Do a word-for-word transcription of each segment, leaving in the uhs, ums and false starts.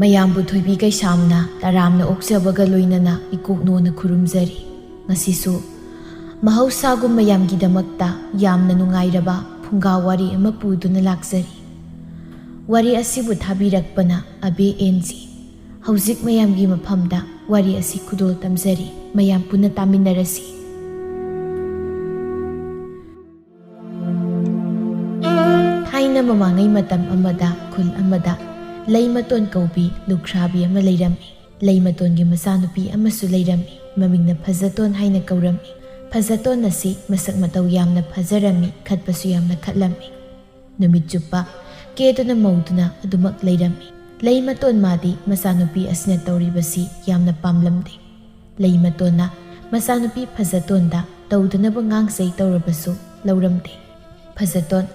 ꯃꯌꯥꯝꯕꯨ ꯊꯣꯏꯕꯤ ꯀꯩꯁꯥꯝꯅ ꯇꯔꯥꯝꯅ ꯑꯣꯛꯆꯕꯒ ꯂꯣꯏꯅꯅ ꯏꯀꯣꯛꯅꯣꯅ ꯈꯨꯔꯨꯝꯖꯔꯤ꯫ ꯉꯁꯤꯁꯨ ꯃꯍꯧꯁꯥꯒꯨꯝ ꯃꯌꯥꯝꯒꯤꯗꯃꯛꯇ ꯌꯥꯝꯅ ꯅꯨꯡꯉꯥꯏꯔꯕ ꯐꯨꯡꯒꯥ ꯋꯥꯔꯤ ꯑꯃ ꯄꯨꯗꯨꯅ ꯂꯥꯛꯆꯔꯤ꯫ ꯋꯥꯔꯤ ꯑꯁꯤꯕꯨ ꯊꯥꯕꯤꯔꯛꯄꯅ ꯑꯕꯦ ꯑꯦꯟ ꯖꯤ꯫ ꯍꯧꯖꯤꯛ ꯃꯌꯥꯝꯒꯤ ꯃꯐꯝꯗ ꯋꯥꯔꯤ ꯑꯁꯤ ꯈꯨꯗꯣꯜ ꯇꯝꯖꯔꯤ꯫ ꯃꯌꯥꯝ ꯄꯨꯟꯅ ꯇꯥꯃꯤꯟꯅꯔꯁꯤ꯫ ꯊꯥꯏꯅ ꯃꯃꯥꯡꯉꯩ ꯃꯇꯝ ꯑꯃꯗ ꯈꯨꯜ ꯑꯃꯗ ꯂꯩꯃꯇꯣꯟ ꯀꯧꯕꯤ ꯂꯨꯈ꯭ꯔꯥꯕꯤ ꯑꯃ ꯂꯩꯔꯝꯃꯤ꯫ ꯂꯩꯃꯇꯣꯟꯒꯤ ꯃꯆꯥꯅꯨꯄꯤ ꯑꯃꯁꯨ ꯂꯩꯔꯝꯃꯤ꯫ ꯃꯃꯤꯡꯅ ꯐꯖꯇꯣꯟ ꯍꯥꯏꯅ ꯀꯧꯔꯝꯃꯤ꯫ ꯐꯖꯇꯣꯟ ꯑꯁꯤ ꯃꯁꯛ ꯃꯇꯧ ꯌꯥꯝꯅ ꯐꯖꯔꯝꯃꯤ, ꯈꯠꯄꯁꯨ ꯌꯥꯝꯅ ꯈꯠꯂꯝꯃꯤ꯫ ꯅꯨꯃꯤꯠ ꯆꯨꯞꯄ ꯀꯦꯗꯨꯅ ꯃꯧꯗꯨꯅ ꯑꯗꯨꯃꯛ ꯂꯩꯔꯝꯃꯤ꯫ ꯂꯩꯃꯇꯣꯟ ꯃꯥꯗꯤ ꯃꯆꯥꯅꯨꯄꯤ ꯑꯁꯤꯅ ꯇꯧꯔꯤꯕꯁꯤ ꯌꯥꯝꯅ ꯄꯥꯝꯂꯝꯗꯦ꯫ ꯂꯩꯃꯇꯣꯟꯅ ꯃꯆꯥꯅꯨꯄꯤ ꯐꯖꯇꯣꯟꯗ ꯇꯧꯗꯅꯕ ꯉꯥꯡꯆꯩ ꯇꯧꯔꯕꯁꯨ ꯂꯧꯔꯝꯗꯦ꯫ ꯐꯖꯇꯣꯟ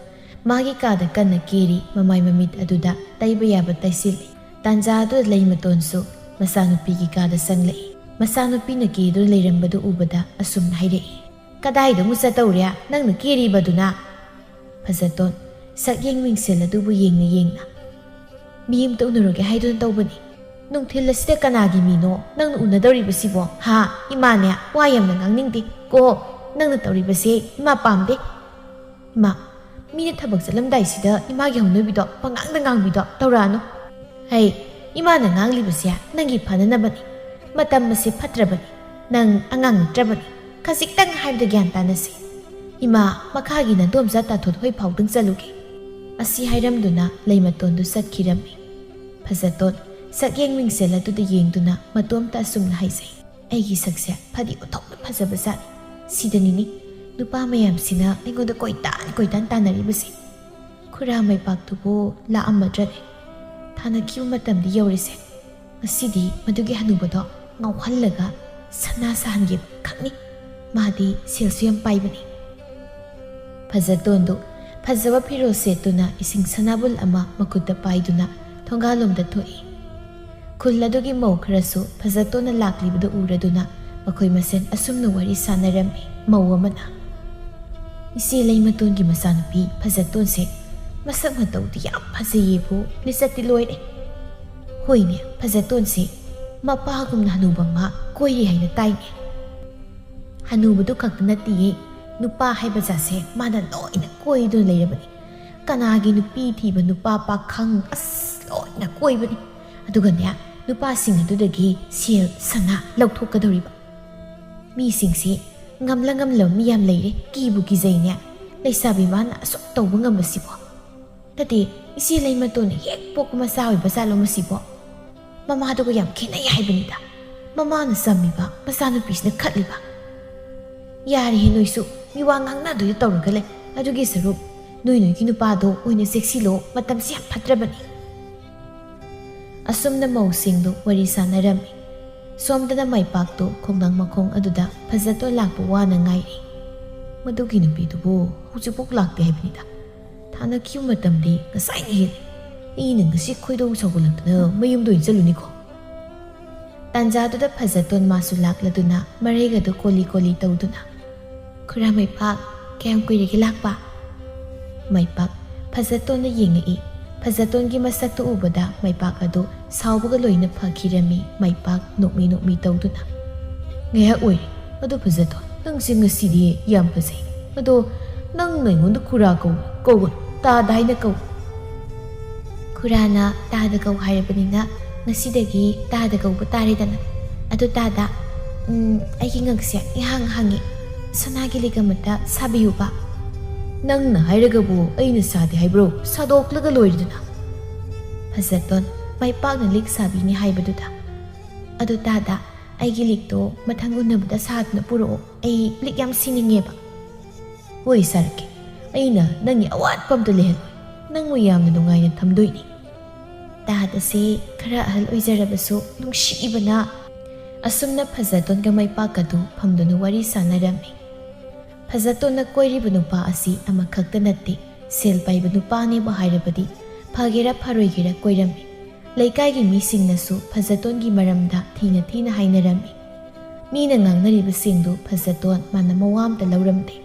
ꯃꯥꯒꯤ ꯀꯥꯗ ꯀꯟꯅ ꯀꯦꯔꯤ, ꯃꯃꯥꯏ ꯃꯃꯤꯠ ꯑꯗꯨꯗ ꯇꯩꯕ ꯌꯥꯕ ꯇꯩꯁꯤꯜꯂꯤ꯫ ꯇꯥꯟꯖꯥ ꯑꯗꯨꯗ ꯂꯩꯃꯇꯣꯟꯁꯨ ꯃꯆꯥꯅꯨꯄꯤꯒꯤ ꯀꯥꯗ ꯆꯪꯂꯛꯏ꯫ ꯃꯆꯥꯅꯨꯄꯤꯅ ꯀꯦꯗꯨꯅ ꯂꯩꯔꯝꯕꯗꯨ ꯎꯕꯗ ꯑꯁꯨꯝꯅ ꯍꯥꯏꯔꯛꯏ, "ꯀꯗꯥꯏꯗ ꯑꯃꯨꯛ ꯆꯠꯇꯧꯔꯦ ꯅꯪꯅ ꯀꯦꯔꯤꯕꯗꯨꯅ?" ꯐꯖꯇꯣꯟ ꯁꯛꯌꯦꯡ ꯃꯤꯡꯁꯦꯜ ꯑꯗꯨꯕꯨ ꯌꯦꯡꯅ ꯌꯦꯡꯅ, "ꯃꯤ ꯑꯃꯇ ꯎꯅꯔꯨꯒꯦ ꯍꯥꯏꯗꯨꯅ ꯇꯧꯕꯅꯤ꯫ ꯅꯨꯡꯊꯤꯜ ꯑꯁꯤꯗ ꯀꯅꯥꯒꯤ ꯃꯤꯅꯣ ꯅꯪꯅ ꯎꯅꯗꯧꯔꯤꯕꯁꯤꯕꯣ? ꯍꯥ? ꯏꯃꯥꯅꯦ, ꯋꯥ ꯌꯥꯝꯅ ꯉꯥꯡꯅꯤꯡꯗꯦ ꯀꯣ꯫ ꯅꯪꯅ ꯇꯧꯔꯤꯕꯁꯦ ꯏꯃꯥ ꯄꯥꯝꯗꯦ꯫ ꯏꯃꯥ, ꯃꯤꯅ ꯊꯕꯛ ꯆꯠꯂꯝꯗꯥꯏꯁꯤꯗ ꯏꯃꯥꯒꯤ ꯍꯧꯅꯕꯤꯗꯣ ꯄꯉꯥꯡꯗ ꯉꯥꯡꯕꯤꯗꯣ ꯇꯧꯔꯛꯑꯅꯨ꯫ ꯍꯩ, ꯏꯃꯥꯅ ꯉꯥꯡꯂꯤꯕꯁꯦ ꯅꯪꯒꯤ ꯐꯅꯅꯕꯅꯤ꯫ ꯃꯇꯝ ꯑꯁꯤ ꯐꯠꯇ꯭ꯔꯕꯅꯤ꯫ ꯅꯪ ꯑꯉꯥꯡ ꯅꯠꯇ꯭ꯔꯕꯅꯤ꯫ ꯈꯖꯤꯛꯇꯪ ꯍꯥꯏꯕꯗ ꯒ꯭ꯌꯥꯟ ꯇꯥꯅꯁꯤ꯫ ꯏꯃꯥ, ꯃꯈꯥꯒꯤ ꯅꯗꯣꯝꯆꯥ ꯇꯥꯊꯣꯠ ꯍꯣꯏ ꯐꯥꯎꯗꯪ ꯆꯠꯂꯨꯒꯦ꯫" ꯑꯁꯤ ꯍꯥꯏꯔꯝꯗꯨꯅ ꯂꯩꯃꯇꯣꯟꯗꯨ ꯆꯠꯈꯤꯔꯝꯃꯤ꯫ ꯐꯖꯇꯣꯟ ꯁꯛꯌꯦꯡ ꯃꯤꯡꯁꯦꯜ ꯑꯗꯨꯗ ꯌꯦꯡꯗꯨꯅ ꯃꯇꯣꯝꯇ ꯑꯁꯨꯝꯅ ꯍꯥꯏꯖꯩ, "ꯑꯩꯒꯤ ꯁꯛꯁꯦ ꯐꯗꯤ ꯑꯣꯟꯊꯣꯛꯅ ꯐꯖꯕ ꯖꯥꯠꯅꯤ꯫ ꯁꯤꯗꯅꯤꯅꯦ ꯅꯨꯄꯥ ꯃꯌꯥꯝꯁꯤꯅ ꯑꯩꯉꯣꯟꯗ ꯀꯣꯏꯇꯥꯟ ꯀꯣꯏꯇꯥꯟ ꯇꯥꯟꯅꯔꯤꯕꯁꯦ꯫ ꯈꯨꯔꯥ ꯃꯩꯄꯥꯛꯇꯨꯕꯨ ꯂꯥꯛꯑꯝꯃꯗ꯭ꯔꯅꯦ? ꯊꯥꯅꯈꯤꯕ ꯃꯇꯝꯗꯤ ꯌꯧꯔꯤꯁꯦ꯫ ꯉꯁꯤꯗꯤ ꯃꯗꯨꯒꯤ ꯍꯅꯨꯕꯗꯣ ꯉꯥꯎꯍꯜꯂꯒ ꯁꯅꯥ ꯁꯥꯍꯟꯒꯦ ꯈꯛꯅꯤ꯫ ꯃꯥꯗꯤ ꯁꯦꯜꯁꯨ ꯌꯥꯝ ꯄꯥꯏꯕꯅꯤ꯫" ꯐꯖꯇꯣꯟꯗꯨ ꯐꯖꯕ ꯐꯤꯔꯣꯜ ꯁꯦꯠꯇꯨꯅ ꯏꯁꯤꯡ ꯁꯅꯥꯕꯨꯜ ꯑꯃ ꯃꯈꯨꯠꯇ ꯄꯥꯏꯗꯨꯅ ꯊꯣꯡꯒꯥꯜꯂꯣꯝꯗ ꯊꯣꯛꯏ꯫ ꯈꯨꯜ ꯑꯗꯨꯒꯤ ꯃꯧ ꯈꯔꯁꯨ ꯐꯖꯇꯣꯟꯅ ꯂꯥꯛꯂꯤꯕꯗꯨ ꯎꯔꯗꯨꯅ ꯃꯈꯣꯏ ꯃꯁꯦꯟ ꯑꯁꯨꯝꯅ ꯋꯥꯔꯤ ꯁꯥꯟꯅꯔꯝꯃꯤ꯫ ꯃꯧ ꯑꯃꯅ, "ꯏꯆꯦ ꯂꯩꯃꯇꯣꯟꯒꯤ ꯃꯆꯥꯅꯨꯄꯤ ꯐꯖꯇꯣꯟꯁꯦ ꯃꯁꯛ ꯃꯇꯧꯗꯤ ꯌꯥꯝ ꯐꯖꯩꯌꯦꯕꯨ, ꯂꯤꯆꯠꯇꯤ ꯂꯣꯏꯔꯦ꯫ ꯍꯣꯏꯅꯦ, ꯐꯖꯇꯣꯟꯁꯦ ꯃꯄꯥꯒꯨꯝꯅ ꯍꯅꯨꯕ ꯑꯃ ꯀꯣꯏꯔꯤ ꯍꯥꯏꯅ ꯇꯥꯏꯅꯦ꯫ ꯍꯅꯨꯕꯗꯨ ꯈꯛꯇ ꯅꯠꯇꯤꯌꯦ, ꯅꯨꯄꯥ ꯍꯥꯏꯕ ꯖꯥꯠꯁꯦ ꯃꯥꯅ ꯂꯣꯏꯅ ꯀꯣꯏꯗꯨꯅ ꯂꯩꯔꯕꯅꯤ꯫ ꯀꯅꯥꯒꯤ ꯅꯨꯄꯤ ꯊꯤꯕ, ꯅꯨꯄꯥ ꯄꯥꯈꯪ ꯑꯁ ꯂꯣꯏꯅ ꯀꯣꯏꯕꯅꯤ꯫ ꯑꯗꯨꯒꯅꯦ, ꯅꯨꯄꯥꯁꯤꯡ ꯑꯗꯨꯗꯒꯤ ꯁꯦꯜ ꯁꯅꯥ ꯂꯧꯊꯣꯛꯀꯗꯧꯔꯤꯕ꯫ ꯃꯤꯁꯤꯡꯁꯤ ꯉꯝꯂ ꯉꯝꯂꯕ ꯃꯤ ꯌꯥꯝ ꯂꯩꯔꯦ, ꯀꯤꯕꯨ ꯀꯤꯖꯩꯅꯦ꯫ ꯂꯩꯁꯥꯕꯤ ꯃꯥꯅ ꯑꯁꯨꯛ ꯇꯧꯕ ꯉꯝꯕꯁꯤꯕꯣ? ꯅꯠꯇꯦ, ꯏꯆꯦ ꯂꯩꯃꯇꯣꯟꯅ ꯍꯦꯛ ꯄꯣꯛꯄ ꯃꯆꯥ ꯑꯣꯏꯕ ꯖꯥꯠꯂꯣ ꯃꯁꯤꯕꯣ? ꯃꯃꯥꯗꯨꯒ ꯌꯥꯝ ꯈꯦꯠꯅꯩ ꯍꯥꯏꯕꯅꯤꯗ꯫ ꯃꯃꯥꯅ ꯆꯝꯃꯤꯕ, ꯃꯆꯥꯅꯨꯄꯤꯁꯤꯅ ꯈꯠꯂꯤꯕ꯫ ꯌꯥꯔꯦꯍꯦ ꯅꯣꯏꯁꯨ, ꯃꯤꯋꯥ ꯉꯥꯡꯅꯗꯣꯏꯗ ꯇꯧꯔꯒ ꯂꯩ꯫ ꯑꯗꯨꯒꯤ ꯁꯔꯨꯛ ꯅꯣꯏ ꯅꯣꯏꯒꯤ ꯅꯨꯄꯥꯗꯣ ꯑꯣꯏꯅ ꯆꯦꯛꯁꯤꯜꯂꯣ, ꯃꯇꯝꯁꯤ ꯌꯥꯝ ꯐꯠꯇ꯭ꯔꯕꯅꯤ꯫ ꯑꯁꯨꯝꯅ ꯃꯧꯁꯤꯡꯗꯨ ꯋꯥꯔꯤ ꯁꯥꯟꯅꯔꯝꯃꯤ꯫ ꯁꯣꯝꯗꯅ ꯃꯥꯏꯄꯥꯛꯇꯨ ꯈꯣꯡꯅꯥꯡ ꯃꯈꯣꯡ ꯑꯗꯨꯗ ꯐꯖꯇꯣꯟ ꯂꯥꯛꯄ ꯋꯥꯅ ꯉꯥꯏꯔꯤ꯫ ꯃꯗꯨꯒꯤ ꯅꯨꯄꯤꯗꯨꯕꯨ ꯍꯧꯖꯤꯛꯐꯥꯎ ꯂꯥꯛꯇꯦ ꯍꯥꯏꯕꯅꯤꯗ꯫ ꯊꯥꯅꯈꯤꯕ ꯃꯇꯝꯗꯤ ꯉꯁꯥꯏꯅ ꯍꯦꯜꯂꯦ꯫ ꯑꯩꯅ ꯉꯁꯤ ꯈꯣꯏꯗꯧ ꯁꯥꯎꯒꯠꯂꯛꯇꯅ ꯃꯌꯨꯝꯗ ꯑꯣꯏꯅ ꯆꯠꯂꯨꯅꯤꯀꯣ꯫ ꯇꯥꯟꯖꯥꯗꯨꯗ ꯐꯖꯇꯣꯟ ꯃꯥꯁꯨ ꯂꯥꯛꯂꯗꯨꯅ ꯃꯔꯩꯒꯗꯨ ꯀꯣꯂꯤ ꯀꯣꯂꯤ ꯇꯧꯗꯨꯅ, "ꯈꯨꯔꯥ ꯃꯩꯄꯥꯛ, ꯀꯌꯥꯝ ꯀꯨꯏꯔꯒꯦ ꯂꯥꯛꯄ?" ꯃꯩꯄꯥꯛ ꯐꯖꯇꯣꯟꯗ ꯌꯦꯡꯉꯛꯏ꯫ ꯐꯖꯇꯣꯟꯒꯤ ꯃꯁꯛꯇꯨ ꯎꯕꯗ ꯃꯩꯄꯥꯛ ꯑꯗꯨ ꯁꯥꯎꯕꯒ ꯂꯣꯏꯅ ꯐꯈꯤꯔꯝꯃꯤ꯫ ꯃꯩꯄꯥꯛ ꯅꯣꯛꯃꯤ ꯅꯣꯛꯃꯤ ꯇꯧꯗꯨꯅ, "ꯉꯥꯏꯍꯥꯛ ꯑꯣꯏꯔꯦ꯫ ꯑꯗꯣ ꯐꯖꯇꯣꯟ, ꯅꯪꯁꯦ ꯉꯁꯤꯗꯤ ꯌꯥꯝ ꯐꯖꯩ꯫ ꯑꯗꯣ ꯅꯪꯅ ꯑꯩꯉꯣꯟꯗ ꯈꯨꯔꯥ ꯀꯧ, ꯀꯧꯒꯅꯨ, ꯇꯥꯗ ꯍꯥꯏꯅ ꯀꯧ꯫" "ꯈꯨꯔꯥꯅ ꯇꯥꯗ ꯀꯧ ꯍꯥꯏꯔꯕꯅꯤꯅ ꯉꯁꯤꯗꯒꯤ ꯇꯥꯗ ꯀꯧꯕ ꯇꯥꯔꯦꯗꯅ꯫ ꯑꯗꯨ ꯇꯥꯗ, ꯎꯝ, ꯑꯩꯒꯤ ꯉꯛꯁꯦ ꯏꯍꯥꯡ ꯍꯥꯡꯉꯤ꯫ ꯁꯅꯥꯒꯤ ꯂꯤꯛ ꯑꯃꯇ ꯁꯥꯕꯤꯌꯨꯕ꯫" "ꯅꯪꯅ ꯍꯥꯏꯔꯒꯕꯨ ꯑꯩꯅ ꯁꯥꯗꯦ ꯍꯥꯏꯕ꯭ꯔꯣ? ꯁꯥꯗꯣꯛꯂꯒ ꯂꯣꯏꯔꯦꯗꯅ꯫" ꯐꯖꯇꯣꯟ ꯃꯩꯄꯥꯛꯅ ꯂꯤꯛ ꯁꯥꯕꯤꯅꯤ ꯍꯥꯏꯕꯗꯨꯗ, "ꯑꯗꯨ ꯇꯥꯗ, ꯑꯩꯒꯤ ꯂꯤꯛꯇꯣ ꯃꯊꯪ ꯎꯅꯕꯗ ꯁꯥꯗꯨꯅ ꯄꯨꯔꯛꯑꯣ꯫ ꯑꯩ ꯂꯤꯛ ꯌꯥꯝ ꯁꯤꯅꯤꯡꯉꯦꯕ꯫" "ꯍꯣꯏ, ꯁꯥꯔꯛꯀꯦ꯫ ꯑꯩꯅ ꯅꯪꯒꯤ ꯑꯋꯥꯠꯄ ꯑꯝꯇ ꯂꯩꯍꯜꯂꯣꯏ꯫ ꯅꯪꯕꯨ ꯌꯥꯝꯅ ꯅꯨꯡꯉꯥꯏꯅ ꯊꯝꯗꯣꯏꯅꯤ꯫" ꯇꯥꯗꯁꯦ ꯈꯔ ꯑꯍꯜ ꯑꯣꯏꯖꯔꯕꯁꯨ ꯅꯨꯡꯁꯤꯕꯅ꯫ ꯑꯁꯨꯝꯅ ꯐꯖꯇꯣꯟꯒ ꯃꯩꯄꯥꯛꯀꯗꯨ ꯐꯝꯗꯨꯅ ꯋꯥꯔꯤ ꯁꯥꯟꯅꯔꯝꯃꯤ꯫ ꯐꯖꯇꯣꯟꯅ ꯀꯣꯏꯔꯤꯕ ꯅꯨꯄꯥ ꯑꯁꯤ ꯑꯃꯈꯛꯇ ꯅꯠꯇꯦ, ꯁꯦꯜ ꯄꯥꯏꯕ ꯅꯨꯄꯥꯅꯦꯕꯨ ꯍꯥꯏꯔꯕꯗꯤ ꯐꯒꯦꯔꯥ ꯐꯔꯣꯏꯒꯦꯔꯥ ꯀꯣꯏꯔꯝꯃꯤ꯫ ꯂꯩꯀꯥꯏꯒꯤ ꯃꯤꯁꯤꯡꯅꯁꯨ ꯐꯖꯇꯣꯟꯒꯤ ꯃꯔꯝꯗ ꯊꯤꯅ ꯊꯤꯅ ꯍꯥꯏꯅꯔꯝꯃꯤ꯫ ꯃꯤꯅ ꯉꯥꯡꯅꯔꯤꯕꯁꯤꯡꯗꯨ ꯐꯖꯇꯣꯟ ꯃꯥꯅ ꯃꯋꯥ ꯑꯝꯇ ꯂꯧꯔꯝꯗꯦ꯫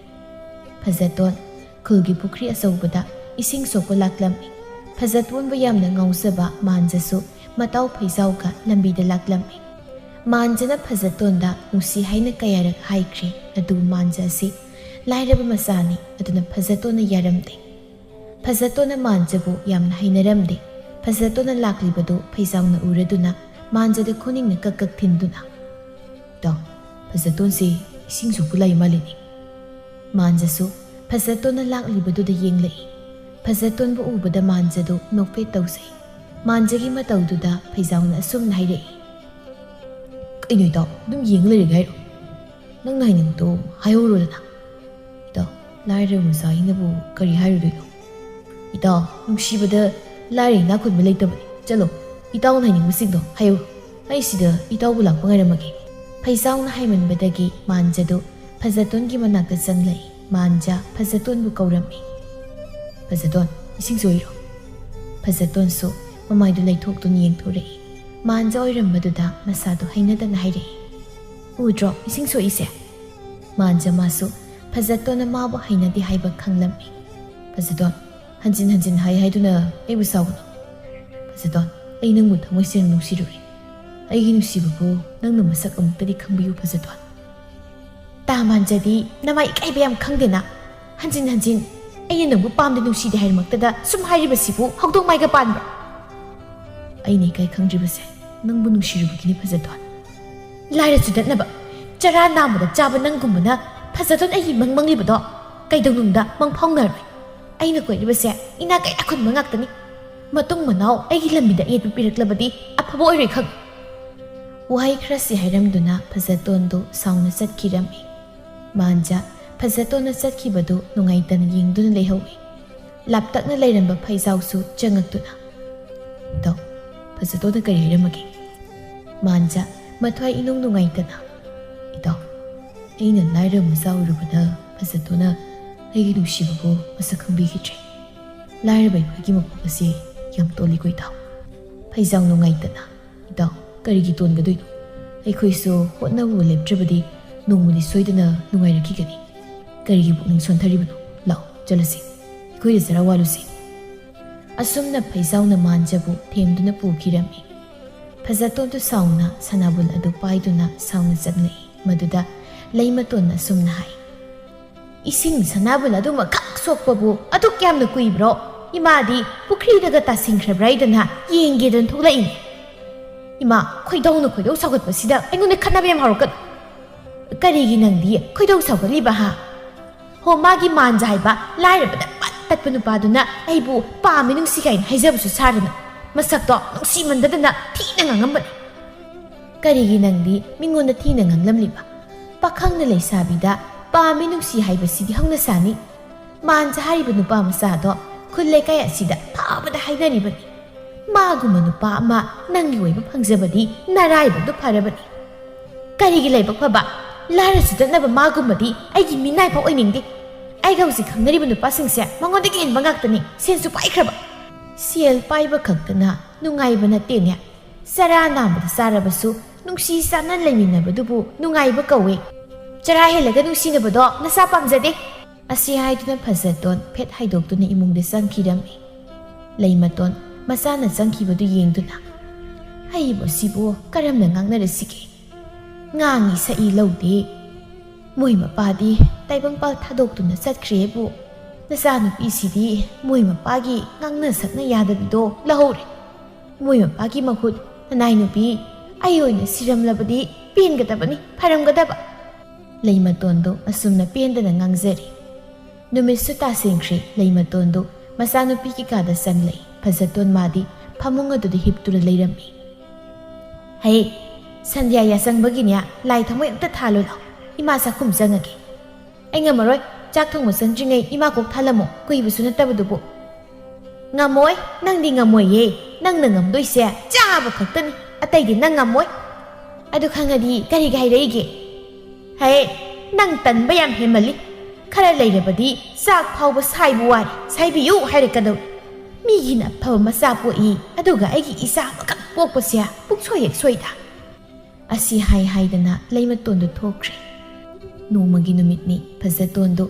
ꯐꯖꯇꯣꯟ ꯈꯨꯜꯒꯤ ꯄꯨꯈ꯭ꯔꯤ ꯑꯆꯧꯕꯗ ꯏꯁꯤꯡ ꯁꯣꯛꯄ ꯂꯥꯛꯂꯝꯃꯤ꯫ ꯐꯖꯇꯣꯟꯕꯨ ꯌꯥꯝꯅ ꯉꯥꯎꯖꯕ ꯃꯥꯟꯖꯁꯨ ꯃꯇꯥꯎ ꯐꯩꯖꯥꯎꯒ ꯂꯝꯕꯤꯗ ꯂꯥꯛꯂꯝꯃꯤ꯫ ꯃꯥꯟꯖꯅ ꯐꯖꯇꯣꯟꯗ ꯅꯨꯡꯁꯤ ꯍꯥꯏꯅ ꯀꯌꯥꯔꯛ ꯍꯥꯏꯈ꯭ꯔꯦ, ꯑꯗꯨꯕꯨ ꯃꯥꯟꯖ ꯑꯁꯤ ꯂꯥꯏꯔꯕ ꯃꯆꯥꯅꯤ, ꯑꯗꯨꯅ ꯐꯖꯇꯣꯟꯅ ꯌꯥꯔꯝꯗꯦ꯫ ꯐꯖꯇꯣꯟꯅ ꯃꯥꯟꯖꯕꯨ ꯌꯥꯝꯅ ꯍꯩꯅꯔꯝꯗꯦ꯫ ꯐꯖꯇꯣꯟꯅ ꯂꯥꯛꯂꯤꯕꯗꯨ ꯐꯩꯖꯥꯎꯅ ꯎꯔꯗꯨꯅ ꯃꯥꯟꯖꯗ ꯈꯨꯅꯤꯡꯅ ꯀꯛ ꯀꯛ ꯊꯤꯟꯗꯨꯅ, "ꯏꯇꯥꯎ, ꯐꯖꯇꯣꯟꯁꯤ ꯏꯁꯤꯡ ꯁꯣꯛꯄ ꯂꯥꯛꯏ ꯃꯥꯜꯂꯤꯅꯦ꯫" ꯃꯥꯟꯖꯁꯨ ꯐꯖꯇꯣꯟꯅ ꯂꯥꯛꯂꯤꯕꯗꯨꯗ ꯌꯦꯡꯂꯛꯏ꯫ ꯐꯖꯇꯣꯟꯕꯨ ꯎꯕꯗ ꯃꯥꯟꯖꯗꯨ ꯅꯣꯛꯐꯦꯠ ꯇꯧꯖꯩ꯫ ꯃꯥꯟꯖꯒꯤ ꯃꯇꯧꯗꯨꯗ ꯐꯩꯖꯥꯎꯅ ꯑꯁꯨꯝꯅ ꯍꯥꯏꯔꯛꯏ, "ꯀꯩꯅꯣ ꯏꯇꯥꯎ, ꯑꯗꯨꯝ ꯌꯦꯡ ꯂꯩꯔꯒꯦ ꯍꯥꯏꯔꯣ? ꯅꯪꯅ ꯍꯥꯏꯅꯤꯡꯕꯗꯣ ꯍꯥꯏꯍꯧꯔꯣꯗꯅ꯫" "ꯏꯇꯥꯎ, ꯂꯥꯏꯔꯕ ꯃꯆꯥ ꯑꯩꯅꯕꯨ ꯀꯔꯤ ꯍꯥꯏꯔꯨꯗꯣꯏꯅꯣ? ꯏꯇꯥꯎ, ꯅꯨꯡꯁꯤꯕꯗ ꯂꯥꯏꯔ ꯏꯅꯥꯛ ꯈꯨꯟꯕ ꯂꯩꯇꯕꯅꯤ꯫ ꯆꯠꯂꯣ, ꯏꯇꯥꯎꯅ ꯍꯥꯏꯅꯤꯡꯕꯁꯤꯡꯗꯣ ꯍꯥꯏꯌꯨ꯫ ꯑꯩ ꯁꯤꯗ ꯏꯇꯥꯎꯕꯨ ꯂꯥꯛꯄ ꯉꯥꯏꯔꯝꯃꯒꯦ꯫" ꯐꯩꯖꯥꯎꯅ ꯍꯥꯏꯃꯟꯕꯗꯒꯤ ꯃꯥꯟꯖꯗꯨ ꯐꯖꯇꯣꯟꯒꯤ ꯃꯅꯥꯛꯇ ꯆꯪꯂꯛꯏ꯫ ꯃꯥꯟꯖ ꯐꯖꯇꯣꯟꯕꯨ ꯀꯧꯔꯝꯃꯤ꯫ "ꯐꯖꯇꯣꯟ, ꯏꯁꯤꯡ ꯁꯣꯛꯏꯔꯣ?" ꯐꯖꯇꯣꯟꯁꯨ ꯃꯃꯥꯏꯗꯨ ꯂꯩꯊꯣꯛꯇꯨꯅ ꯌꯦꯡꯊꯣꯔꯛꯏ꯫ ꯃꯥꯟꯖ ꯑꯣꯏꯔꯝꯕꯗꯨꯗ ꯃꯁꯥꯗꯨ ꯍꯩꯅꯗꯅ ꯍꯥꯏꯔꯛꯏ, "ꯎꯗ꯭ꯔꯣ ꯏꯁꯤꯡ ꯁꯣꯛꯏꯁꯦ?" ꯃꯥꯟꯖ ꯃꯥꯁꯨ ꯐꯖꯇꯣꯟꯅ ꯃꯥꯕꯨ ꯍꯩꯅꯗꯦ ꯍꯥꯏꯕ ꯈꯪꯂꯝꯃꯤ꯫ "ꯐꯖꯇꯣꯟ, ꯍꯟꯖꯤꯟ ꯍꯟꯖꯤꯟ ꯍꯥꯏ ꯍꯥꯏꯗꯨꯅ ꯑꯩꯕꯨ ꯁꯥꯎꯒꯅꯨ꯫ ꯐꯖꯇꯣꯟ, ꯑꯩ ꯅꯪꯕꯨ ꯊꯃꯣꯏ ꯁꯦꯡꯅ ꯅꯨꯡꯁꯤꯔꯨꯔꯦ꯫ ꯑꯩꯒꯤ ꯅꯨꯡꯁꯤꯕꯕꯨ ꯅꯪꯅ ꯃꯁꯛ ꯑꯃꯨꯛꯇꯗꯤ ꯈꯪꯕꯤꯌꯨ ꯐꯖꯇꯣꯟ꯫" "ꯇꯥ ꯃꯥꯟꯖꯗꯤ ꯅꯃꯥꯏ ꯏꯀꯥꯏꯕ ꯌꯥꯝ ꯈꯪꯗꯦꯅ꯫ ꯍꯟꯖꯤꯟ ꯍꯟꯖꯤꯟ ꯑꯩꯅ ꯅꯪꯕꯨ ꯄꯥꯝꯗꯦ ꯅꯨꯡꯁꯤꯗꯦ ꯍꯥꯏꯔꯃꯛꯇꯗ ꯁꯨꯝ ꯍꯥꯏꯔꯤꯕꯁꯤꯕꯨ ꯍꯧꯗꯣꯡ ꯃꯥꯏꯒ ꯄꯥꯟꯕ꯭ꯔꯣ?" "ꯑꯩꯅ ꯏꯀꯥꯏ ꯈꯪꯗ꯭ꯔꯤꯕꯁꯦ ꯅꯪꯕꯨ ꯅꯨꯡꯁꯤꯔꯨꯕꯒꯤꯅꯤ ꯐꯖꯇꯣꯟ꯫" "ꯂꯥꯏꯔ ꯆꯨꯗꯠꯅꯕ, ꯆꯔꯥ ꯅꯥꯝꯃꯗ ꯆꯥꯕ ꯅꯪꯒꯨꯝꯕꯅ ꯐꯖꯇꯣꯟ ꯑꯩꯒꯤ ꯃꯪ ꯃꯪꯂꯤꯕꯗꯣ ꯀꯩꯗꯧꯅꯨꯡꯗ ꯃꯪ ꯐꯥꯎꯅꯔꯣꯏ꯫ ꯑꯩꯅ ꯀꯣꯏꯔꯤꯕꯁꯦ ꯏꯅꯥꯛ ꯀꯩꯔꯥꯛ ꯈꯨꯟꯕ ꯉꯥꯛꯇꯅꯤ꯫ ꯃꯇꯨꯡ ꯃꯅꯥꯎ ꯑꯩꯒꯤ ꯂꯝꯕꯤꯗ ꯑꯌꯦꯠꯄ ꯄꯤꯔꯛꯂꯕꯗꯤ ꯑꯐꯕ ꯑꯣꯏꯔꯣꯏ ꯈꯪ꯫" ꯋꯥꯍꯩ ꯈꯔꯁꯤ ꯍꯥꯏꯔꯝꯗꯨꯅ ꯐꯖꯇꯣꯟꯗꯨ ꯁꯥꯎꯅ ꯆꯠꯈꯤꯔꯝꯃꯤ꯫ ꯃꯥꯟꯖ ꯐꯖꯇꯣꯟꯅ ꯆꯠꯈꯤꯕꯗꯨ ꯅꯨꯡꯉꯥꯏꯇꯅ ꯌꯦꯡꯗꯨꯅ ꯂꯩꯍꯧꯏ꯫ ꯂꯥꯞꯇꯛꯅ ꯂꯩꯔꯝꯕ ꯐꯩꯖꯥꯎꯁꯨ ꯆꯪꯉꯛꯇꯨꯅ, "ꯏꯇꯥꯎ, ꯐꯖꯇꯣꯟꯅ ꯀꯔꯤ ꯍꯥꯏꯔꯝꯃꯒꯦ?" ꯃꯥꯟꯖ ꯃꯊ꯭ꯋꯥꯏ ꯏꯅꯨꯡ ꯅꯨꯡꯉꯥꯏꯇꯅ, "ꯏꯇꯥꯎ, ꯑꯩꯅ ꯂꯥꯏꯔꯕ ꯃꯆꯥ ꯑꯣꯏꯔꯨꯕꯅ ꯐꯖꯇꯣꯟꯅ ꯑꯩꯒꯤ ꯅꯨꯡꯁꯤꯕꯕꯨ ꯃꯁꯛ ꯈꯪꯕꯤꯈꯤꯗ꯭ꯔꯦ꯫ ꯂꯥꯏꯔꯕ ꯑꯩꯈꯣꯏꯒꯤ ꯃꯄꯣꯛ ꯑꯁꯤ ꯌꯥꯝ ꯇꯣꯜꯂꯤꯀꯣ ꯏꯇꯥꯎ꯫" ꯐꯩꯖꯥꯎ ꯅꯨꯡꯉꯥꯏꯇꯅ, "ꯏꯇꯥꯎ, ꯀꯔꯤꯒꯤ ꯇꯣꯟꯒꯗꯣꯏꯅꯣ? ꯑꯩꯈꯣꯏꯁꯨ ꯍꯣꯠꯅꯕꯕꯨ ꯂꯦꯞꯇ꯭ꯔꯕꯗꯤ ꯅꯣꯡꯃꯗꯤ ꯁꯣꯏꯗꯅ ꯅꯨꯡꯉꯥꯏꯔꯛꯈꯤꯒꯅꯤ꯫ ꯀꯔꯤꯒꯤ ꯄꯨꯛꯅꯤꯡ ꯁꯣꯟꯊꯔꯤꯕꯅꯣ? ꯂꯥꯛꯑꯣ, ꯆꯠꯂꯁꯤ꯫ ꯑꯩꯈꯣꯏꯗ ꯆꯔꯥ ꯋꯥꯜꯂꯨꯁꯤ꯫" ꯑꯁꯨꯝꯅ ꯐꯩꯖꯥꯎꯅ ꯃꯥꯟꯖꯕꯨ ꯊꯦꯝꯗꯨꯅ ꯄꯨꯈꯤꯔꯝꯃꯤ꯫ ꯐꯖꯇꯣꯟꯗꯨ ꯁꯥꯎꯅ ꯁꯅꯥꯕꯨꯜ ꯑꯗꯨ ꯄꯥꯏꯗꯨꯅ ꯁꯥꯎꯅ ꯆꯪꯂꯛꯏ꯫ ꯃꯗꯨꯗ ꯂꯩꯃꯇꯣꯟꯅ ꯑꯁꯨꯝꯅ ꯍꯥꯏ, "ꯏꯁꯤꯡ ꯁꯅꯥꯕꯨꯜ ꯑꯗꯨꯃꯈꯛ ꯁꯣꯛꯄꯕꯨ ꯑꯗꯨꯛ ꯌꯥꯝꯅ ꯀꯨꯏꯕ꯭ꯔꯣ? ꯏꯃꯥꯗꯤ ꯄꯨꯈ꯭ꯔꯤꯗꯒ ꯇꯥꯁꯤꯟꯈ꯭ꯔꯕ꯭ꯔꯥ ꯍꯥꯏꯗꯅ ꯌꯦꯡꯒꯦꯗꯅ ꯊꯣꯛꯂꯛꯏꯅꯤ꯫ ꯏꯃꯥ, ꯈꯣꯏꯗꯧꯅ ꯈꯣꯏꯗꯧ ꯁꯥꯎꯒꯠꯄꯁꯤꯗ ꯑꯩꯉꯣꯟꯗ ꯈꯠꯅꯕ ꯌꯥꯝ ꯍꯧꯔꯛꯀꯅꯨ꯫ ꯀꯔꯤꯒꯤ ꯅꯪꯗꯤ ꯈꯣꯏꯗꯧ ꯁꯥꯎꯒꯠꯂꯤꯕ, ꯍꯥ? ꯍꯣ, ꯃꯥꯒꯤ ꯃꯥꯟꯖ ꯍꯥꯏꯕ ꯂꯥꯏꯔꯕꯗ ꯄꯠ ꯇꯠꯄ ꯅꯨꯄꯥꯗꯨꯅ ꯑꯩꯕꯨ ꯄꯥꯝꯃꯤ ꯅꯨꯡꯁꯤ ꯀꯥꯏꯅ ꯍꯥꯏꯖꯕꯁꯨ ꯁꯥꯗꯅ, ꯃꯁꯛꯇꯣ ꯅꯨꯡꯁꯤꯃꯟꯗꯗꯅ ꯊꯤꯅ ꯉꯥꯡꯉꯝꯕꯅꯤ꯫ ꯀꯔꯤꯒꯤ ꯅꯪꯗꯤ ꯃꯤꯉꯣꯟꯗ ꯊꯤꯅ ꯉꯥꯡꯂꯝꯂꯤꯕ? ꯄꯥꯈꯪꯅ ꯂꯩꯁꯥꯕꯤꯗ ꯄꯥꯝꯃꯤ ꯅꯨꯡꯁꯤ ꯍꯥꯏꯕꯁꯤꯗꯤ ꯍꯧꯅ ꯁꯥꯅꯤ꯫ ꯃꯥꯟꯖ ꯍꯥꯏꯔꯤꯕ ꯅꯨꯄꯥ ꯃꯆꯥꯗꯣ ꯈꯨꯜ ꯂꯩꯀꯥꯏ ꯑꯁꯤꯗ ꯐꯥꯎꯕꯗ ꯍꯥꯏꯅꯔꯤꯕꯅꯤ꯫ ꯃꯥꯒꯨꯝꯕ ꯅꯨꯄꯥ ꯑꯃ ꯅꯪꯒꯤ ꯑꯣꯏꯕ ꯐꯪꯖꯕꯗꯤ ꯅꯔꯥꯏꯕꯛꯇꯣ ꯐꯔꯕꯅꯤ꯫ ꯀꯔꯤꯒꯤ ꯂꯥꯏꯕꯛ ꯐꯕ? ꯂꯥꯏꯔ ꯆꯠꯅꯕ ꯃꯥꯒꯨꯝꯕꯗꯤ ꯑꯩꯒꯤ ꯃꯤꯅꯥꯏ ꯐꯥꯎ ꯑꯣꯏꯅꯤꯡꯗꯦ꯫ ꯑꯩꯒ ꯍꯧꯖꯤꯛ ꯈꯪꯅꯔꯤꯕ ꯅꯨꯄꯥꯁꯤꯡꯁꯦ ꯃꯉꯣꯟꯗꯒꯤ ꯍꯦꯟꯕ ꯉꯥꯛꯇꯅꯤ, ꯁꯦꯟꯁꯨ ꯄꯥꯏꯈ꯭ꯔꯕ꯫ ꯁꯦꯜ ꯄꯥꯏꯕ ꯈꯛꯇꯅ ꯅꯨꯡꯉꯥꯏꯕ ꯅꯠꯇꯦꯅꯦ꯫ ꯆꯔꯥ ꯅꯥꯝꯕꯗ ꯆꯥꯔꯕꯁꯨ ꯅꯨꯡꯁꯤ ꯆꯥꯟꯅ ꯂꯩꯃꯤꯟꯅꯕꯗꯨꯕꯨ ꯅꯨꯡꯉꯥꯏꯕ ꯀꯧꯋꯦ꯫ ꯆꯔꯥ ꯍꯦꯜꯂꯒ ꯅꯨꯡꯁꯤꯅꯕꯗꯣ ꯅꯁꯥ ꯄꯥꯝꯖꯗꯦ꯫ ꯑꯁꯤ ꯍꯥꯏꯗꯨꯅ ꯐꯖꯇꯣꯟ ꯐꯦꯠ ꯍꯥꯏꯗꯣꯛꯇꯨꯅ ꯏꯃꯨꯡꯗ ꯆꯪꯈꯤꯔꯝꯃꯤ꯫ ꯂꯩꯃꯇꯣꯟ ꯃꯆꯥꯅ ꯆꯪꯈꯤꯕꯗꯨ ꯌꯦꯡꯗꯨꯅ, "ꯑꯩꯕꯨ ꯁꯤꯕꯨ ꯀꯔꯝꯅ ꯉꯥꯡꯅꯔꯁꯤꯒꯦ? ꯉꯥꯡꯉꯤ ꯁꯛꯏ ꯂꯧꯗꯦ꯫ ꯃꯣꯏ ꯃꯄꯥꯗꯤ ꯇꯥꯏꯕꯪꯄꯥꯜ ꯊꯥꯗꯣꯛꯇꯨꯅ ꯆꯠꯈ꯭ꯔꯦꯕꯨ, ꯅꯆꯥꯅꯨꯄꯤꯁꯤꯗꯤ ꯃꯣꯏ ꯃꯄꯥꯒꯤ ꯉꯥꯡꯅ ꯁꯛꯅ ꯌꯥꯗꯕꯤꯗꯣ ꯂꯧꯍꯧꯔꯦ꯫ ꯃꯣꯏ ꯃꯄꯥꯒꯤ ꯃꯍꯨꯠ ꯅꯅꯥꯏ ꯅꯨꯄꯤ ꯑꯩ ꯑꯣꯏꯅ ꯁꯤꯔꯝꯂꯕꯗꯤ ꯄꯦꯟꯒꯗꯕꯅꯤ, ꯐꯔꯝꯒꯗꯕ꯫" ꯂꯩꯃꯇꯣꯟꯗꯣ ꯑꯁꯨꯝꯅ ꯄꯦꯟꯗꯅ ꯉꯥꯡꯖꯔꯤ꯫ ꯅꯨꯃꯤꯠꯁꯨ ꯇꯥꯁꯤꯟꯈ꯭ꯔꯦ꯫ ꯂꯩꯃꯇꯣꯟꯗꯨ ꯃꯆꯥꯅꯨꯄꯤꯒꯤ ꯀꯥꯗ ꯆꯪꯂꯛꯏ꯫ ꯐꯖꯇꯣꯟ ꯃꯥꯗꯤ ꯐꯃꯨꯡ ꯑꯗꯨꯗ ꯍꯤꯞꯇꯨꯅ ꯂꯩꯔꯝꯃꯤ꯫ "ꯍꯦ, ꯁꯟꯙ꯭ꯌꯥ ꯌꯥꯆꯪꯕꯒꯤꯅꯦ, ꯂꯥꯏ ꯊꯥꯎꯃꯩ ꯑꯝꯇ ꯊꯥꯜꯂꯨ ꯂꯥꯎ꯫ ꯏꯃꯥ ꯆꯥꯛꯈꯨꯝ ꯆꯪꯉꯒꯦ꯫" "ꯑꯩ ꯉꯝꯃꯔꯣꯏ꯫ ꯆꯥꯛ ꯊꯣꯡꯕ ꯆꯪꯗ꯭ꯔꯤꯉꯩ ꯏꯃꯥ ꯀꯣꯛ ꯊꯥꯜꯂꯝꯃꯣ, ꯀꯨꯏꯕꯁꯨ ꯅꯠꯇꯕꯗꯨꯕꯨ꯫" "ꯉꯝꯃꯣꯏ, ꯅꯪꯗꯤ ꯉꯝꯃꯣꯏꯌꯦ꯫ ꯅꯪꯅ ꯉꯝꯗꯣꯏꯁꯦ ꯆꯥꯕ ꯈꯛꯇꯅꯤ, ꯑꯇꯩꯗꯤ ꯅꯪ ꯉꯝꯃꯣꯏ꯫ ꯑꯗꯨ ꯈꯪꯉꯗꯤ ꯀꯔꯤꯒꯤ ꯍꯥꯏꯔꯛꯏꯒꯦ? ꯍꯦ, ꯅꯪ ꯇꯟꯕ ꯌꯥꯝ ꯍꯦꯟꯃꯜꯂꯤ꯫ ꯈꯔ ꯂꯩꯔꯕꯗꯤ ꯆꯥꯛ ꯐꯥꯎꯕ ꯁꯥꯏꯕ ꯋꯥꯔꯦ, ꯁꯥꯏꯕꯤꯌꯨ ꯍꯥꯏꯔꯛꯀꯗꯧꯔꯤ꯫ ꯃꯤꯒꯤꯅ ꯑꯐꯕ ꯃꯆꯥ ꯄꯣꯛꯏ, ꯑꯗꯨꯒ ꯑꯩꯒꯤ ꯏꯆꯥ ꯑꯃꯈꯛ ꯄꯣꯛꯄꯁꯦ ꯄꯨꯡꯁꯣꯏ ꯍꯦꯛ ꯁꯣꯏꯗ꯫" ꯑꯁꯤ ꯍꯥꯏ ꯍꯥꯏꯗꯅ ꯂꯩꯃꯇꯣꯟꯗꯨ ꯊꯣꯛꯈ꯭ꯔꯦ꯫ ꯅꯣꯡꯃꯒꯤ ꯅꯨꯃꯤꯠꯅꯤ꯫ ꯐꯖꯇꯣꯟꯗꯨ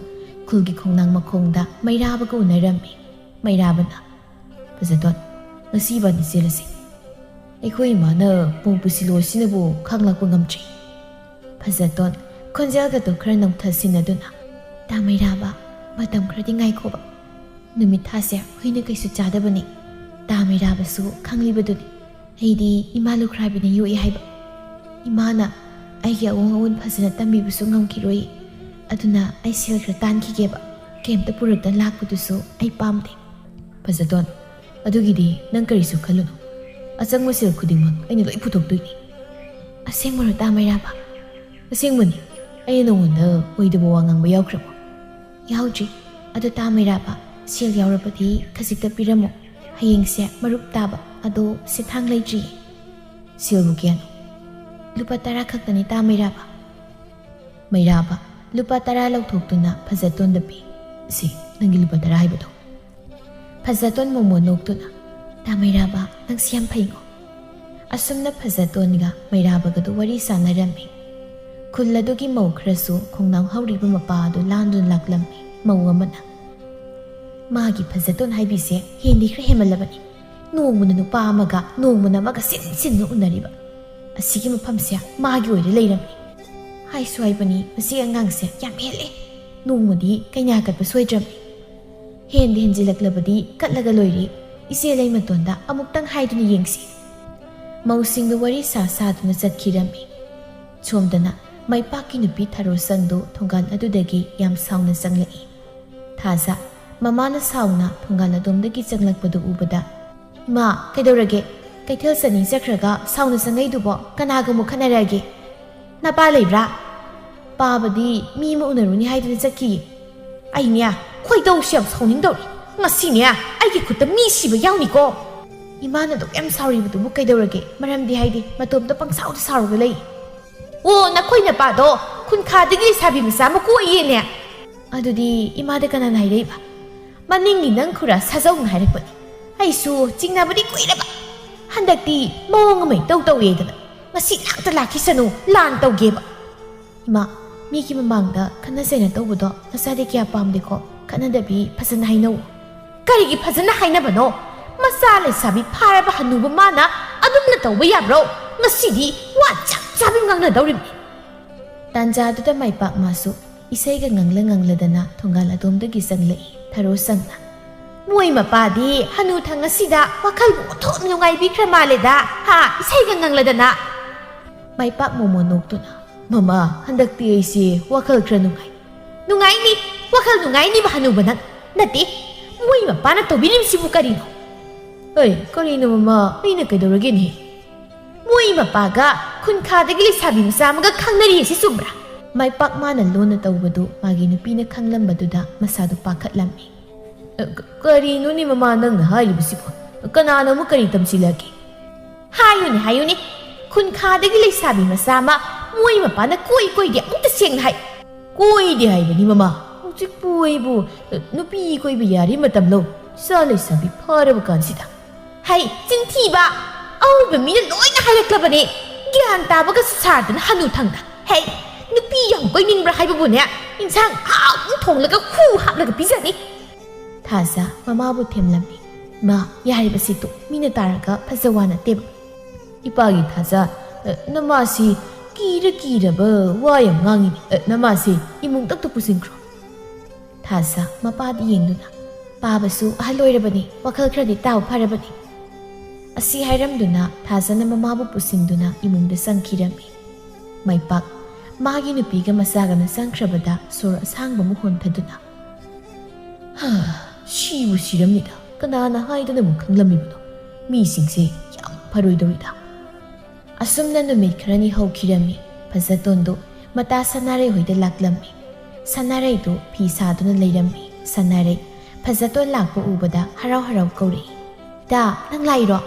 ꯈꯨꯜꯒꯤ ꯈꯣꯡꯅꯥꯡ ꯃꯈꯣꯡꯗ ꯃꯩꯔꯥꯕꯒ ꯎꯅꯔꯝꯃꯤ꯫ ꯃꯩꯔꯥꯕꯅ, ꯐꯖꯇꯣꯟ, ꯉꯁꯤ ꯏꯕꯥꯅꯤ ꯆꯦꯜꯂꯁꯤ꯫ ꯑꯩꯈꯣꯏ ꯏꯃꯥꯅ ꯃꯧ ꯄꯨꯁꯤꯜꯂꯣ ꯁꯤꯅꯕꯨ ꯈꯥꯡꯂꯥꯛꯄ ꯉꯝꯗ꯭ꯔꯤ꯫ ꯐꯖꯇꯣꯟ, ꯈꯣꯟꯖꯦꯜꯒꯗꯣ ꯈꯔ ꯅꯧꯊꯁꯤꯟꯅꯗꯨꯅ, "ꯇꯥ ꯃꯩꯔꯥꯕ, ꯃꯇꯝ ꯈꯔꯗꯤ ꯉꯥꯏꯈꯣꯕ꯫ ꯅꯨꯃꯤꯠ ꯊꯥꯁꯦ ꯍꯨꯏꯅ ꯀꯩꯁꯨ ꯆꯥꯗꯕꯅꯤ꯫ ꯇꯥ ꯃꯩꯔꯥꯕꯁꯨ ꯈꯪꯂꯤꯕꯗꯨꯅꯤ꯫ ꯑꯩꯗꯤ ꯏꯃꯥ ꯂꯨꯈ꯭ꯔꯥꯕꯤꯅ ꯌꯣꯛꯏ ꯍꯥꯏꯕ꯫ ꯏꯃꯥꯅ ꯑꯩꯒꯤ ꯑꯑꯣꯟ ꯑꯑꯣꯟ ꯐꯖꯅ ꯇꯝꯕꯤꯕꯁꯨ ꯉꯝꯈꯤꯔꯣꯏ꯫ ꯑꯗꯨꯅ ꯑꯩ ꯁꯦꯜ ꯈꯔ ꯇꯥꯟꯈꯤꯒꯦꯕ꯫ ꯀꯩꯝꯇ ꯄꯨꯔꯛꯇꯅ ꯂꯥꯛꯄꯗꯨꯁꯨ ꯑꯩ ꯄꯥꯝꯗꯦ꯫" "ꯐꯖꯇꯣꯟ, ꯑꯗꯨꯒꯤꯗꯤ ꯅꯪ ꯀꯔꯤꯁꯨ ꯈꯜꯂꯨꯅꯨ꯫ ꯑꯆꯪꯕ ꯁꯦꯜ ꯈꯨꯗꯤꯡꯃꯛ ꯑꯩꯅ ꯂꯣꯏ ꯄꯨꯊꯣꯛꯇꯣꯏꯅꯤ꯫" "ꯑꯁꯦꯡꯕꯔꯣ, ꯇꯥ ꯃꯩꯔꯥꯕ?" "ꯑꯁꯦꯡꯕꯅꯤ꯫ ꯑꯩꯅ ꯅꯉꯣꯟꯗ ꯑꯣꯏꯗꯕ ꯋꯥ ꯉꯥꯡꯕ ꯌꯥꯎꯈ꯭ꯔꯕꯣ?" "ꯌꯥꯎꯗ꯭ꯔꯤ꯫ ꯑꯗꯣ ꯇꯥ ꯃꯩꯔꯥꯕ, ꯁꯦꯜ ꯌꯥꯎꯔꯕꯗꯤ ꯈꯖꯤꯛꯇ ꯄꯤꯔꯝꯃꯣ꯫ ꯍꯌꯦꯡꯁꯦ ꯃꯔꯨꯞ ꯇꯥꯕ, ꯑꯗꯣ ꯁꯦꯟꯊꯥꯡ ꯂꯩꯇ꯭ꯔꯤꯌꯦ꯫" "ꯁꯦꯜꯕꯨ ꯀꯌꯥꯅꯣ?" "ꯂꯨꯄꯥ ꯇꯔꯥ ꯈꯛꯇꯅꯤ, ꯇꯥ ꯃꯩꯔꯥꯕ꯫" ꯃꯩꯔꯥꯕ ꯂꯨꯄꯥ ꯇꯔꯥ ꯂꯧꯊꯣꯛꯇꯨꯅ ꯐꯖꯇꯣꯟꯗ ꯄꯤ꯫ "ꯁꯤ, ꯅꯪꯒꯤ ꯂꯨꯄꯥ ꯇꯔꯥ ꯍꯥꯏꯕꯗꯣ꯫" ꯐꯖꯇꯣꯟ ꯃꯣꯃꯣꯟ ꯅꯣꯛꯇꯨꯅ, "ꯇꯥ ꯃꯩꯔꯥꯕ, ꯅꯪꯁꯤ ꯌꯥꯝ ꯐꯩꯉꯣ꯫" ꯑꯁꯨꯝꯅ ꯐꯖꯇꯣꯟꯒ ꯃꯩꯔꯥꯕꯒꯗꯨ ꯋꯥꯔꯤ ꯁꯥꯟꯅꯔꯝꯃꯤ꯫ ꯈꯨꯜ ꯑꯗꯨꯒꯤ ꯃꯧ ꯈꯔꯁꯨ ꯈꯣꯡꯅꯥꯎ ꯍꯧꯔꯤꯕ ꯃꯄꯥ ꯑꯗꯨ ꯂꯥꯟꯗꯨꯅ ꯂꯥꯛꯂꯝꯃꯤ꯫ ꯃꯧ ꯑꯃꯅ, "ꯃꯥꯒꯤ ꯐꯖꯇꯣꯟ ꯍꯥꯏꯕꯤꯁꯦ ꯍꯦꯟꯗꯤ ꯈꯔ ꯍꯦꯟꯃꯜꯂꯕꯅꯤ꯫ ꯅꯣꯡꯃꯅ ꯅꯨꯄꯥ ꯑꯃꯒ, ꯅꯣꯡꯃꯅ ꯑꯃꯒ ꯁꯤꯟ ꯁꯤꯟꯅ ꯎꯅꯔꯤꯕ꯫ ꯑꯁꯤꯒꯤ ꯃꯐꯝꯁꯦ ꯃꯥꯒꯤ ꯑꯣꯏꯔ ꯂꯩꯔꯝꯃꯤ꯫ ꯍꯥꯏꯁꯨ ꯍꯥꯏꯕꯅꯤ, ꯃꯁꯤ ꯑꯉꯥꯡꯁꯦ ꯌꯥꯝ ꯍꯦꯜꯂꯦ꯫ ꯅꯣꯡꯃꯗꯤ ꯀꯩꯅꯥ ꯀꯠꯄ ꯁꯣꯏꯗ꯭ꯔꯕꯅꯤ꯫ ꯍꯦꯟꯗꯤ ꯍꯦꯟꯖꯤꯜꯂꯛꯂꯕꯗꯤ ꯀꯠꯂꯒ ꯂꯣꯏꯔꯦ꯫ ꯏꯆꯦ ꯂꯩꯃꯇꯣꯟꯗ ꯑꯃꯨꯛꯇꯪ ꯍꯥꯏꯗꯨꯅ ꯌꯦꯡꯁꯤ꯫" ꯃꯧꯁꯤꯡꯗꯨ ꯋꯥꯔꯤ ꯁꯥ ꯁꯥꯗꯨꯅ ꯆꯠꯈꯤꯔꯝꯃꯤ꯫ ꯁꯣꯝꯗꯅ ꯃꯥꯏꯄꯥꯛꯀꯤ ꯅꯨꯄꯤ ꯊꯔꯣ ꯁꯪꯗꯨ ꯊꯣꯡꯒꯥꯜ ꯑꯗꯨꯗꯒꯤ ꯌꯥꯝ ꯁꯥꯎꯅ ꯆꯪꯂꯛꯏ꯫ ꯊꯥꯖ, ꯃꯃꯥꯅ ꯁꯥꯎꯅ ꯊꯣꯡꯒꯥꯜ ꯑꯗꯣꯝꯗꯒꯤ ꯆꯪꯂꯛꯄꯗꯨ ꯎꯕꯗ, "ꯏꯃꯥ, ꯀꯩꯗꯧꯔꯒꯦ? ꯀꯩꯊꯦꯜ ꯆꯠꯅꯤ ꯆꯠꯈ꯭ꯔꯒ ꯁꯥꯎꯅ ꯆꯪꯉꯛꯏꯗꯨꯕꯣ ꯀꯅꯥꯒ ꯑꯃꯨꯛ ꯈꯠꯅꯔꯛꯑꯒꯦ? ꯅꯄꯥ ꯂꯩꯕ꯭ꯔꯥ?" "ꯄꯥꯕꯗꯤ ꯃꯤ ꯑꯃ ꯎꯅꯔꯨꯅꯤ ꯍꯥꯏꯗꯨꯅ ꯆꯠꯈꯤꯌꯦ꯫" "ꯑꯩꯅꯦ, ꯈꯣꯏꯗꯧꯁꯦ ꯌꯥꯝ ꯁꯥꯎꯅꯤꯡꯗꯧꯔꯦ꯫ ꯉꯁꯤꯅꯦ ꯑꯩꯒꯤ ꯈꯨꯠꯇ ꯃꯤ ꯁꯤꯕ ꯌꯥꯎꯅꯤꯀꯣ꯫" "ꯏꯃꯥꯅ ꯑꯗꯨꯛ ꯌꯥꯝ ꯁꯥꯎꯔꯤꯕꯗꯨꯕꯨ ꯀꯩꯗꯧꯔꯒꯦ? ꯃꯔꯝꯗꯤ ꯍꯥꯏꯗꯤ ꯃꯇꯣꯝꯇ ꯄꯪꯁꯥꯎꯗ ꯁꯥꯎꯔꯒ ꯂꯩ꯫" "ꯑꯣ, ꯅꯈꯣꯏ ꯅꯄꯥꯗꯣ ꯈꯨꯟꯈꯥꯗꯒꯤ ꯂꯩꯁꯥꯕꯤ ꯃꯆꯥ ꯑꯃ ꯀꯣꯏꯌꯦꯅꯦ?" "ꯑꯗꯨꯗꯤ ꯏꯃꯥꯗ ꯀꯅꯥꯅ ꯍꯥꯏꯔꯛꯏꯕ?" "ꯃꯅꯤꯡꯒꯤ ꯅꯪ ꯈꯨꯔꯥ ꯁꯥꯖꯧꯅ ꯍꯥꯏꯔꯛꯄꯅꯤ꯫ ꯑꯩꯁꯨ ꯆꯤꯡꯅꯕꯗꯤ ꯀꯨꯏꯔꯕ꯫ ꯍꯟꯗꯛꯇꯤ ꯃꯑꯣꯡ ꯑꯃ ꯏꯇꯧ ꯇꯧꯋꯦꯗꯅ ꯉꯁꯤ ꯂꯥꯛꯇ ꯂꯥꯛꯈꯤꯁꯅꯨ, ꯂꯥꯟ ꯇꯧꯒꯦꯕ꯫" "ꯏꯃꯥ, ꯃꯤꯒꯤ ꯃꯃꯥꯡꯗ ꯈꯠꯅ ꯆꯩꯅ ꯇꯧꯕꯗꯣ ꯅꯆꯥꯗꯤ ꯀꯌꯥ ꯄꯥꯝꯗꯦꯀꯣ꯫ ꯈꯠꯅꯗꯕꯤ ꯐꯖꯅ ꯍꯥꯏꯅꯧ꯫" "ꯀꯔꯤꯒꯤ ꯐꯖꯅ ꯍꯥꯏꯅꯕꯅꯣ? ꯃꯆꯥ ꯂꯩꯁꯥꯕꯤ ꯐꯥꯔꯕ ꯍꯅꯨꯕ ꯃꯥꯅ ꯑꯗꯨꯝꯅ ꯇꯧꯕ ꯌꯥꯕ꯭ꯔꯣ? ꯉꯁꯤꯗꯤ ꯋꯥ ꯆꯞ ꯆꯥꯕꯤ ꯉꯥꯡꯅꯗꯧꯔꯤꯕꯅꯤ꯫ ꯇꯥꯟꯖꯥꯗꯨꯗ ꯃꯥꯏꯄꯥꯛ ꯃꯥꯁꯨ ꯏꯁꯩꯒ ꯉꯪꯂ ꯉꯪꯂꯗꯅ ꯊꯣꯡꯒꯥꯜ ꯑꯗꯣꯝꯗꯒꯤ ꯆꯪꯂꯛꯏ ꯊꯔꯣ ꯁꯪꯅ꯫ "ꯃꯣꯏ ꯃꯄꯥꯗꯤ ꯍꯅꯨꯊꯪ ꯑꯁꯤꯗ ꯋꯥꯈꯜꯕꯨ ꯑꯣꯟꯊꯣꯛꯅ ꯅꯨꯡꯉꯥꯏꯕꯤꯈ꯭ꯔ ꯃꯥꯜꯂꯦꯗ, ꯍꯥ, ꯏꯁꯩꯒ ꯉꯪꯂꯗꯅ?" ꯃꯥꯏꯄꯥꯛ ꯃꯣꯃꯣ ꯅꯣꯛꯇꯨꯅ, "ꯃꯃꯥ, ꯍꯟꯗꯛꯇꯤ ꯑꯩꯁꯦ ꯋꯥꯈꯜ ꯈꯔ ꯅꯨꯡꯉꯥꯏ꯫" "ꯅꯨꯡꯉꯥꯏꯅꯤ, ꯋꯥꯈꯜ ꯅꯨꯡꯉꯥꯏꯅꯤꯕ ꯍꯅꯨꯕ ꯅꯪ꯫ ꯅꯠꯇꯦ, ꯃꯣꯏ ꯃꯄꯥꯅ ꯇꯧꯕꯤꯔꯤꯕꯁꯤꯕꯨ ꯀꯔꯤꯅꯣ?" "ꯑꯩ, ꯀꯔꯤꯅꯣ ꯃꯃꯥ, ꯑꯩꯅ ꯀꯩꯗꯧꯔꯒꯦꯅꯦ?" "ꯃꯣꯏ ꯃꯄꯥꯒ ꯈꯨꯟꯈꯥꯗꯒꯤ ꯂꯩꯁꯥꯕꯤ ꯃꯆꯥ ꯑꯃꯒ ꯈꯪꯅꯔꯤ ꯑꯁꯤ ꯆꯨꯝꯕ꯭ꯔꯥ?" ꯃꯥꯏꯄꯥꯛ ꯃꯥꯅ ꯂꯣꯟꯅ ꯇꯧꯕꯗꯨ ꯃꯥꯒꯤ ꯅꯨꯄꯤꯅ ꯈꯪꯂꯝꯕꯗꯨꯗ ꯃꯁꯥꯗꯨ ꯄꯥꯈꯠꯂꯝꯃꯤ꯫ "ꯑ, ꯀ-, ꯀꯔꯤꯅꯣꯅꯦ ꯃꯃꯥ ꯅꯪꯅ ꯍꯥꯏꯔꯤꯕꯁꯤꯕꯣ? ꯀꯅꯥꯅ ꯑꯃꯨꯛ ꯀꯔꯤ ꯇꯝꯁꯤꯜꯂꯛꯀꯦ?" "ꯍꯥꯏꯌꯨꯅꯦ, ꯍꯥꯏꯌꯨꯅꯦ꯫ ꯈꯨꯟꯈꯥꯗꯒꯤ ꯂꯩꯁꯥꯕꯤ ꯃꯆꯥ ꯑꯃ ꯃꯣꯏ ꯃꯄꯥꯅ ꯀꯣꯏ ꯀꯣꯏꯗꯦ ꯑꯃꯨꯛꯇ ꯁꯦꯡꯅ ꯍꯥꯏ꯫" "ꯀꯣꯏꯗꯦ ꯍꯥꯏꯕꯅꯤ ꯃꯃꯥ꯫ ꯍꯧꯖꯤꯛꯄꯨ ꯑꯩꯕꯨ, ꯑ, ꯅꯨꯄꯤ ꯀꯣꯏꯕ ꯌꯥꯔꯤ ꯃꯇꯝꯂꯣ? ꯏꯆꯥ ꯂꯩꯁꯥꯕꯤ ꯐꯥꯔꯕ ꯀꯥꯟꯁꯤꯗ꯫" "ꯍꯩ, ꯆꯤꯟꯊꯤꯕ! ꯑꯎꯕ ꯃꯤꯅ ꯂꯣꯏꯅ ꯍꯥꯏꯔꯛꯂꯕꯅꯦ꯫ ꯒ꯭ꯌꯥꯟ ꯇꯥꯕꯒꯁꯨ ꯁꯥꯗꯅ ꯍꯅꯨꯊꯪꯗ꯫ ꯍꯩ, ꯅꯨꯄꯤ ꯌꯥꯝ ꯀꯣꯏꯅꯤꯡꯕ꯭ꯔꯥ ꯍꯥꯏꯕꯕꯨꯅꯦ? ꯏꯟꯁꯥꯡ ꯑꯍꯥꯎꯕ ꯊꯣꯡꯂꯒ ꯍꯨ ꯍꯥꯞꯂꯒ ꯄꯤꯖꯅꯤ꯫" ꯊꯥꯖ ꯃꯃꯥꯕꯨ ꯊꯦꯝꯂꯝꯃꯤ꯫ "ꯃꯥ, ꯌꯥꯔꯤꯕꯁꯤ ꯇꯣꯛ, ꯃꯤꯅ ꯇꯥꯔꯒ ꯐꯖ ꯋꯥ ꯅꯠꯇꯦꯕ꯫" "ꯏꯄꯥꯒꯤ ꯊꯥꯖ, ꯑ, ꯅꯃꯥꯁꯤ ꯀꯤꯔ ꯀꯤꯔꯕ ꯋꯥ ꯌꯥꯝ ꯉꯥꯡꯉꯤꯅꯦ꯫ ꯑ, ꯅꯃꯥꯁꯤ ꯏꯃꯨꯡꯗ ꯑꯝꯇ ꯄꯨꯁꯤꯟꯈ꯭ꯔꯣ꯫" ꯊꯥꯖ ꯃꯄꯥꯗ ꯌꯦꯡꯗꯨꯅ, "ꯄꯥꯕꯁꯨ ꯑꯍꯜ ꯑꯣꯏꯔꯕꯅꯤ, ꯋꯥꯈꯜ ꯈꯔꯗꯤ ꯇꯥꯎ ꯐꯔꯕꯅꯤ꯫" ꯑꯁꯤ ꯍꯥꯏꯔꯝꯗꯨꯅ ꯊꯥꯖꯅ ꯃꯃꯥꯕꯨ ꯄꯨꯁꯤꯟꯗꯨꯅ ꯏꯃꯨꯡꯗ ꯆꯪꯈꯤꯔꯝꯃꯤ꯫ ꯃꯥꯏꯄꯥꯛ ꯃꯥꯒꯤ ꯅꯨꯄꯤꯒ ꯃꯆꯥꯒꯅ ꯆꯪꯈ꯭ꯔꯕꯗ ꯁꯣꯔ ꯑꯁꯥꯡꯕ ꯑꯃ ꯍꯣꯟꯊꯗꯨꯅ, "ꯍꯥ, ꯁꯤꯕꯨ ꯁꯤꯔꯝꯅꯤꯗ, ꯀꯅꯥꯅ ꯍꯥꯏꯗꯅꯕꯨ ꯈꯪꯂꯝꯃꯤꯕꯅꯣ? ꯃꯤꯁꯤꯡꯁꯦ ꯌꯥꯝ ꯐꯔꯣꯏꯗꯧꯔꯤꯗ꯫" ꯑꯁꯨꯝꯅ ꯅꯨꯃꯤꯠ ꯈꯔꯅꯤ ꯍꯧꯈꯤꯔꯝꯃꯤ꯫ ꯐꯖꯇꯣꯟꯗꯨ ꯃꯇꯥ ꯁꯅꯥꯔꯩ ꯍꯣꯏꯗ ꯂꯥꯛꯂꯝꯃꯤ꯫ ꯁꯅꯥꯔꯩꯗꯨ ꯐꯤ ꯁꯥꯗꯨꯅ ꯂꯩꯔꯝꯃꯤ꯫ ꯁꯅꯥꯔꯩ ꯐꯖꯇꯣꯟ ꯂꯥꯛꯄ ꯎꯕꯗ ꯍꯔꯥꯎ ꯍꯔꯥꯎ ꯀꯧꯔꯛꯏ, "ꯏꯇꯥ, ꯅꯪ ꯂꯥꯛꯏꯔꯣ?"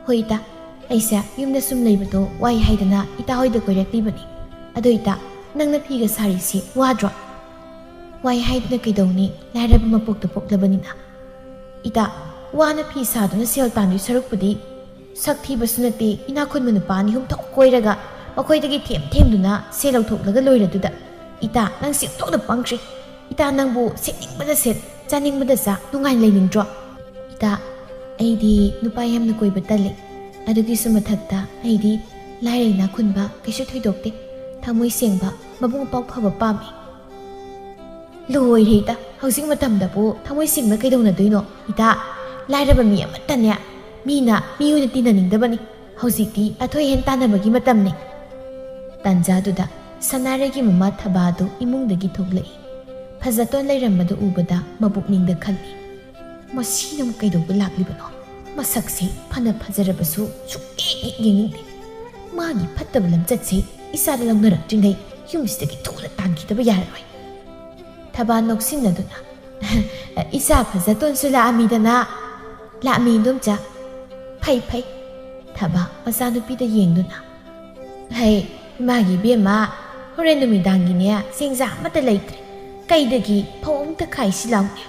"ꯍꯣꯏ ꯏꯇꯥ, ꯑꯩꯁꯦ ꯌꯨꯝꯗ ꯁꯨꯝ ꯂꯩꯕꯗꯣ ꯋꯥꯏ ꯍꯥꯏꯗꯅ ꯏꯇꯥ ꯍꯣꯏꯗ ꯀꯣꯏꯔꯛꯂꯤꯕꯅꯤ꯫ ꯑꯗꯣ ꯏꯇꯥ, ꯅꯪꯅ ꯐꯤꯒ ꯁꯥꯔꯤꯁꯤ ꯋꯥꯗ꯭ꯔꯣ?" "ꯋꯥꯏ ꯍꯥꯏꯗꯨꯅ ꯀꯩꯗꯧꯅꯤ, ꯂꯥꯏꯔꯕ ꯃꯄꯣꯛꯇ ꯄꯣꯛꯂꯕꯅꯤꯅ꯫ ꯏꯇꯥ, ꯋꯥꯅ ꯐꯤ ꯁꯥꯗꯨꯅ ꯁꯦꯜ ꯇꯥꯟꯗꯣꯏ ꯁꯔꯨꯛꯄꯨꯗꯤ ꯁꯛ ꯊꯤꯕꯁꯨ ꯅꯠꯇꯦ, ꯏꯅꯥꯛ ꯈꯨꯟꯕ ꯅꯨꯄꯥ ꯑꯅꯤ ꯑꯍꯨꯝ ꯊꯣꯛ ꯀꯣꯏꯔꯒ ꯃꯈꯣꯏꯗꯒꯤ ꯊꯦꯝ ꯊꯦꯝꯗꯨꯅ ꯁꯦꯜ ꯂꯧꯊꯣꯛꯂꯒ ꯂꯣꯏꯔꯗꯨꯗ꯫ ꯏꯇꯥ, ꯅꯪꯁꯤ ꯑꯣꯟꯊꯣꯛꯅ ꯄꯪꯈ꯭ꯔꯦ꯫ ꯏꯇꯥ, ꯅꯪꯕꯨ ꯁꯦꯠꯅꯤꯡꯕꯗ ꯁꯦꯠ, ꯆꯥꯅꯤꯡꯕꯗ ꯆꯥ, ꯅꯨꯡꯉꯥꯏꯅ ꯂꯩꯅꯤꯡꯗ꯭ꯔꯣ? ꯏꯇꯥ, ꯑꯩꯗꯤ ꯅꯨꯄꯥ ꯌꯥꯝꯅ ꯀꯣꯏꯕ ꯇꯜꯂꯤ꯫ ꯑꯗꯨꯒꯤꯁꯨ ꯃꯊꯛꯇ ꯑꯩꯗꯤ ꯂꯥꯏꯔ ꯏꯅꯥꯛ ꯈꯨꯟꯕ ꯀꯩꯁꯨ ꯊꯣꯏꯗꯣꯛꯇꯦ꯫ ꯊꯃꯣꯏ ꯁꯦꯡꯕ, ꯃꯕꯨꯡ ꯃꯧꯄ꯭ꯋꯥ ꯐꯕ ꯄꯥꯝꯃꯤ꯫ ꯂꯣꯏꯔꯦ ꯏꯇꯥ, ꯍꯧꯖꯤꯛ ꯃꯇꯝꯗꯕꯨ ꯊꯃꯣꯏ ꯁꯦꯡꯕ ꯀꯩꯗꯧꯅꯗꯣꯏꯅꯣ? ꯏꯇꯥ, ꯂꯥꯏꯔꯕ ꯃꯤ ꯑꯃꯠꯇꯅꯦ, ꯃꯤꯅ ꯃꯤ ꯑꯣꯏꯅ ꯇꯤꯟꯅꯅꯤꯡꯗꯕꯅꯤ꯫ ꯍꯧꯖꯤꯛꯇꯤ ꯑꯊꯣꯏ ꯑꯍꯦꯟ ꯇꯥꯟꯅꯕꯒꯤ ꯃꯇꯝꯅꯤ꯫ ꯇꯥꯟꯖꯥꯗꯨꯗ ꯁꯅꯥꯔꯩꯒꯤ ꯃꯃꯥ ꯊꯕꯥꯗꯨ ꯏꯃꯨꯡꯗꯒꯤ ꯊꯣꯛꯂꯛꯏ꯫ ꯐꯖꯇꯣꯟ ꯂꯩꯔꯝꯕꯗꯨ ꯎꯕꯗ ꯃꯄꯨꯛꯅꯤꯡꯗ ꯈꯜꯂꯤ, "ꯃꯁꯤꯅ ꯑꯃꯨꯛ ꯀꯩꯗꯧꯕ ꯂꯥꯛꯂꯤꯕꯅꯣ? ꯃꯁꯛꯁꯦ ꯐꯅ ꯐꯖꯔꯕꯁꯨ ꯁꯨꯛꯌꯦꯡ ꯍꯦꯛ ꯌꯦꯡꯅꯤꯡꯗꯦ꯫ ꯃꯥꯒꯤ ꯐꯠꯇꯕ ꯂꯝꯆꯠꯁꯦ ꯏꯆꯥꯗ ꯂꯧꯅꯔꯛꯇ꯭ꯔꯤꯉꯩ ꯌꯨꯝꯁꯤꯗꯒꯤ ꯊꯨꯅ ꯇꯥꯟꯈꯤꯗꯕ ꯌꯥꯔꯔꯣꯏ꯫" ꯊꯕꯥ ꯅꯣꯛꯁꯤꯟꯅꯗꯨꯅ, "ꯏꯆꯥ ꯐꯖꯇꯣꯟꯁꯨ ꯂꯥꯛꯑꯝꯃꯤꯗꯅ?" "ꯂꯥꯛꯑꯝꯃꯤ, ꯏꯟꯗꯣꯝꯆꯥ꯫" "ꯐꯩ, ꯐꯩ꯫" ꯊꯕꯥ ꯃꯆꯥꯅꯨꯄꯤꯗ ꯌꯦꯡꯗꯨꯅ, "ꯍꯩ, ꯏꯃꯥꯒꯤ ꯏꯕꯦꯝꯃ, ꯍꯣꯔꯦꯟ ꯅꯨꯃꯤꯗꯥꯡꯒꯤꯅꯦ ꯆꯦꯡꯖꯥ ꯑꯃꯠꯇ ꯂꯩꯇ꯭ꯔꯦ꯫ ꯀꯩꯗꯒꯤ ꯐꯧ ꯑꯃꯨꯛꯇ ꯈꯥꯏꯁꯤ ꯂꯥꯎꯅꯦ꯫"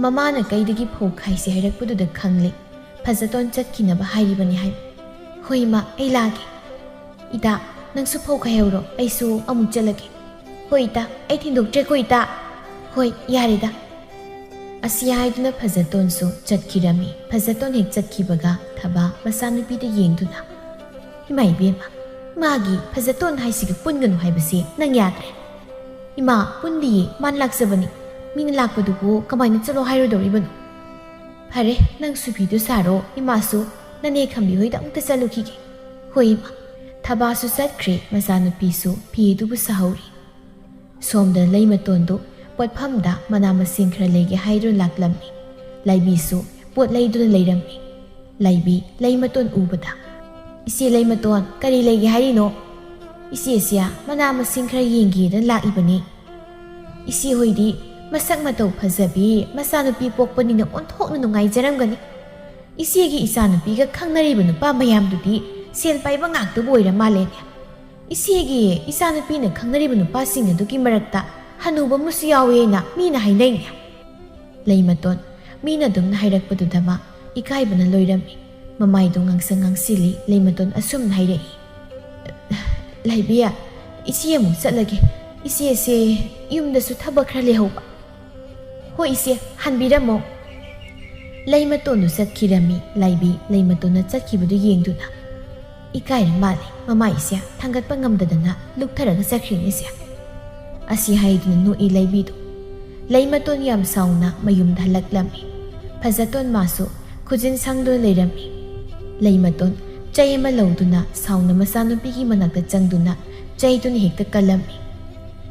ꯃꯃꯥꯅ ꯀꯩꯗꯒꯤ ꯐꯧ ꯈꯥꯏꯁꯤ ꯍꯥꯏꯔꯛꯄꯗꯨꯗ ꯈꯪꯂꯦ, ꯐꯖꯇꯣꯟ ꯆꯠꯈꯤꯅꯕ ꯍꯥꯏꯔꯤꯕꯅꯤ ꯍꯥꯏꯕ꯫ "ꯍꯣꯏ ꯏꯃꯥ, ꯑꯩ ꯂꯥꯛꯑꯒꯦ꯫" "ꯏꯇꯥ, ꯅꯪꯁꯨ ꯐꯧ ꯈꯥꯏꯍꯧꯔꯣ, ꯑꯩꯁꯨ ꯑꯃꯨꯛ ꯆꯠꯂꯒꯦ꯫" "ꯍꯣꯏ ꯏꯇꯥ, ꯑꯩ ꯊꯤꯟꯗꯣꯛꯇ꯭ꯔꯦꯀꯣ ꯏꯇꯥ꯫" "ꯍꯣꯏ, ꯌꯥꯔꯦꯗ꯫" ꯑꯁꯤ ꯍꯥꯏꯗꯨꯅ ꯐꯖꯇꯣꯟꯁꯨ ꯆꯠꯈꯤꯔꯝꯃꯤ꯫ ꯐꯖꯇꯣꯟ ꯍꯦꯛ ꯆꯠꯈꯤꯕꯒ ꯊꯕꯥ ꯃꯆꯥꯅꯨꯄꯤꯗ ꯌꯦꯡꯗꯨꯅ, "ꯏꯃꯥ ꯏꯕꯦꯝꯃ, ꯃꯥꯒꯤ ꯐꯖꯇꯣꯟ ꯍꯥꯏꯁꯤꯒ ꯄꯨꯟꯒꯅꯨ ꯍꯥꯏꯕꯁꯤ ꯅꯪ ꯌꯥꯗ꯭ꯔꯦ꯫" "ꯏꯃꯥ, ꯄꯨꯟꯗꯤꯌꯦ, ꯃꯥꯅ ꯂꯥꯛꯆꯕꯅꯤ꯫ ꯃꯤꯅ ꯂꯥꯛꯄꯗꯨꯕꯨ ꯀꯃꯥꯏꯅ ꯆꯠꯂꯣ ꯍꯥꯏꯔꯨꯗꯧꯔꯤꯕꯅꯣ?" "ꯐꯔꯦ, ꯅꯪꯁꯨ ꯐꯤꯗꯨ ꯁꯥꯔꯣ, ꯏꯃꯥꯁꯨ ꯅꯅꯦ ꯈꯝꯕꯤ ꯍꯣꯏꯗ ꯑꯃꯨꯛꯇ ꯆꯠꯂꯨꯈꯤꯒꯦ꯫" "ꯍꯣꯏ ꯏꯃꯥ꯫" ꯊꯕꯥꯁꯨ ꯆꯠꯈ꯭ꯔꯦ, ꯃꯆꯥꯅꯨꯄꯤꯁꯨ ꯐꯤ ꯑꯗꯨꯕꯨ ꯁꯥꯍꯧꯔꯤ꯫ ꯁꯣꯝꯗ ꯂꯩꯃꯇꯣꯟꯗꯨ ꯄꯣꯠꯐꯝꯗ ꯃꯅꯥ ꯃꯁꯤꯡ ꯈꯔ ꯂꯩꯒꯦ ꯍꯥꯏꯗꯨꯅ ꯂꯥꯛꯂꯝꯃꯤ꯫ ꯂꯥꯏꯕꯤꯁꯨ ꯄꯣꯠ ꯂꯩꯗꯨꯅ ꯂꯩꯔꯝꯃꯤ꯫ ꯂꯥꯏꯕꯤ ꯂꯩꯃꯇꯣꯟ ꯎꯕꯗ, "ꯏꯆꯦ ꯂꯩꯃꯇꯣꯟ, ꯀꯔꯤ ꯂꯩꯒꯦ ꯍꯥꯏꯔꯤꯅꯣ?" "ꯏꯆꯦꯁꯦ ꯃꯅꯥ ꯃꯁꯤꯡ ꯈꯔ ꯌꯦꯡꯒꯦꯗꯅ ꯂꯥꯛꯏꯕꯅꯤ꯫" "ꯏꯆꯦ ꯍꯣꯏꯗꯤ ꯃꯁꯛ ꯃꯇꯧ ꯐꯖꯕꯤ ꯃꯆꯥꯅꯨꯄꯤ ꯄꯣꯛꯄꯅꯤꯅ ꯑꯣꯟꯊꯣꯛꯅ ꯅꯨꯡꯉꯥꯏꯖꯔꯝꯒꯅꯤ꯫ ꯏꯆꯦꯒꯤ ꯏꯆꯥꯅꯨꯄꯤꯒ ꯈꯪꯅꯔꯤꯕ ꯅꯨꯄꯥ ꯃꯌꯥꯝꯗꯨꯗꯤ ꯁꯦꯜ ꯄꯥꯏꯕ ꯉꯥꯛꯇꯕꯨ ꯑꯣꯏꯔ ꯃꯥꯜꯂꯦꯅꯦ꯫ ꯏꯆꯦꯒꯤ ꯏꯆꯥꯅꯨꯄꯤꯅ ꯈꯪꯅꯔꯤꯕ ꯅꯨꯄꯥꯁꯤꯡ ꯑꯗꯨꯒꯤ ꯃꯔꯛꯇ ꯍꯅꯨꯕ ꯑꯃꯁꯨ ꯌꯥꯎꯋꯦꯅ ꯃꯤꯅ ꯍꯥꯏꯅꯩꯅꯦ꯫" ꯂꯩꯃꯇꯣꯟ ꯃꯤꯅ ꯑꯗꯨꯝꯅ ꯍꯥꯏꯔꯛꯄꯗꯨꯗ ꯃꯥ ꯏꯀꯥꯏꯕꯅ ꯂꯣꯏꯔꯝꯃꯤ꯫ ꯃꯃꯥꯏꯗꯨ ꯉꯥꯡꯁꯪ ꯉꯥꯡꯁꯤꯜꯂꯤ꯫ ꯂꯩꯃꯇꯣꯟ ꯑꯁꯨꯝꯅ ꯍꯥꯏꯔꯛꯏ, "ꯂꯥꯏꯕꯤ, ꯏꯆꯦ ꯑꯃꯨꯛ ꯆꯠꯂꯒꯦ꯫ ꯏꯆꯦꯁꯦ ꯌꯨꯝꯗꯁꯨ ꯊꯕꯛ ꯈꯔ ꯂꯩꯍꯧꯕ꯫" "ꯍꯣꯏ ꯏꯆꯦ, ꯍꯟꯕꯤꯔꯝꯃꯣ꯫" ꯂꯩꯃꯇꯣꯟꯗꯨ ꯆꯠꯈꯤꯔꯝꯃꯤ꯫ ꯂꯥꯏꯕꯤ ꯂꯩꯃꯇꯣꯟꯅ ꯆꯠꯈꯤꯕꯗꯨ ꯌꯦꯡꯗꯨꯅ, "ꯏꯀꯥꯏꯔ ꯃꯥꯜꯂꯦ, ꯃꯃꯥꯏꯁꯦ ꯊꯥꯡꯒꯠꯄ ꯉꯝꯗꯗꯅ ꯂꯨꯞꯊꯔꯒ ꯆꯠꯈ꯭ꯔꯤꯅꯤꯁꯦ"꯫ ꯑꯁꯤ ꯍꯥꯏꯗꯨꯅ ꯅꯣꯛꯏ ꯂꯩꯕꯤꯗꯨ꯫ ꯂꯩꯃꯇꯣꯟ ꯌꯥꯝ ꯁꯥꯎꯅ ꯃꯌꯨꯝꯗ ꯍꯜꯂꯛꯂꯝꯃꯤ꯫ ꯐꯖꯇꯣꯟ ꯃꯥꯁꯨ ꯈꯨꯖꯤꯟ ꯁꯪꯗꯨꯅ ꯂꯩꯔꯝꯃꯤ꯫ ꯂꯩꯃꯇꯣꯟ ꯆꯩ ꯑꯃ ꯂꯧꯗꯨꯅ ꯁꯥꯎꯅ ꯃꯆꯥꯅꯨꯄꯤꯒꯤ ꯃꯅꯥꯛꯇ ꯆꯪꯗꯨꯅ ꯆꯩꯗꯨꯅ ꯍꯦꯛꯇ ꯀꯜꯂꯝꯃꯤ꯫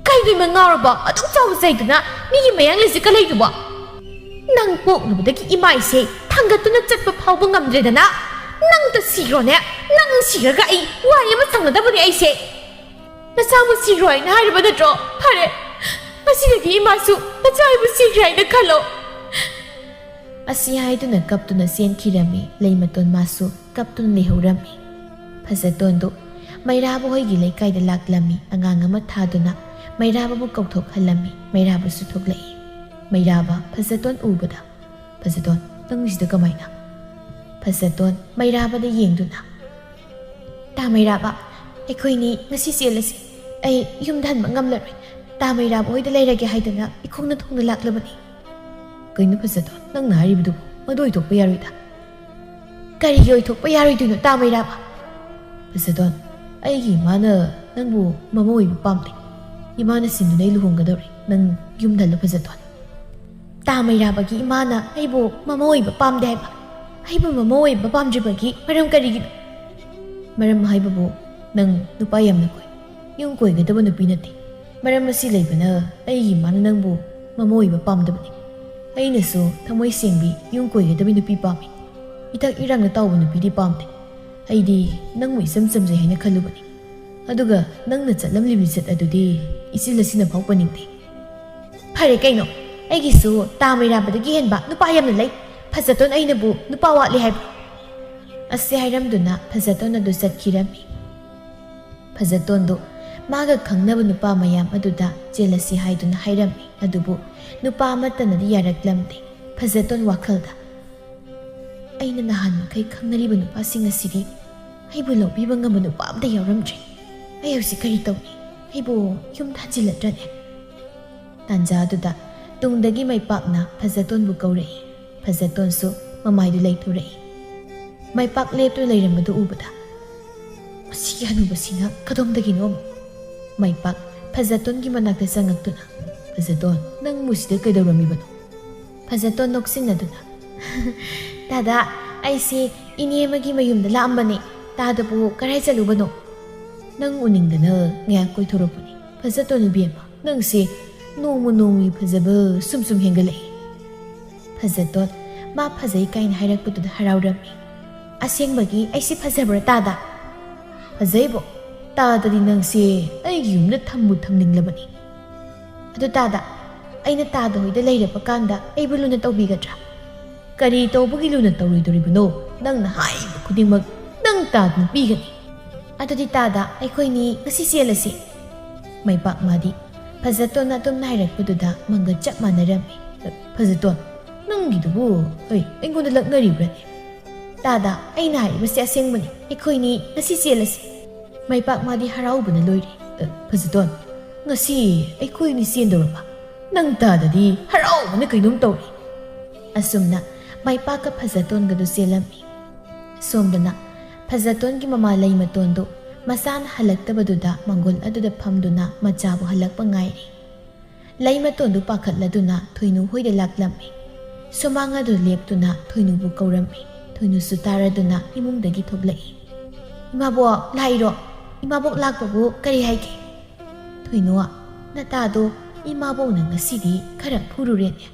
"ꯀꯩꯅꯣ ꯏꯃꯥ ꯉꯥꯎꯔꯕ? ꯑꯗꯨꯛ ꯆꯥꯎꯕ ꯆꯩꯗꯨꯅ ꯃꯤꯒꯤ ꯃꯌꯥꯡ ꯂꯩꯁꯤ ꯀꯜꯂꯛꯏꯗꯨꯕꯣ? ꯅꯪ ꯄꯣꯛꯂꯨꯕꯗꯒꯤ ꯏꯃꯥ ꯏꯆꯦ ꯊꯥꯡꯒꯠꯇꯨꯅ ꯆꯠꯄ ꯐꯥꯎꯕ ꯉꯝꯗ꯭ꯔꯦꯗꯅ? ꯅꯪꯇ ꯁꯤꯈ꯭ꯔꯣꯅꯦ, ꯅꯪ ꯁꯤꯔꯒ ꯑꯩ ꯋꯥꯔꯤ ꯑꯃ ꯁꯪꯒꯗꯕꯅꯦ ꯑꯩꯁꯦ꯫ ꯅꯆꯥꯕꯨ ꯁꯤꯈ꯭ꯔꯣ ꯍꯥꯏꯅ ꯍꯥꯏꯔꯕ ꯅꯠꯇ꯭ꯔꯣ? ꯐꯔꯦ, ꯉꯁꯤꯗꯒꯤ ꯏꯃꯥꯁꯨ ꯅꯆꯥ ꯑꯩꯕꯨ ꯁꯤꯈ꯭ꯔꯦ ꯍꯥꯏꯅ ꯈꯜꯂꯣ"꯫ ꯑꯁꯤ ꯍꯥꯏꯗꯨꯅ ꯀꯞꯇꯨꯅ ꯆꯦꯟꯈꯤꯔꯝꯃꯤ꯫ ꯂꯩꯃꯇꯣꯟ ꯃꯥꯁꯨ ꯀꯞꯇꯨꯅ ꯂꯩꯍꯧꯔꯝꯃꯤ꯫ ꯐꯖꯇꯣꯟꯗꯨ ꯃꯩꯔꯥꯕ ꯍꯣꯏꯒꯤ ꯂꯩꯀꯥꯏꯗ ꯂꯥꯛꯂꯝꯃꯤ꯫ ꯑꯉꯥꯡ ꯑꯃ ꯊꯥꯗꯨꯅ ꯃꯩꯔꯥꯕꯕꯨ ꯀꯧꯊꯣꯛꯍꯜꯂꯝꯃꯤ꯫ ꯃꯩꯔꯥꯕꯁꯨ ꯊꯣꯛꯂꯛꯏ꯫ ꯃꯩꯔꯥꯕ ꯐꯖꯇꯣꯟ ꯎꯕꯗ, "ꯐꯖꯇꯣꯟ, ꯅꯪ ꯁꯤꯗ ꯀꯃꯥꯏꯅ?" ꯐꯖꯇꯣꯟ ꯃꯩꯔꯥꯕꯗ ꯌꯦꯡꯗꯨꯅ, "ꯇꯥ ꯃꯩꯔꯥꯕ, ꯑꯩꯈꯣꯏꯅꯤ ꯉꯁꯤ ꯆꯦꯜꯂꯁꯤ꯫ ꯑꯩ ꯌꯨꯝꯗ ꯍꯟꯕ ꯉꯝꯂꯔꯣꯏ꯫ ꯇꯥ ꯃꯩꯔꯥꯕ ꯍꯣꯏꯗ ꯂꯩꯔꯒꯦ ꯍꯥꯏꯗꯅ ꯏꯈꯣꯡꯅ ꯊꯣꯡꯅ ꯂꯥꯛꯂꯕꯅꯤ"꯫ "ꯀꯩꯅꯣ ꯐꯖꯇꯣꯟ, ꯅꯪꯅ ꯍꯥꯏꯔꯤꯕꯗꯨꯕꯨ? ꯃꯗꯨ ꯑꯣꯏꯊꯣꯛꯄ ꯌꯥꯔꯣꯏꯗ"꯫ "ꯀꯔꯤꯒꯤ ꯑꯣꯏꯊꯣꯛꯄ ꯌꯥꯔꯣꯏꯗꯣꯏꯅꯣ ꯇꯥ ꯃꯩꯔꯥꯕ?" "ꯐꯖꯇꯣꯟ, ꯑꯩꯒꯤ ꯏꯃꯥꯅ ꯅꯪꯕꯨ ꯃꯃꯧ ꯑꯣꯏꯕ ꯄꯥꯝꯗꯦ꯫ ꯏꯃꯥꯅ ꯁꯤꯟꯗꯨꯅ ꯑꯩ ꯂꯨꯍꯣꯡꯒꯗꯧꯔꯦ꯫ ꯅꯪ ꯌꯨꯝꯗ ꯍꯜꯂꯣ ꯐꯖꯇꯣꯟ"꯫ "ꯇꯥ ꯃꯩꯔꯥꯕꯒꯤ ꯏꯃꯥꯅ ꯑꯩꯕꯨ ꯃꯃꯧ ꯑꯣꯏꯕ ꯄꯥꯝꯗꯦ ꯍꯥꯏꯕ? ꯑꯩꯕꯨ ꯃꯃꯧ ꯑꯣꯏꯕ ꯄꯥꯝꯗ꯭ꯔꯤꯕꯒꯤ ꯃꯔꯝ ꯀꯔꯤꯒꯤꯅꯣ?" "ꯃꯔꯝ ꯍꯥꯏꯕꯕꯨ, ꯅꯪ ꯅꯨꯄꯥ ꯌꯥꯝꯅ ꯀꯣꯏ, ꯌꯨꯝ ꯀꯣꯏꯒꯗꯕ ꯅꯨꯄꯤ ꯅꯠꯇꯦ꯫ ꯃꯔꯝ ꯑꯁꯤ ꯂꯩꯕꯅ ꯑꯩꯒꯤ ꯏꯃꯥꯅ ꯅꯪꯕꯨ ꯃꯃꯧ ꯑꯣꯏꯕ ꯄꯥꯝꯗꯕꯅꯤ꯫ ꯑꯩꯅꯁꯨ ꯊꯃꯣꯏ ꯁꯦꯡꯕꯤ, ꯌꯨꯝ ꯀꯣꯏꯒꯗꯕꯤ ꯅꯨꯄꯤ ꯄꯥꯝꯃꯤ꯫ ꯏꯊꯛ ꯏꯔꯥꯡꯅ ꯇꯥꯎꯕ ꯅꯨꯄꯤꯗꯤ ꯄꯥꯝꯗꯦ꯫ ꯑꯩꯗꯤ ꯅꯪꯕꯨ ꯏꯆꯝ ꯆꯝꯖꯩ ꯍꯥꯏꯅ ꯈꯜꯂꯨꯕꯅꯤ꯫ ꯑꯗꯨꯒ ꯅꯪꯅ ꯆꯠꯂꯝꯂꯤꯕ ꯂꯤꯆꯠ ꯑꯗꯨꯗꯤ ꯏꯆꯤꯜ ꯑꯁꯤꯅ ꯐꯥꯎ ꯄꯟꯅꯤꯡꯗꯦ"꯫ "ꯐꯔꯦ ꯀꯩꯅꯣ, ꯑꯩꯒꯤꯁꯨ ꯇꯥ ꯃꯩꯔꯥꯕꯗꯒꯤ ꯍꯦꯟꯕ ꯅꯨꯄꯥ ꯌꯥꯝꯅ ꯂꯩ꯫ ꯐꯖꯇꯣꯟ ꯑꯩꯅꯕꯨ ꯅꯨꯄꯥ ꯋꯥꯠꯂꯤ ꯍꯥꯏꯕ꯭ꯔꯣ?" ꯑꯁꯤ ꯍꯥꯏꯔꯝꯗꯨꯅ ꯐꯖꯇꯣꯟ ꯑꯗꯨ ꯆꯠꯈꯤꯔꯝꯃꯤ꯫ ꯐꯖꯇꯣꯟꯗꯨ ꯃꯥꯒ ꯈꯪꯅꯕ ꯅꯨꯄꯥ ꯃꯌꯥꯝ ꯑꯗꯨꯗ ꯆꯦꯜꯂꯁꯤ ꯍꯥꯏꯗꯨꯅ ꯍꯥꯏꯔꯝꯃꯤ꯫ ꯑꯗꯨꯕꯨ ꯅꯨꯄꯥ ꯑꯃꯠꯇꯅꯗꯤ ꯌꯥꯔꯛꯂꯝꯗꯦ꯫ ꯐꯖꯇꯣꯟ ꯋꯥꯈꯜꯗ, "ꯑꯩꯅ ꯅꯍꯥꯟ ꯃꯈꯩ ꯈꯪꯅꯔꯤꯕ ꯅꯨꯄꯥꯁꯤꯡ ꯑꯁꯤꯗꯤ ꯑꯩꯕꯨ ꯂꯧꯕꯤꯕ ꯉꯝꯕ ꯅꯨꯄꯥ ꯑꯝꯇ ꯌꯥꯎꯔꯝꯗ꯭ꯔꯦ꯫ ꯑꯩ ꯍꯧꯖꯤꯛ ꯀꯔꯤ ꯇꯧꯅꯤ? ꯑꯩꯕꯨ ꯌꯨꯝꯗ ꯍꯟꯖꯤꯜꯂꯗ꯭ꯔꯅꯦ?" ꯇꯥꯟꯖꯥ ꯑꯗꯨꯗ ꯇꯨꯡꯗꯒꯤ ꯃꯥꯏ ꯄꯥꯛꯅ ꯐꯖꯇꯣꯟꯕꯨ ꯀꯧꯔꯛꯏ꯫ ꯐꯖꯇꯣꯟꯁꯨ ꯃꯃꯥꯏꯗꯨ ꯂꯩꯊꯣꯔꯛꯏ꯫ ꯃꯥꯏꯄꯥꯛ ꯂꯦꯞꯇꯨꯅ ꯂꯩꯔꯝꯕꯗꯨ ꯎꯕꯗ, "ꯃꯁꯤꯒꯤ ꯍꯅꯨꯕꯁꯤꯅ ꯀꯗꯣꯝꯗꯒꯤꯅꯣ ꯑꯃꯨꯛ?" ꯃꯥꯏꯄꯥꯛ ꯐꯖꯇꯣꯟꯒꯤ ꯃꯅꯥꯛꯇ ꯆꯪꯉꯛꯇꯨꯅ, "ꯐꯖꯇꯣꯟ, ꯅꯪꯕꯨ ꯁꯤꯗ ꯀꯩꯗꯧꯔꯝꯃꯤꯕꯅꯣ?" ꯐꯖꯇꯣꯟ ꯅꯣꯛꯁꯤꯟꯅꯗꯨꯅ, "ꯇꯥꯗ, ꯑꯩꯁꯦ ꯏꯅꯦ ꯑꯃꯒꯤ ꯃꯌꯨꯝꯗ ꯂꯥꯛꯑꯝꯕꯅꯦ꯫ ꯇꯥꯗꯕꯨ ꯀꯔꯥꯏ ꯆꯠꯂꯨꯕꯅꯣ?" "ꯅꯪ ꯎꯅꯤꯡꯗꯅ ꯉꯥꯏꯍꯥꯛ ꯀꯣꯏꯊꯣꯔꯛꯄꯅꯤ꯫ ꯐꯖꯇꯣꯟ ꯏꯕꯦꯝꯃ, ꯅꯪꯁꯦ ꯅꯣꯡꯃ ꯅꯣꯡꯃꯒꯤ ꯐꯖꯕ ꯁꯨꯝ ꯁꯨꯝ ꯍꯦꯟꯒꯠꯂꯛꯏ꯫" ꯐꯖꯇꯣꯟ ꯃꯥ ꯐꯖꯩ ꯀꯥꯏꯅ ꯍꯥꯏꯔꯛꯄꯗꯨꯗ ꯍꯔꯥꯎꯔꯝꯃꯤ꯫ "ꯑꯁꯦꯡꯕꯒꯤ ꯑꯩꯁꯦ ꯐꯖꯕ꯭ꯔꯥ ꯇꯥꯗ?" "ꯐꯖꯩꯕꯣ, ꯇꯥꯗꯗꯤ ꯅꯪꯁꯦ ꯑꯩꯒꯤ ꯌꯨꯝꯗ ꯊꯝꯕꯨ ꯊꯝꯅꯤꯡꯂꯕꯅꯤ꯫ ꯑꯗꯨ ꯇꯥꯗ, ꯑꯩꯅ ꯇꯥꯗ ꯍꯣꯏꯗ ꯂꯩꯔꯕ ꯀꯥꯟꯗ ꯑꯩꯕꯨ ꯂꯨꯅ ꯇꯧꯕꯤꯒꯗ꯭ꯔꯥ?" "ꯀꯔꯤ ꯇꯧꯕꯒꯤ ꯂꯨꯅ ꯇꯧꯔꯣꯏꯗꯧꯔꯤꯕꯅꯣ? ꯅꯪꯅ ꯍꯥꯏꯔꯤꯕ ꯈꯨꯗꯤꯡꯃꯛ ꯅꯪ ꯇꯥꯗꯅ ꯄꯤꯒꯅꯤ꯫" "ꯑꯗꯨꯗꯤ ꯇꯥꯗ, ꯑꯩꯈꯣꯏꯅꯤ ꯉꯁꯤ ꯆꯦꯜꯂꯁꯤ꯫" ꯃꯥꯏꯄꯥꯛ ꯃꯥꯗꯤ ꯐꯖꯇꯣꯟꯅ ꯑꯗꯨꯝ ꯍꯥꯏꯔꯛꯄꯗꯨꯗ ꯃꯪꯒ ꯆꯞ ꯃꯥꯟꯅꯔꯝꯃꯤ꯫ "ꯐꯖꯇꯣꯟ, ꯅꯪꯒꯤꯗꯨꯕꯨ ꯑꯩ ꯑꯩꯉꯣꯟꯗ ꯂꯛꯅꯔꯤꯕ꯭ꯔꯅꯦ?" "ꯇꯥꯗ, ꯑꯩꯅ ꯍꯥꯏꯔꯤꯕꯁꯤ ꯑꯁꯦꯡꯕꯅꯤ꯫ ꯑꯩꯈꯣꯏꯅꯤ ꯉꯁꯤ ꯆꯦꯜꯂꯁꯤ꯫" ꯃꯥꯏꯄꯥꯛ ꯃꯥꯗꯤ ꯍꯔꯥꯎꯕꯅ ꯂꯣꯏꯔꯦ꯫ "ꯑ, ꯐꯖꯇꯣꯟ, ꯉꯁꯤ ꯑꯩꯈꯣꯏꯅꯤ ꯆꯦꯟꯗꯧꯔꯕ? ꯅꯪ ꯇꯥꯗꯗꯤ ꯍꯔꯥꯎꯕꯅ ꯀꯩꯅꯣꯝ ꯇꯧꯔꯦ꯫" ꯑꯁꯨꯝꯅ ꯃꯥꯏꯄꯥꯛꯀ ꯐꯖꯇꯣꯟꯒꯗꯨ ꯆꯦꯜꯂꯝꯃꯤ꯫ ꯁꯣꯝꯗꯅ ꯐꯖꯇꯣꯟꯒꯤ ꯃꯃꯥ ꯂꯩꯃꯇꯣꯟꯗꯨ ꯃꯆꯥꯅ ꯍꯜꯂꯛꯇꯕꯗꯨꯗ ꯃꯪꯒꯣꯜ ꯑꯗꯨꯗ ꯐꯝꯗꯨꯅ ꯃꯆꯥꯕꯨ ꯍꯜꯂꯛꯄ ꯉꯥꯏꯔꯤ꯫ ꯂꯩꯃꯇꯣꯟꯗꯨ ꯄꯥꯈꯠꯂꯗꯨꯅ ꯊꯣꯏꯅꯨ ꯍꯣꯏꯗ ꯂꯥꯛꯂꯝꯃꯤ꯫ ꯁꯨꯃꯥꯡ ꯑꯗꯨ ꯂꯦꯞꯇꯨꯅ ꯊꯣꯏꯅꯨꯕꯨ ꯀꯧꯔꯝꯃꯤ꯫ ꯊꯣꯏꯅꯨꯁꯨ ꯇꯥꯔꯗꯨꯅ ꯏꯃꯨꯡꯗꯒꯤ ꯊꯣꯛꯂꯛꯏ꯫ "ꯏꯃꯥꯕꯣꯛ, ꯂꯥꯛꯏꯔꯣ? ꯏꯃꯥꯕꯣꯛ ꯂꯥꯛꯄꯕꯨ ꯀꯔꯤ ꯍꯥꯏꯒꯦ?" "ꯊꯣꯏꯅꯨ, ꯅꯇꯥꯗꯣ ꯏꯃꯥꯕꯣꯛꯅ ꯉꯁꯤꯗꯤ ꯈꯔ ꯐꯨꯔꯨꯔꯦꯅꯦ꯫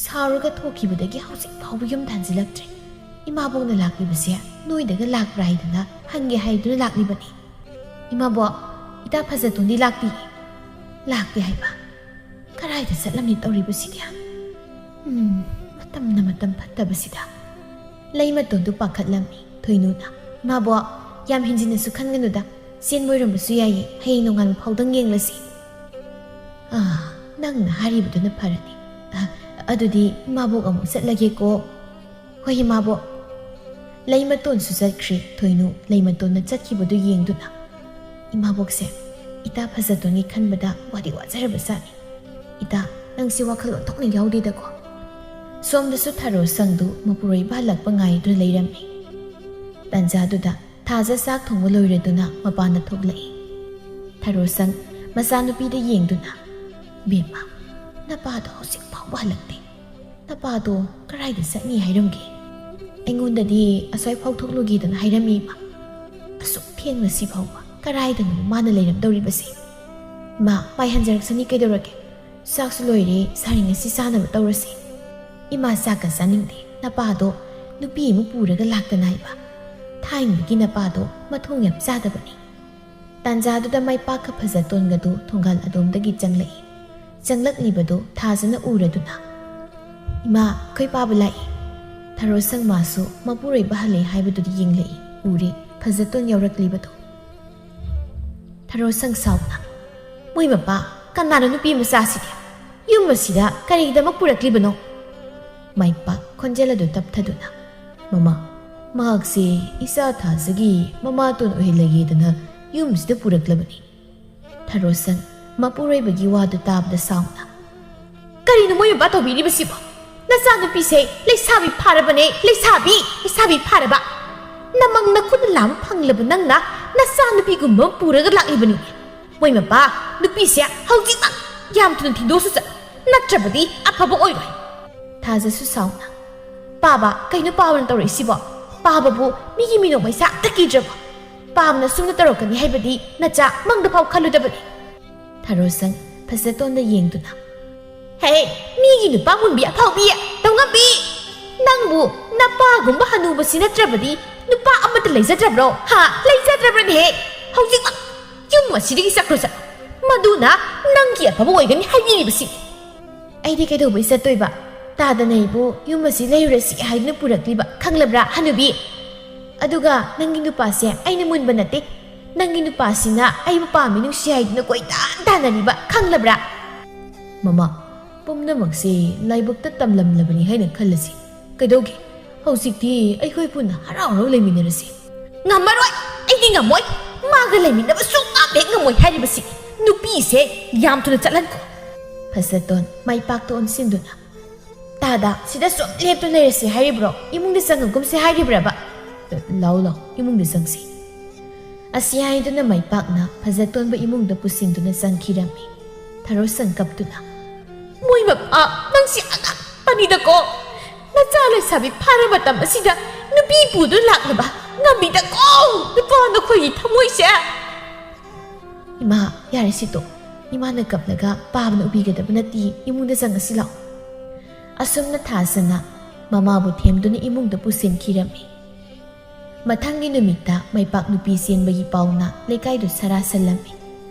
ꯁꯥꯎꯔꯒ ꯊꯣꯛꯈꯤꯕꯗꯒꯤ ꯍꯧꯖꯤꯛ ꯐꯥꯎꯕ ꯌꯨꯝꯗ ꯍꯟꯖꯤꯜꯂꯛꯇ꯭ꯔꯦ꯫ ꯏꯃꯥꯕꯣꯛꯅ ꯂꯥꯛꯂꯤꯕꯁꯦ ꯅꯣꯏꯗꯒ ꯂꯥꯛꯄ꯭ꯔꯥ ꯍꯥꯏꯗꯅ ꯍꯪꯒꯦ ꯍꯥꯏꯗꯨꯅ ꯂꯥꯛꯂꯤꯕꯅꯤ꯫" "ꯏꯃꯥꯕꯣꯛ, ꯏꯇꯥ ꯐꯖꯇꯣꯟꯗꯤ ꯂꯥꯛꯇꯦ꯫" "ꯂꯥꯛꯇꯦ ꯍꯥꯏꯕ? ꯀꯗꯥꯏꯗ ꯆꯠꯂꯝꯅꯤ ꯇꯧꯔꯤꯕꯁꯤꯗꯤ? ꯎꯝ, ꯃꯇꯝꯅ ꯃꯇꯝ ꯐꯠꯇꯕꯁꯤꯗ꯫" ꯂꯩꯃꯇꯣꯟꯗꯨ ꯄꯥꯈꯠꯂꯝꯃꯤ꯫ ꯊꯣꯏꯅꯨꯅ, "ꯏꯃꯥꯕꯣꯛ, ꯌꯥꯝ ꯍꯦꯟꯖꯤꯟꯅꯁꯨ ꯈꯟꯒꯅꯨꯗ꯫ ꯆꯦꯟꯕ ꯑꯣꯏꯔꯝꯕꯁꯨ ꯌꯥꯏꯌꯦ꯫ ꯍꯌꯦꯡ ꯅꯣꯡꯉꯥꯟꯕ ꯐꯥꯎꯗꯪ ꯌꯦꯡꯂꯁꯤ꯫" "ꯑꯥ, ꯅꯪꯅ ꯍꯥꯏꯔꯤꯕꯗꯨꯅ ꯐꯔꯅꯤ꯫ ꯑ, ꯑꯗꯨꯗꯤ ꯏꯃꯥꯕꯣꯛ ꯑꯃꯨꯛ ꯆꯠꯂꯒꯦꯀꯣ꯫" "ꯍꯣꯏ, ꯏꯃꯥꯕꯣꯛ꯫" ꯂꯩꯃꯇꯣꯟꯁꯨ ꯆꯠꯈ꯭ꯔꯦ꯫ ꯊꯣꯏꯅꯨ ꯂꯩꯃꯇꯣꯟꯅ ꯆꯠꯈꯤꯕꯗꯨ ꯌꯦꯡꯗꯨꯅ, "ꯏꯃꯥꯕꯣꯛꯁꯦ ꯏꯇꯥ ꯐꯖꯇꯣꯟꯒꯤ ꯈꯟꯕꯗ ꯋꯥꯗꯤ ꯋꯥꯖꯔꯕꯖꯥꯠꯅꯤ꯫ ꯏꯇꯥ, ꯅꯪꯁꯦ ꯋꯥꯈꯜ ꯑꯣꯟꯊꯣꯛꯅ ꯌꯥꯎꯗꯦꯗꯀꯣ?" ꯁꯣꯝꯗꯁꯨ ꯊꯔꯣ ꯁꯪꯗꯨ ꯃꯄꯨꯔꯣꯏꯕ ꯍꯜꯂꯛꯄ ꯉꯥꯏꯗꯨꯅ ꯂꯩꯔꯝꯃꯤ꯫ ꯇꯥꯟꯖꯥꯗꯨꯗ ꯊꯥꯖ ꯆꯥꯛ ꯊꯣꯡꯕ ꯂꯣꯏꯔꯗꯨꯅ ꯃꯄꯥꯟꯗ ꯊꯣꯛꯂꯛꯏ꯫ ꯊꯔꯣ ꯁꯪ ꯃꯆꯥꯅꯨꯄꯤꯗ ꯌꯦꯡꯗꯨꯅ, "ꯕꯦꯝꯃ, ꯅꯄꯥꯗꯣ ꯍꯧꯖꯤꯛ ꯐꯥꯎꯕ ꯍꯜꯂꯛꯇꯦ꯫ ꯅꯄꯥꯗꯣ ꯀꯔꯥꯏꯗ ꯆꯠꯅꯤ ꯍꯥꯏꯔꯝꯒꯦ? ꯑꯩꯉꯣꯟꯗꯗꯤ ꯑꯁ꯭ꯋꯥꯏ ꯐꯥꯎ ꯊꯣꯛꯂꯨꯒꯦꯗꯅ ꯍꯥꯏꯔꯝꯃꯤ ꯏꯃꯥ꯫ ꯑꯁꯨꯛ ꯊꯦꯡꯅ ꯁꯤ ꯐꯥꯎꯕ ꯀꯔꯥꯏꯗꯅꯣ ꯃꯥꯅ ꯂꯩꯔꯝꯗꯧꯔꯤꯕꯁꯦ? ꯏꯃꯥ, ꯃꯥꯏ ꯍꯟꯖꯔꯛꯁꯅꯤ, ꯀꯩꯗꯧꯔꯒꯦ? ꯆꯥꯛꯁꯨ ꯂꯣꯏꯔꯦ, ꯁꯥꯔꯤ ꯉꯁꯤ ꯆꯥꯅꯕ ꯇꯧꯔꯁꯤ꯫" "ꯏꯃꯥ, ꯆꯥꯛꯀ ꯆꯥꯅꯤꯡꯗꯦ꯫ ꯅꯄꯥꯗꯣ ꯅꯨꯄꯤ ꯑꯃ ꯄꯨꯔꯒ ꯂꯥꯛꯇꯅ ꯍꯥꯏꯕ꯫ ꯊꯥꯏꯅꯒꯤ ꯅꯄꯥꯗꯣ ꯃꯊꯣꯡ ꯌꯥꯝ ꯆꯥꯗꯕꯅꯤ꯫" ꯇꯥꯟꯖꯥꯗꯨꯗ ꯃꯥꯏꯄꯥꯛꯀ ꯐꯖꯇꯣꯟꯒꯗꯨ ꯊꯣꯡꯒꯥꯜ ꯑꯗꯣꯝꯗꯒꯤ ꯆꯪꯂꯛꯏ꯫ ꯆꯪꯂꯛꯂꯤꯕꯗꯨ ꯊꯥꯖꯅ ꯎꯔꯗꯨꯅ, "ꯏꯃꯥ, ꯑꯩꯈꯣꯏ ꯄꯥꯕ ꯂꯥꯛꯏ꯫" ꯊꯔꯣꯁꯪ ꯃꯥꯁꯨ ꯃꯄꯨꯔꯣꯏꯕ ꯍꯜꯂꯦ ꯍꯥꯏꯕꯗꯨꯗ ꯌꯦꯡꯂꯛꯏ꯫ ꯎꯔꯦ ꯐꯖꯇꯣꯟ ꯌꯥꯎꯔꯛꯂꯤꯕꯗꯨ꯫ ꯊꯔꯣꯁꯪ ꯁꯥꯎꯅ, "ꯃꯣꯏ ꯃꯄꯥ, ꯀꯅꯥꯅꯣ ꯅꯨꯄꯤ ꯃꯆꯥꯁꯤꯗꯤ? ꯌꯨꯝ ꯑꯁꯤꯗ ꯀꯔꯤꯒꯤꯗꯃꯛ ꯄꯨꯔꯛꯂꯤꯕꯅꯣ?" ꯃꯥꯏꯄꯥꯛ ꯈꯣꯟꯖꯦꯜ ꯑꯗꯨ ꯇꯞꯊꯗꯨꯅ, "ꯃꯃꯥ, ꯃꯍꯥꯛꯁꯦ ꯏꯆꯥ ꯊꯥꯖꯒꯤ ꯃꯃꯥꯇꯣꯟ ꯑꯣꯏꯍꯜꯂꯒꯦꯗꯅ ꯌꯨꯝꯁꯤꯗ ꯄꯨꯔꯛꯂꯕꯅꯤ꯫" ꯊꯔꯣꯁꯪ ꯃꯄꯨꯔꯣꯏꯕꯒꯤ ꯋꯥꯗꯨ ꯇꯥꯕꯗ ꯁꯥꯎꯅ, "ꯀꯔꯤꯅꯣ ꯃꯣꯏ ꯃꯄꯥ ꯇꯧꯕꯤꯔꯤꯕꯁꯤꯕꯣ? ꯅꯆꯥꯅꯨꯄꯤꯁꯦ ꯂꯩꯁꯥꯕꯤ ꯐꯥꯔꯕꯅꯦ, ꯂꯩꯁꯥꯕꯤ, ꯂꯩꯁꯥꯕꯤ ꯐꯥꯔꯕ꯫ ꯅꯃꯪ ꯅꯈꯨꯠꯅ ꯂꯥꯝꯕ ꯐꯪꯂꯕ ꯅꯪꯅ ꯅꯆꯥꯅꯨꯄꯤꯒꯨꯝꯕ ꯑꯃ ꯄꯨꯔꯒ ꯂꯥꯛꯂꯤꯕꯅꯤ꯫ ꯃꯣꯏ ꯃꯄꯥ, ꯅꯨꯄꯤꯁꯦ ꯍꯧꯖꯤꯛꯃꯛ ꯌꯥꯝ ꯊꯨꯅ ꯊꯤꯟꯗꯣꯛꯑꯁꯨ ꯆꯠꯂꯨ, ꯅꯠꯇ꯭ꯔꯕꯗꯤ ꯑꯐꯕ ꯑꯣꯏꯔꯣꯏ꯫" ꯊꯥꯖꯁꯨ ꯁꯥꯎꯅ, "ꯄꯥꯕ, ꯀꯩꯅꯣ ꯄꯥꯕꯅ ꯇꯧꯔꯛꯏꯁꯤꯕꯣ? ꯄꯥꯕꯕꯨ ꯃꯤꯒꯤ ꯃꯤꯅꯣꯛ ꯃꯩꯁꯥ ꯑꯝꯇ ꯀꯤꯗ꯭ꯔꯕꯣ? ꯄꯥꯕꯅ ꯁꯨꯝꯅ ꯇꯧꯔꯛꯀꯅꯤ ꯍꯥꯏꯕꯗꯤ ꯅꯆꯥ ꯃꯪꯗ ꯐꯥꯎ ꯈꯜꯂꯨꯗꯕꯅꯤ꯫" ꯊꯔꯣꯁꯪ ꯐꯖꯇꯣꯟꯗ ꯌꯦꯡꯗꯨꯅ, "ꯍꯦ, ꯃꯤꯒꯤ ꯅꯨꯄꯥ ꯃꯨꯟꯕꯤ ꯑꯐꯥꯎꯕꯤ, ꯇꯧꯉꯝꯕꯤ! ꯅꯪꯕꯨ ꯅꯄꯥꯒꯨꯝꯕ ꯍꯅꯨꯕꯁꯤ ꯅꯠꯇ꯭ꯔꯕꯗꯤ ꯅꯨꯄꯥ ꯑꯃꯠꯇ ꯂꯩꯖꯗ꯭ꯔꯕ꯭ꯔꯣ? ꯍꯥ? ꯂꯩꯖꯗ꯭ꯔꯕ꯭ꯔꯅꯦꯍꯦ? ꯍꯧꯖꯤꯛꯃꯛ ꯌꯨꯝ ꯑꯁꯤꯗꯒꯤ ꯆꯠꯈ꯭ꯔꯣ ꯆꯠꯂꯣ꯫ ꯃꯗꯨꯅ ꯅꯪꯒꯤ ꯑꯐꯕ ꯑꯣꯏꯒꯅꯤ ꯍꯥꯏꯕꯤꯔꯤꯕꯁꯤ꯫" "ꯑꯩꯗꯤ ꯀꯩꯗꯧꯕꯩ ꯆꯠꯇꯣꯏꯕ? ꯇꯥꯗꯅ ꯑꯩꯕꯨ ꯌꯨꯝ ꯑꯁꯤ ꯂꯩꯔꯨꯔꯁꯤ ꯍꯥꯏꯗꯨꯅ ꯄꯨꯔꯛꯂꯤꯕ, ꯈꯪꯂꯕ꯭ꯔꯥ, ꯍꯅꯨꯕꯤ? ꯑꯗꯨꯒ ꯅꯪꯒꯤ ꯅꯨꯄꯥꯁꯦ ꯑꯩꯅ ꯃꯨꯟꯕ ꯅꯠꯇꯦ꯫ ꯅꯪꯒꯤ ꯅꯨꯄꯥꯁꯤꯅ ꯑꯩꯕꯨ ꯄꯥꯝꯃꯤ ꯅꯨꯡꯁꯤ ꯍꯥꯏꯗꯨꯅ ꯀꯣꯏꯇꯥꯟ ꯇꯥꯟꯅꯔꯤꯕ, ꯈꯪꯂꯕ꯭ꯔꯥ?" "ꯃꯃꯥ, ꯄꯨꯝꯅꯃꯛꯁꯦ ꯂꯥꯏꯕꯛꯇ ꯇꯝꯂꯝꯂꯕꯅꯤ ꯍꯥꯏꯅ ꯈꯜꯂꯁꯤ꯫ ꯀꯩꯗꯧꯒꯦ? ꯍꯧꯖꯤꯛꯇꯤ ꯑꯩꯈꯣꯏ ꯄꯨꯟꯅ ꯍꯔꯥꯎ ꯍꯔꯥꯎ ꯂꯩꯃꯤꯟꯅꯔꯁꯤ꯫" "ꯉꯝꯃꯔꯣꯏ! ꯑꯩꯗꯤ ꯉꯝꯃꯣꯏ! ꯃꯥꯒ ꯂꯩꯃꯤꯟꯅꯕ ꯁꯨꯡꯉꯝ ꯍꯦꯛ ꯉꯝꯃꯣꯏ ꯍꯥꯏꯔꯤꯕꯁꯤ꯫ ꯅꯨꯄꯤꯁꯦ ꯌꯥꯝ ꯊꯨꯅ ꯆꯠꯍꯟꯈꯣ꯫" ꯐꯖꯇꯣꯟ ꯃꯥꯏ ꯄꯥꯛꯇ ꯑꯣꯟꯁꯤꯟꯗꯨꯅ, ꯑꯗ ꯁꯤꯗ ꯁꯨꯝ ꯂꯦꯞꯇꯨꯅ ꯂꯩꯔꯁꯤ ꯍꯥꯏꯔꯤꯕ꯭ꯔꯣ? ꯏꯃꯨꯡꯗ ꯆꯪꯉꯒꯨꯝꯁꯤ ꯍꯥꯏꯔꯤꯕ꯭ꯔꯕ? ꯂꯥꯎ ꯂꯥꯎ, ꯏꯃꯨꯡꯗ ꯆꯪꯁꯤ꯫ ꯑꯁꯤ ꯍꯥꯏꯗꯨꯅ ꯃꯥꯏꯄꯥꯛꯅ ꯐꯖꯇꯣꯟꯕ ꯏꯃꯨꯡꯗ ꯄꯨꯁꯤꯟꯗꯨꯅ ꯆꯪꯈꯤꯔꯝꯃꯤ꯫ ꯊꯔꯣꯁꯪ ꯀꯞꯇꯨꯅ, "ꯃꯣꯏ ꯃꯄꯥ, ꯅꯪꯁꯤ ꯑꯉꯛꯄꯅꯤꯗꯀꯣ꯫ ꯅꯆꯥ ꯂꯩꯁꯥꯕꯤ ꯐꯥꯔ ꯃꯇꯝ ꯑꯁꯤꯗ ꯅꯨꯄꯤ ꯄꯨꯗꯨꯅ ꯂꯥꯛꯅꯕ ꯉꯝꯃꯤꯗꯀꯣ, ꯅꯨꯄꯥ ꯅꯈꯣꯏꯒꯤ ꯊꯃꯣꯏꯁꯦ!" "ꯏꯃꯥ, ꯌꯥꯔꯦ ꯁꯤꯇꯣ꯫ ꯏꯃꯥꯅ ꯀꯞꯂꯒ ꯄꯥꯕꯅ ꯎꯕꯤꯒꯗꯕ ꯅꯠꯇꯦ, ꯏꯃꯨꯡꯗ ꯆꯪꯉꯁꯤ ꯂꯥꯛꯑꯣ꯫" ꯑꯁꯨꯝꯅ ꯊꯥꯖꯅ ꯃꯃꯥꯕꯨ ꯊꯦꯝꯗꯨꯅ ꯏꯃꯨꯡꯗ ꯄꯨꯁꯤꯟꯈꯤꯔꯝꯃꯤ꯫ ꯃꯊꯪꯒꯤ ꯅꯨꯃꯤꯠꯇ ꯃꯩꯄꯥꯛ ꯅꯨꯄꯤ ꯆꯦꯟꯕꯒꯤ ꯄꯥꯎꯅ ꯂꯩꯀꯥꯏꯗꯨ ꯁꯔꯥ ꯁꯜꯂꯝꯃꯤ꯫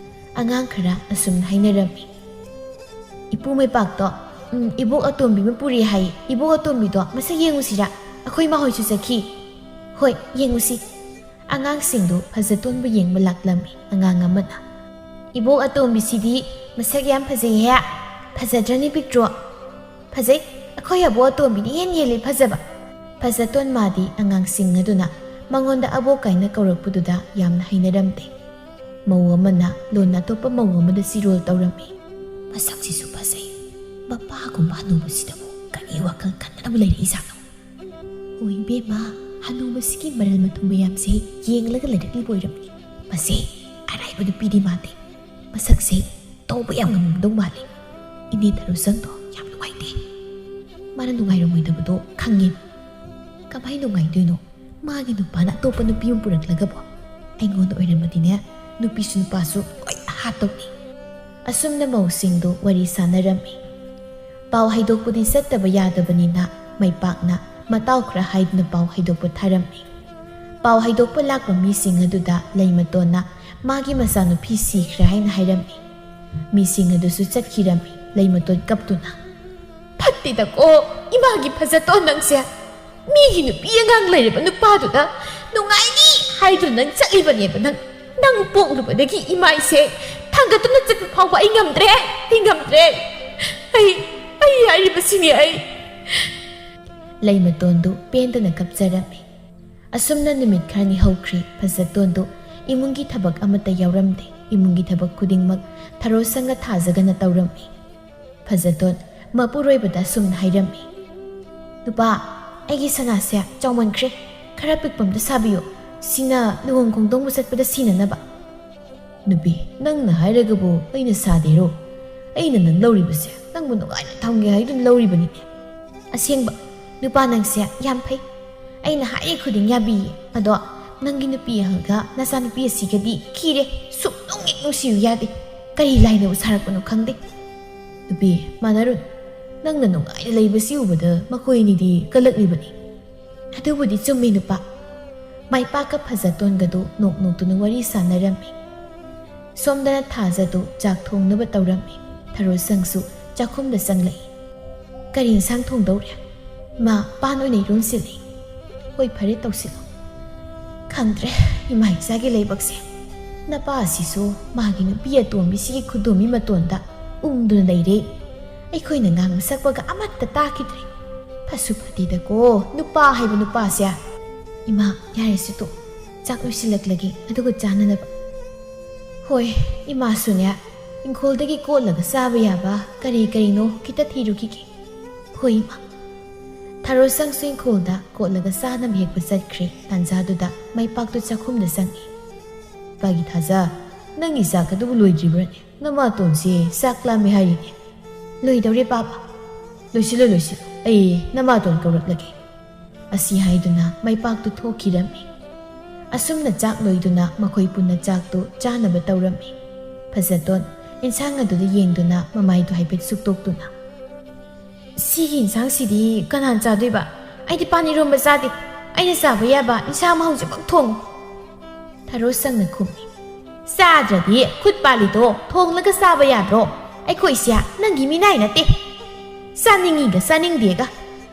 ꯑꯉꯥꯡ ꯈꯔ ꯑꯁꯨꯝꯅ ꯍꯥꯏꯅꯔꯝꯃꯤ, "ꯏꯄꯨ ꯃꯩꯄꯥꯛꯇꯣ, ꯎꯝ, ꯏꯕꯣꯛ ꯑꯇꯣꯝꯕꯤ ꯑꯃ ꯄꯨꯔꯦ ꯍꯥꯏ꯫ ꯏꯕꯣꯛ ꯑꯇꯣꯝꯕꯤꯗꯣ ꯃꯁꯛ ꯌꯦꯡꯉꯨꯁꯤꯔꯥ? ꯑꯩꯈꯣꯏ ꯃꯥꯍꯣꯏꯁꯨ ꯆꯠꯈꯤ꯫" "ꯍꯣꯏ, ꯌꯦꯡꯉꯨꯁꯤ꯫" ꯑꯉꯥꯡꯁꯤꯡꯗꯨ ꯐꯖꯇꯣꯟꯕꯨ ꯌꯦꯡꯕ ꯂꯥꯛꯂꯝꯃꯤ꯫ ꯑꯉꯥꯡ ꯑꯃꯅ, "ꯏꯕꯣꯛ ꯑꯇꯣꯝꯕꯤꯁꯤꯗꯤ ꯃꯁꯛ ꯌꯥꯝ ꯐꯖꯩꯍꯦ꯫ ꯐꯖꯗ꯭ꯔꯅꯤ ꯄꯤꯛꯇ꯭ꯔꯣ?" "ꯐꯖꯩ꯫ ꯑꯩꯈꯣꯏ ꯑꯕꯣꯛ ꯑꯇꯣꯝꯕꯤꯅ ꯏꯍꯦꯟ ꯍꯦꯜꯂꯤ ꯐꯖꯕ꯫" ꯐꯖꯇꯣꯟ ꯃꯥꯗꯤ ꯑꯉꯥꯡꯁꯤꯡ ꯑꯗꯨꯅ ꯃꯉꯣꯟꯗ ꯑꯕꯣꯛ ꯀꯥꯏꯅ ꯀꯧꯔꯛꯄꯗꯨꯗ ꯌꯥꯝꯅ ꯍꯩꯅꯔꯝꯗꯦ꯫ ꯃꯧ ꯑꯃꯅ ꯂꯣꯟ ꯑꯇꯣꯞꯄ ꯃꯧ ꯑꯃꯗ ꯆꯤꯔꯣꯜ ꯇꯧꯔꯝꯃꯤ꯫ "ꯃꯁꯛꯁꯤꯁꯨ ꯐꯖꯩ꯫ ꯃꯄꯥꯒꯨꯝꯕ ꯍꯅꯨꯕꯁꯤꯗꯕꯨ ꯀꯔꯤ ꯋꯥꯈꯜ ꯈꯟꯗꯅꯕꯨ ꯂꯩꯔꯛꯏꯖꯥꯠꯅꯣ?" "ꯍꯣꯏ ꯏꯕꯦꯝꯃ, ꯍꯅꯨꯕꯁꯤꯒꯤ ꯃꯔꯜ ꯃꯊꯨꯝ ꯃꯌꯥꯝꯁꯦ ꯌꯦꯡꯂꯒ ꯂꯩꯔꯛꯂꯤꯕ ꯑꯣꯏꯔꯝꯅꯤ꯫ ꯃꯁꯦ ꯑꯔꯥꯏꯕ ꯅꯨꯄꯤꯗꯤ ꯃꯥꯟꯗꯦ꯫ ꯃꯁꯛꯁꯦ ꯇꯧꯕ ꯌꯥꯝ ꯉꯝꯃꯝꯗꯧ ꯃꯥꯜꯂꯤ꯫ ꯏꯅꯦ ꯊꯔꯣꯁꯪꯗꯣ ꯌꯥꯝ ꯅꯨꯡꯉꯥꯏꯇꯦ꯫" "ꯃꯥꯅ ꯅꯨꯡꯉꯥꯏꯔꯝꯃꯣꯏꯗꯕꯗꯣ ꯈꯪꯉꯦ꯫" "ꯀꯃꯥꯏ ꯅꯨꯡꯉꯥꯏꯗꯣꯏꯅꯣ? ꯃꯥꯒꯤ ꯅꯨꯄꯥꯅ ꯑꯇꯣꯞꯄ ꯅꯨꯄꯤ ꯑꯃ ꯄꯨꯔꯛꯂꯒꯕꯣ? ꯑꯩꯉꯣꯟꯗ ꯑꯣꯏꯔꯝꯃꯗꯤꯅꯦ, ꯅꯨꯄꯤꯁꯨ ꯅꯨꯄꯥꯁꯨ ꯂꯣꯏꯅ ꯍꯥꯠꯇꯧꯅꯤ꯫" ꯑꯁꯨꯝꯅ ꯃꯧꯁꯤꯡꯗꯨ ꯋꯥꯔꯤ ꯁꯥꯟꯅꯔꯝꯃꯤ꯫ ꯄꯥꯎ ꯍꯩꯗꯣꯛꯄꯗꯤ ꯆꯠꯇꯕ ꯌꯥꯗꯕꯅꯤꯅ ꯃꯩꯄꯥꯛꯅ ꯃꯇꯥꯎ ꯈꯔ ꯍꯥꯏꯗꯨꯅ ꯄꯥꯎ ꯍꯩꯗꯣꯛꯄ ꯊꯥꯔꯝꯃꯤ꯫ ꯄꯥꯎ ꯍꯩꯗꯣꯛꯄ ꯂꯥꯛꯄ ꯃꯤꯁꯤꯡ ꯑꯗꯨꯗ ꯂꯩꯃꯇꯣꯟꯅ ꯃꯥꯒꯤ ꯃꯆꯥꯅꯨꯄꯤ ꯁꯤꯈ꯭ꯔꯦ ꯍꯥꯏꯅ ꯍꯥꯏꯔꯝꯃꯤ꯫ ꯃꯤꯁꯤꯡ ꯑꯗꯨꯁꯨ ꯆꯠꯈꯤꯔꯝꯃꯤ꯫ ꯂꯩꯃꯇꯣꯟ ꯀꯞꯇꯨꯅ, "ꯐꯠꯇꯦꯗꯀꯣ, ꯏꯃꯥꯒꯤ ꯐꯖꯇꯣꯟ ꯅꯪꯁꯦ꯫ ꯃꯤꯒꯤ ꯅꯨꯄꯤ ꯑꯉꯥꯡ ꯂꯩꯔꯕ ꯅꯨꯄꯥꯗꯨꯗ ꯅꯨꯡꯉꯥꯏꯅꯤ ꯍꯥꯏꯗꯨꯅ ꯅꯪ ꯆꯠꯂꯤꯕꯅꯦꯕ ꯅꯪ꯫ ꯅꯪ ꯄꯣꯛꯂꯨꯕꯗꯒꯤ ꯏꯃꯥ ꯏꯁꯦ ꯊꯥꯡꯒꯠꯇꯨꯅ ꯆꯠꯄ ꯐꯥꯎꯕ ꯑꯩ ꯉꯝꯗ꯭ꯔꯦ, ꯑꯩ ꯉꯝꯗ꯭ꯔꯦ꯫ ꯑꯩ, ꯑꯩ ꯍꯥꯏꯔꯤꯕꯁꯤꯅꯤ ꯑꯩ꯫" ꯂꯩꯃꯇꯣꯟꯗꯨ ꯄꯦꯟꯗꯅ ꯀꯞꯆꯔꯝꯃꯤ꯫ ꯑꯁꯨꯝꯅ ꯅꯨꯃꯤꯠ ꯈꯔꯅꯤ ꯍꯧꯈ꯭ꯔꯦ꯫ ꯐꯖꯇꯣꯟꯗꯨ ꯏꯃꯨꯡꯒꯤ ꯊꯕꯛ ꯑꯃꯠꯇ ꯌꯥꯎꯔꯝꯗꯦ꯫ ꯏꯃꯨꯡꯒꯤ ꯊꯕꯛ ꯈꯨꯗꯤꯡꯃꯛ ꯊꯔꯣꯁꯪꯒ ꯊꯥꯖꯒꯅ ꯇꯧꯔꯝꯃꯤ꯫ ꯐꯖꯇꯣꯟ ꯃꯄꯨꯔꯣꯏꯕꯗ ꯑꯁꯨꯝꯅ ꯍꯥꯏꯔꯝꯃꯤ, "ꯅꯨꯄꯥ, ꯑꯩꯒꯤ ꯁꯅꯥꯁꯦ ꯆꯥꯎꯃꯟꯈ꯭ꯔꯦ, ꯈꯔ ꯄꯤꯛꯄ ꯑꯝꯇ ꯁꯥꯕꯤꯌꯨ, ꯁꯤꯅ ꯂꯨꯍꯣꯡ ꯈꯣꯡꯗꯣꯡꯕ ꯆꯠꯄꯗ ꯁꯤꯅꯅꯕ꯫" "ꯅꯨꯄꯤ, ꯅꯪꯅ ꯍꯥꯏꯔꯒꯕꯨ ꯑꯩꯅ ꯁꯥꯗꯦꯔꯣ? ꯑꯩꯅ ꯅꯪ ꯂꯧꯔꯤꯕꯁꯦ ꯅꯪꯕꯨ ꯅꯨꯡꯉꯥꯏꯅ ꯊꯝꯒꯦ ꯍꯥꯏꯗꯨꯅ ꯂꯧꯔꯤꯕꯅꯤꯅꯦ꯫ ꯑꯁꯦꯡꯕ, ꯅꯨꯄꯥ ꯅꯪꯁꯦ ꯌꯥꯝ ꯐꯩ, ꯑꯩꯅ ꯍꯥꯏꯔꯤ ꯈꯨꯗꯤꯡ ꯌꯥꯕꯤꯌꯦ꯫ ꯑꯗꯣ ꯅꯪꯒꯤ ꯅꯨꯄꯤ ꯑꯍꯜꯒ ꯅꯆꯥꯅꯨꯄꯤ ꯑꯁꯤꯒꯗꯤ ꯈꯤꯔꯦ, ꯁꯨꯛꯅꯨꯡ ꯍꯦꯛ ꯅꯨꯡꯁꯤꯌꯨ ꯌꯥꯗꯦ꯫ ꯀꯔꯤ ꯂꯥꯏꯅꯕꯨ ꯁꯥꯔꯛꯄꯅꯣ ꯈꯪꯗꯦ꯫" "ꯅꯨꯄꯤ, ꯃꯥꯟꯅꯔꯨꯅꯨ, ꯅꯪꯅ ꯅꯨꯡꯉꯥꯏꯅ ꯂꯩꯕꯁꯤ ꯎꯕꯗ ꯃꯈꯣꯏ ꯑꯅꯤꯗꯤ ꯀꯜꯂꯛꯂꯤꯕꯅꯤ꯫" "ꯑꯗꯨꯕꯨꯗꯤ ꯆꯨꯝꯃꯤ ꯅꯨꯄꯥ꯫" ꯃꯥꯏꯄꯥꯛꯀ ꯐꯖꯇꯣꯟꯒꯗꯨ ꯅꯣꯛ ꯅꯣꯛꯇꯨꯅ ꯋꯥꯔꯤ ꯁꯥꯟꯅꯔꯝꯃꯤ꯫ ꯁꯣꯝꯗꯅ ꯊꯥꯖꯗꯨ ꯆꯥꯛ ꯊꯣꯡꯅꯕ ꯇꯧꯔꯝꯃꯤ꯫ ꯊꯔꯣꯁꯪꯁꯨ ꯆꯥꯛꯈꯨꯝꯗ ꯆꯪꯂꯛꯏ꯫ "ꯀꯔꯤ ꯏꯟꯁꯥꯡ ꯊꯣꯡꯗꯧꯔꯦ?" "ꯃꯥ, ꯄꯥꯟ ꯑꯣꯏꯅ ꯏꯔꯣꯟꯁꯤꯜꯂꯤ꯫" "ꯍꯣꯏ, ꯐꯔꯦ, ꯇꯧꯁꯤꯜꯂꯣ꯫" "ꯈꯪꯗ꯭ꯔꯦ, ꯏꯃꯥ ꯏꯆꯥꯒꯤ ꯂꯩꯕꯛꯁꯦ꯫ ꯅꯄꯥ ꯑꯁꯤꯁꯨ ꯃꯥꯒꯤ ꯅꯨꯄꯤ ꯑꯇꯣꯝꯕꯤꯁꯤꯒꯤ ꯈꯨꯗꯣꯝꯕꯤ ꯃꯇꯣꯟꯗ ꯎꯪꯗꯨꯅ ꯂꯩꯔꯦ꯫ ꯑꯩꯈꯣꯏꯅ ꯉꯥꯡꯕ ꯁꯛꯄꯒ ꯑꯃꯠꯇ ꯇꯥꯈꯤꯗ꯭ꯔꯦ꯫ ꯐꯁꯨ ꯐꯠꯇꯦꯗꯀꯣ, ꯅꯨꯄꯥ ꯍꯥꯏꯕ ꯅꯨꯄꯥꯁꯦ꯫" "ꯏꯃꯥ, ꯌꯥꯔꯦꯁꯦ ꯇꯣꯛ, ꯆꯥꯛ ꯂꯣꯏꯁꯤꯜꯂꯛꯂꯒꯦ, ꯑꯗꯨꯒ ꯆꯥꯅꯅꯕ꯫" "ꯍꯣꯏ, ꯏꯃꯥꯁꯨꯅꯦ, ꯏꯪꯈꯣꯜꯗꯒꯤ ꯀꯣꯠꯂꯒ ꯆꯥꯕ ꯌꯥꯕ ꯀꯔꯤ ꯀꯔꯤꯅꯣ ꯈꯤꯇ ꯊꯤꯔꯨꯈꯤꯒꯦ꯫" "ꯍꯣꯏ, ꯏꯃꯥ꯫" ꯊꯔꯣꯁꯪꯁꯨ ꯏꯪꯈꯣꯜꯗ ꯀꯣꯠꯂꯒ ꯆꯥꯅꯕ ꯍꯦꯛꯄ ꯆꯠꯈ꯭ꯔꯦ꯫ ꯇꯥꯟꯖꯥꯗꯨꯗ ꯃꯩꯄꯥꯛꯇꯨ ꯆꯥꯛꯈꯨꯝꯗ ꯆꯪꯉꯤ꯫ "ꯄꯥꯒꯤ ꯊꯥꯖ, ꯅꯪꯒꯤ ꯆꯥꯛ ꯑꯗꯨꯕꯨ ꯂꯣꯏꯗ꯭ꯔꯤꯕ꯭ꯔꯅꯦ? ꯅꯃꯥꯇꯣꯟꯁꯦ ꯆꯥꯛ ꯂꯥꯝꯃꯦ ꯍꯥꯏꯔꯤꯅꯦ꯫" "ꯂꯣꯏꯗꯧꯔꯦ, ꯄꯥꯕ꯫" "ꯂꯣꯏꯁꯤꯜꯂꯣ, ꯂꯣꯏꯁꯤꯜꯂꯣ, ꯑꯩ ꯅꯃꯥꯇꯣꯟ ꯀꯧꯔꯛꯂꯒꯦ꯫" ꯑꯁꯤ ꯍꯥꯏꯗꯨꯅ ꯃꯩꯄꯥꯛꯇꯨ ꯊꯣꯛꯈꯤꯔꯝꯃꯤ꯫ ꯑꯁꯨꯝꯅ ꯆꯥꯛ ꯂꯣꯏꯗꯨꯅ ꯃꯈꯣꯏ ꯄꯨꯟꯅ ꯆꯥꯛꯇꯨ ꯆꯥꯅꯕ ꯇꯧꯔꯝꯃꯤ꯫ ꯐꯖꯇꯣꯟ ꯏꯟꯁꯥꯡ ꯑꯗꯨꯗ ꯌꯦꯡꯗꯨꯅ ꯃꯃꯥꯏꯗꯨ ꯍꯥꯏꯐꯦꯠ ꯁꯨꯛꯇꯣꯛꯇꯨꯅ, "ꯁꯤꯒꯤ ꯏꯟꯁꯥꯡꯁꯤꯗꯤ ꯀꯅꯥꯅ ꯆꯥꯗꯣꯏꯕ? ꯑꯩꯗꯤ ꯄꯥꯟ ꯏꯔꯣꯝꯕ ꯆꯥꯗꯦ꯫ ꯑꯩꯅ ꯆꯥꯕ ꯌꯥꯕ ꯏꯟꯁꯥꯡ ꯑꯃ ꯍꯧꯖꯤꯛꯃꯛ ꯊꯣꯡꯉꯨ꯫" ꯊꯔꯣꯁꯪꯅ ꯈꯨꯝꯃꯤ꯫ "ꯆꯥꯗ꯭ꯔꯗꯤ ꯈꯨꯠ ꯄꯥꯜꯂꯤꯗꯣ ꯊꯣꯡꯂꯒ ꯆꯥꯕ ꯌꯥꯗ꯭ꯔꯣ? ꯑꯩꯈꯣꯏꯁꯦ ꯅꯪꯒꯤ ꯃꯤꯅꯥꯏ ꯅꯠꯇꯦ꯫ ꯆꯥꯅꯤꯡꯉꯤꯒ ꯆꯥꯅꯤꯡꯗꯦꯒ